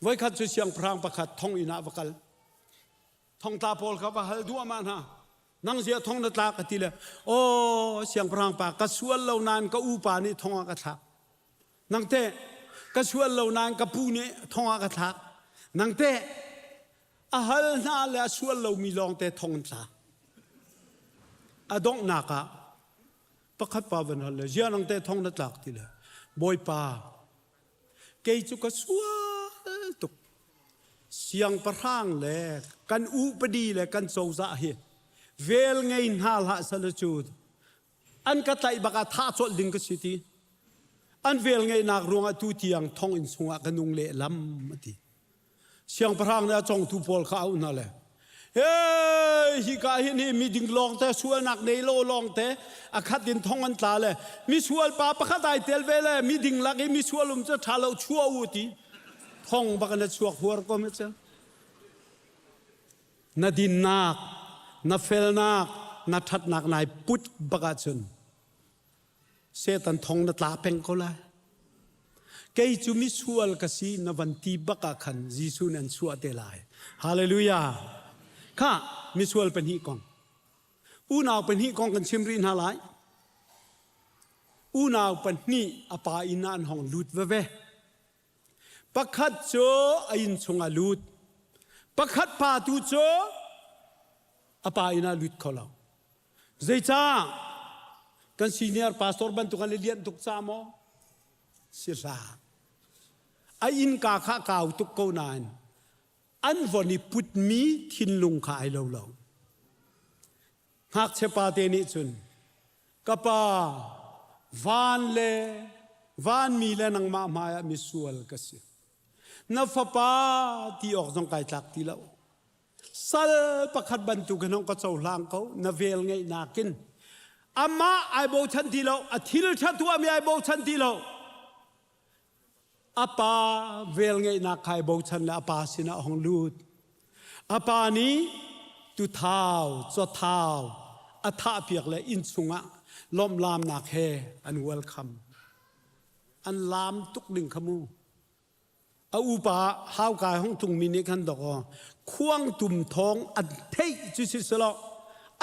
Voikhat cu siangpahrang pakhat thonginn ah va kal. Thongtla pawl kha va hal duahmah hna. Nang zia thong na tla ka ti le aw siangpahrang pa ka sual lo nain ka upa nih thong ah ka thlak. Nang teh ka sual lo nain ka pu nih thong ah ka thlak. Nang teh a hal hna le a sual lomi lawngte thong an tla. A donghnak ah pakhat pa van hal le zia nang teh thong na tlak ti le Bawipa Kei cu ka sual tuk. Siangpahrang le kan upadi le kan cozah hi vel ngei hna hlah sal cu an ka tlaih bak ah thah colh ding ka si ti. An vel ngeihnak ruangah tu tiang thonginn chungah ka nung lehlam a ti. Siangpahrang nih a congtu pawl kha a auh hna le Hey, hika hin hi miding lawngte sualnak nei lo lawngte a khat in thong an tla le misual pa pakhat ai tel ve le miding lak i misual um cu ṭha lo chuah u ti thong bak in a chuak huar ko me cu na dinnak na felnak na ṭhatnak nai put bak ahcun Satan thong na tla peng ko lai. Kei cu misual ka si na van ti bak ah khan Jesuh nih an chuah te lai. Hallelujah. Kha misual pahnih kong. Unau pahnih kong kan chim rih hna lai. Unau pahnih a pa inn ah an hong lut veve. Pakhat cu a inn chungah lut. Pakhat pa tu cu a pa inn ah lut kho lo. Zeicah? Kan senior pastor bantuk an i lianh tuk ca maw? Si hlah. A innka kha kau tuk ko nain an von i putmi thinlung kha ai lo lo. Ngakchia pa te nih cun ka pa van le vanmi le nangmah hmaiah misual ka si. Na fapa ti awk zong kai tlak ti lo. Sal pakhat bantuk in hong ka cohlang ko na vel ngeihnak in amah ai bochan ti lo a thil ṭha tuahmi ai bochan ti lo a pa vel ngeihnak kha ai bochan le a pa sinah a hong lut a pa nih tuthau cawthau a thahpiak le inn chungah lawmhlamnak he an welcome an laam tuk ding kha mu A upa hauka hong tlungmi nih khan dok aw khuangtum thawng an theih cu si selaw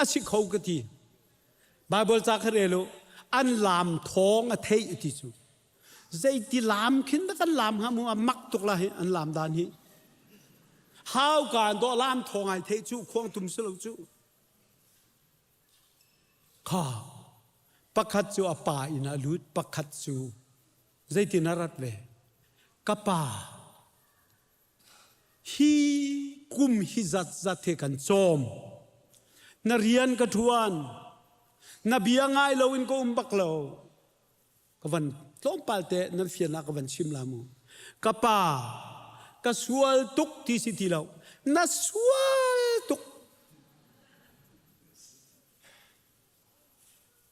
a si kho ka ti. Bible ca kha rel u an laam thawng a theih a ti cu. Zeiti laam khin dah kan laam hnga mu a mak tuk la hi an laam dan hi. Hauka an dawh laam thawng ai theih cu khuangtum si lo cu. Kha pakhat cu a pa inn ah lut pakhat cu Zeitin a rat ve? Ka pa, hi kum hi zatzat he kan cawm. Na rian ka ṭuan. Na bia ngai loin ka um bak lo. Ka van tlawmpal te nan fian ah ka van chim la mu. Ka pa, ka sual tuk ti si ti lo. Na sual tuk.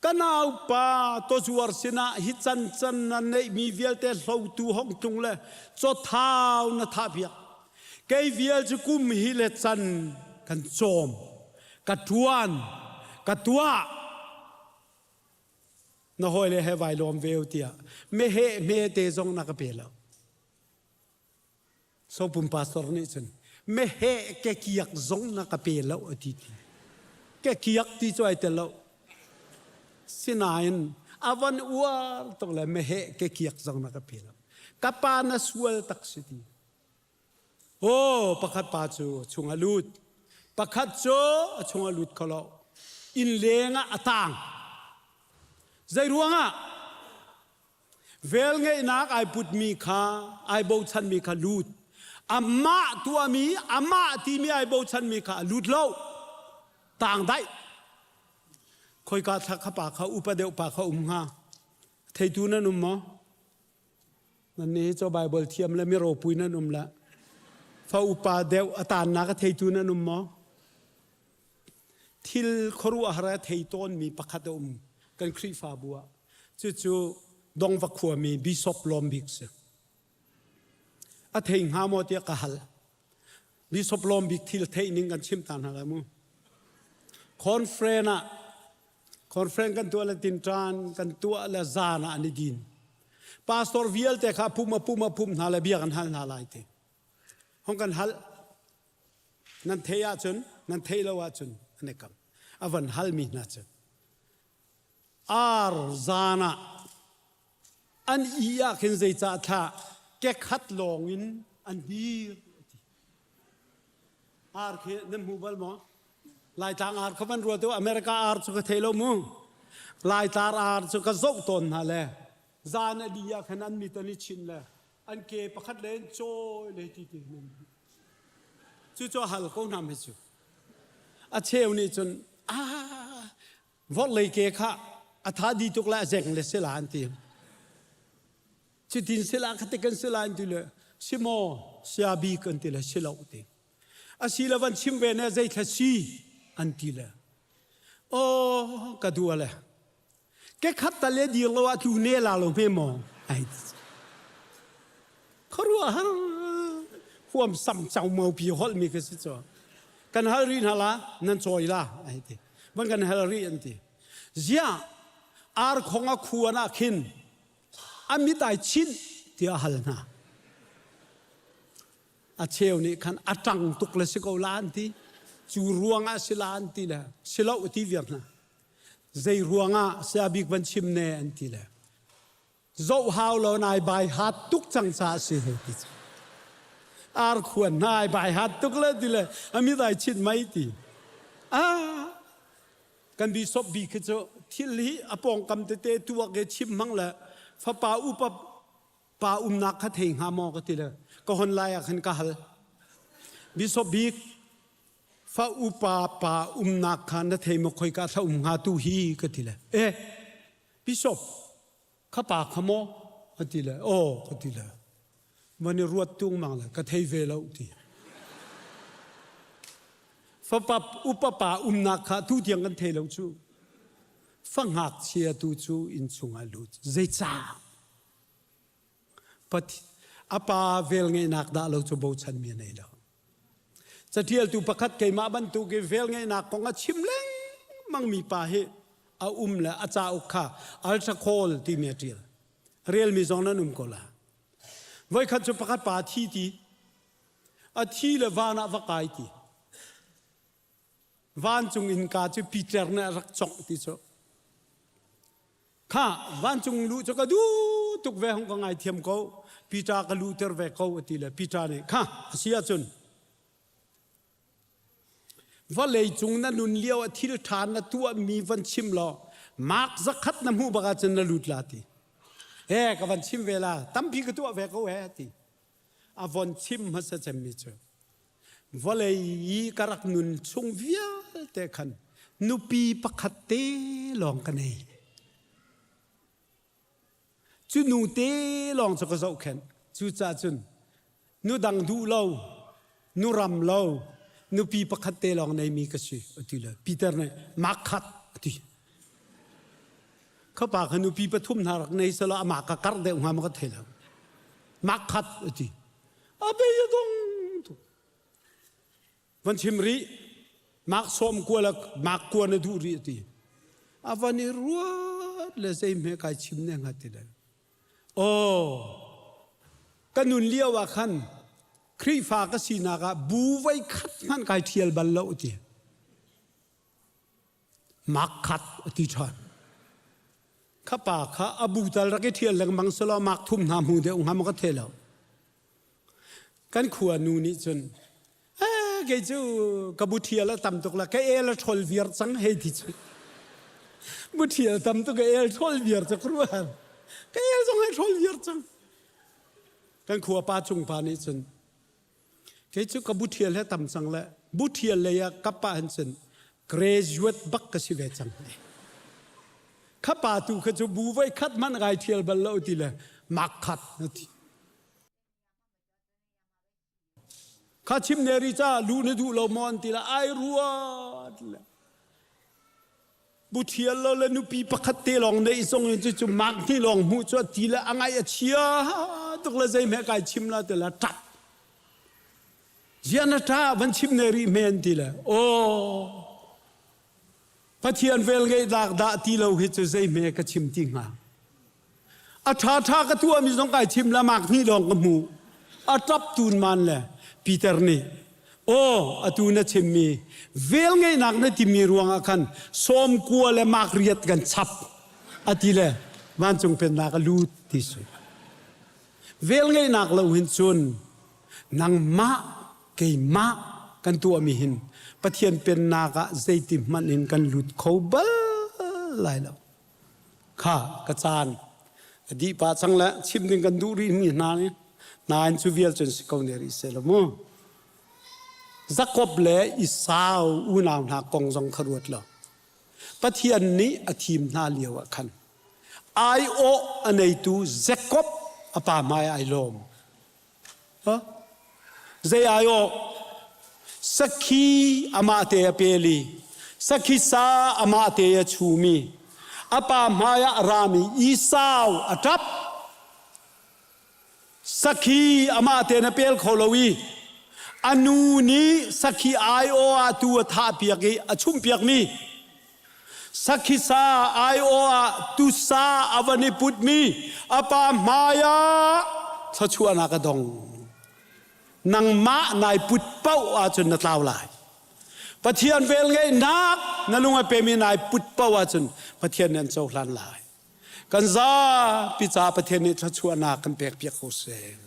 Ka naupa tawzuar sinah hi cancan na neihmi vialte hlotu hong tlung le cawthau na thahpiak. Kei vial cu kum hi le can kan cawm, ka ṭuan, ka tuah. Na hawile he vai lawm ve u tiah meheh hmete zong na ka pe lo. Sopum pastor nih cun meheh kekiak zong na ka pe lo a ti ti. Kekiak ti cu ai tel lo. Sinain a van uar tuk le meheh kekiak zong na ka pe lo. Ka pa na sual tak si ti. Oh, pakhat pa cu chung a lut. Pakhat cu a chung a lut kho lo. Inn leng ah a tang. Zei ruangah? Velngeihnak ai putmi kha ai bochanmi kha lut. Amah tuahmi, amah timi ai bochanmi kha a lut lo. Tang daih. Khoika thla kha pa kha upa deuh pa kha um hnga. Theitu nan um maw? Nan nih hi Bible thiam le mi ropui nan um la. Fa upa deuh a tannak a theitu nan um maw? Thil khuaruahhar a thei tawnmi pakhat a um kan Khrihfabu ah. Cucu Dongva khuami Bishop Lawm Bik si. A thei hnga maw tiah ka hal. Bishop Lawm Bik thil theih ning kan chim ta hna lai mu. Conference ah. Conference kan tuah le tinṭan kan tuah le zan ah an i din. Pastor vialte kha pum a pum a pum hna le bia kan hal hna lai ti. Hong kan hal. Nan thei ahcun, nan thei lo ahcun an i kam. A van halmi hna cu. Ar zan ah an i ah khin zeicah thlah kekhat lawng in an dir ti. Ar khi nan hmu bal maw? Laitlang ar kha van ruat u America ar cu ka thei lo mu. Laitlang ar cu ka zoh tawn hna le zan a li ah khan an mit an i chin le an ke pakhat le an cawi le ti ti nan cu cu hal ko hna me cu. A cheu nih cun ah vorlei ke kha a tha di tuk le a zeng le sila an ti. Cutin sila kha ti kan sila an ti le simo siabi kan ti le silo ti. Asi le van chim ve ne zeithla si an ti le aw ka dua le ke khat tal le dir lo ah tlu ne la lo hme maw ai ti khuaruah har huam sam chau mau pi holh mi ka si cho kan hal ri hna la nan chawi la ai ti van kan hal ri an ti zia ar khong a khuan ah khin a mit ai chinh tiah hal hna A cheu nih khan a ṭang tuk le si ko la an ti. Cu ruangah si la an ti le si lo ti viar hna. Zei ruangah saya bik van chim ne an ti le zoh hau lo nai bai hat tuk cang ca si hei ti cu. Ar khuan nai bai hat tuk le ti le amit ai chit mai ti. Ah kan bishop bi khi cu thil hi a pawngkam tete tuak e chim hmang le fapa upa pa umnak kha thei hnga maw ka ti le ka hon lai ah khan ka hal. Bishop bik fa upa pa umnak kha na thei maw khoi ka thla um hnga tu hi ka ti le eh bishop kha pa kha maw a ti le aw ka ti le van i ruat tung mang le ka thei ve lo ti fapa upa pa umnak kha tu tiang kan thei lo cu fa ngakchia tu cu inn chungah lut zeicah A pa velngeihnak dah lo cu bochanmi a nei lo. Catialtu pakhat keimah bantuk i velngeihnak kong a chim lengmangmi pa hi a um le a cauk kha Ultra timi a ṭial. Relmi zong nan um ko la. Voikhat cu pakhat pa a thi ti. A thi le van ah va kai ti. Vancung innka cu Peter nih a rak congh ti cu. Kha vancung luh cu ka duh tuk ve hong ka ngaithiam ko. Peter ka luhter ve ko a ti le Peter nih kha a si ahcun vawlei cung na nun lio a thil ṭha na tuahmi van chim law mark zakhat na hmuh bak ahcun na lut la ti. He ka van chim ve la tampi ka tuah ve ko he ti. A von chim hmasa cemmi cu Vawlei i ka rak nun chung vialte khan nupi pakhat te lawng ka nei. Cu nu te lawng cu ka zohkhenh. Cucaah cun nu dang duh lo, nu ram lo, nupi pakhat te lawng neimi ka si, a ti le Peter nih mak khat a ti. Kha pa kha nupi pathum hna rak nei selaw amah ka karh deuh hnga maw ka thei lo. Mak khat a ti. A bei a dong tuk. Van chim rih, mak sawm kua le mak kua na duh rih ti. A van i ruat le zei hme kai chim ne hnga ti le. Aw, ka nun lio ah khan Khrihfa ka sinak ah bu voi khat hmanh kai ṭhial bal lo ti. Mak khat a ti ṭhan. Kha pa kha a bu tal rak i ṭhial lengmang selaw mak thum hna hmu deuh hnga maw ka thei lo. Kan khua nu nih cun eh kei cu ka bu ṭhial a tam tuk la ka el a ṭhol viar cang hei ti cu. Bu ṭhial tam tuk ka el ṭhol viar cu ka ruah. Ka el zong ai ṭhol viar cang. Kan khua pa cung pa nih cun Kei cu ka buthial he tam cang le buthial lei ah kap ah hin cun graduate bak ka si ve cang. Kha pa tu kha cu bu voi khat hmanh kai thial bal lo ti le mak khat na ti. Kha chim ne ri ca lu na duh lo maw an ti le ai ruat le Buthial lo le nupi pakhat te lawng neih zong in cucu mak hnih lawng hmuh cu a ti le a ngaih a chia tuk le zeihme kai chim la ti le ṭap. Ziah na ṭah van chim ne rih men ti le aw. Pathian velngeihnak dah ti lo hi cu zeihme ka chim ti hnga. A ṭhaṭha ka tuahmi zong kai chim la mak hnih lawng ka hmu. A ṭap tun man le Peter nih aw atu na chimmi velngeihnak na timi ruangah khan 90 le mak riat kan chap a ti le vancung pennak a lut ti si. Velngeihnak lo hin cun nangmah keimah kan tuahmi hin Pathian pennak ah zeiti hmanh in kan lut kho bal lai lo. Kha ka caan a dih pah cang le chim ding kan duh rih mi hna nih nain cu vial cun si ko ne rih seh law mu. Jakob le Esau unau hna kong zong kha ruat lo. Pathian nih a thim hna lio ah khan aiawh a neitu Jakob a pa hmai ai lawm. Zei aiawh? Sakhi amah te a pel i sakhi sa amah te a chum i a pa hmaiah a rami Esau a ṭap. Sakhi amah tein a pel kho lo i a nu nih sakhi aiawh ah tuu a thahpiak i a chumhpiakmi Sakhi sa aiawh ah tusa a van i putmi a pa hmaiah thluachuahnak a dong. Nangmah nai put paoh ahcun na tlau lai. Pathian velngeihnak na lung a pemi nai put paoh ahcun Pathian nih an cohlan lai. Kan zapi caah Pathian nih thluachuahnak kan pekpiak ko seh.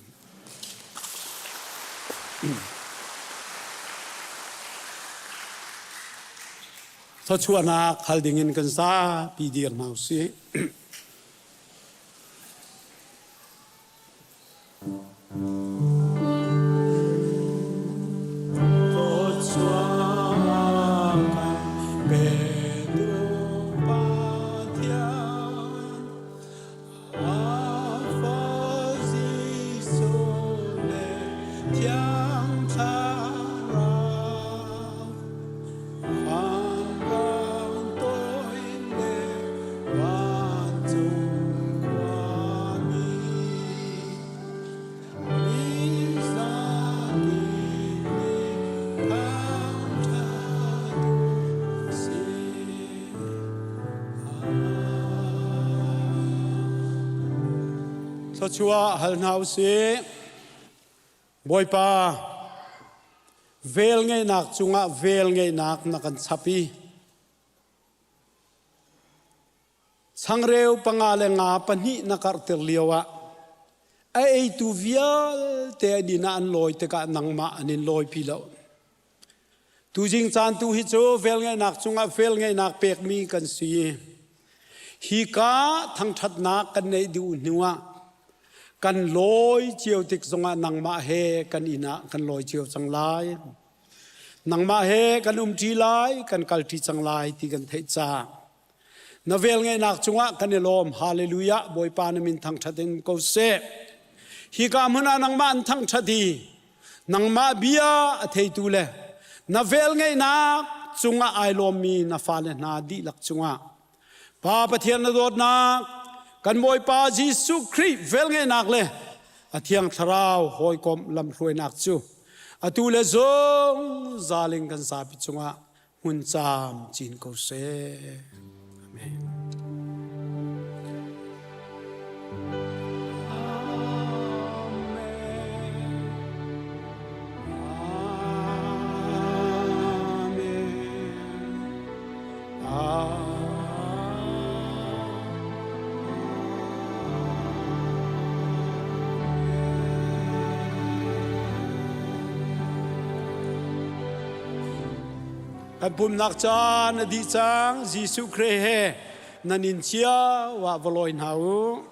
Thluachuahnak hal dingin kan zapi dir hna usih. Thluachuah hal hna usih. Bawipa, velngeihnak cungah velngeihnak na kan chap i Changreu panga le nga pahnih na karhter lioah a eitu vialte an inn ah an lawi tikah nangmah an in lawipi lo. Tuzing caan tu hi cu velngeihnak cungah velngeihnak pekmi kan si. Hika thangṭhatnak kan neih duh hnuah kan lawi cio tik zongah nangmah he kan inn ah kan lawi cio cang lai. Nangmah he kan umṭi lai, kan kalṭi cang lai ti kan theih caah Na velngeihnak cungah kan i lawm. Hallelujah. Bawipa na min thangṭhat in ko seh. Hika hmun ah nangmah an thangṭhat i nangmah bia a theitu le na velngeihnak cungah ai lawmmi na fale hna dihlak cungah Pa Pathian na dawtnak kan Bawipa Jesuh Khrih velngeihnak le a Thiang Thlarau hawikomh lamhruainak cu atu le zungzal in kan zapi cungah hmun caam cin ko seh. Amen. Kan pumnak caan a dih cang. Jesuh Khrih he nan inn cio ah va lawi hna u.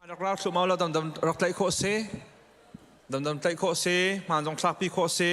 Rak ral thlu mau lo damdam rak tlaih khawh si. Damdam tlaih khawh si, hmaan zong thlakpi khawh si.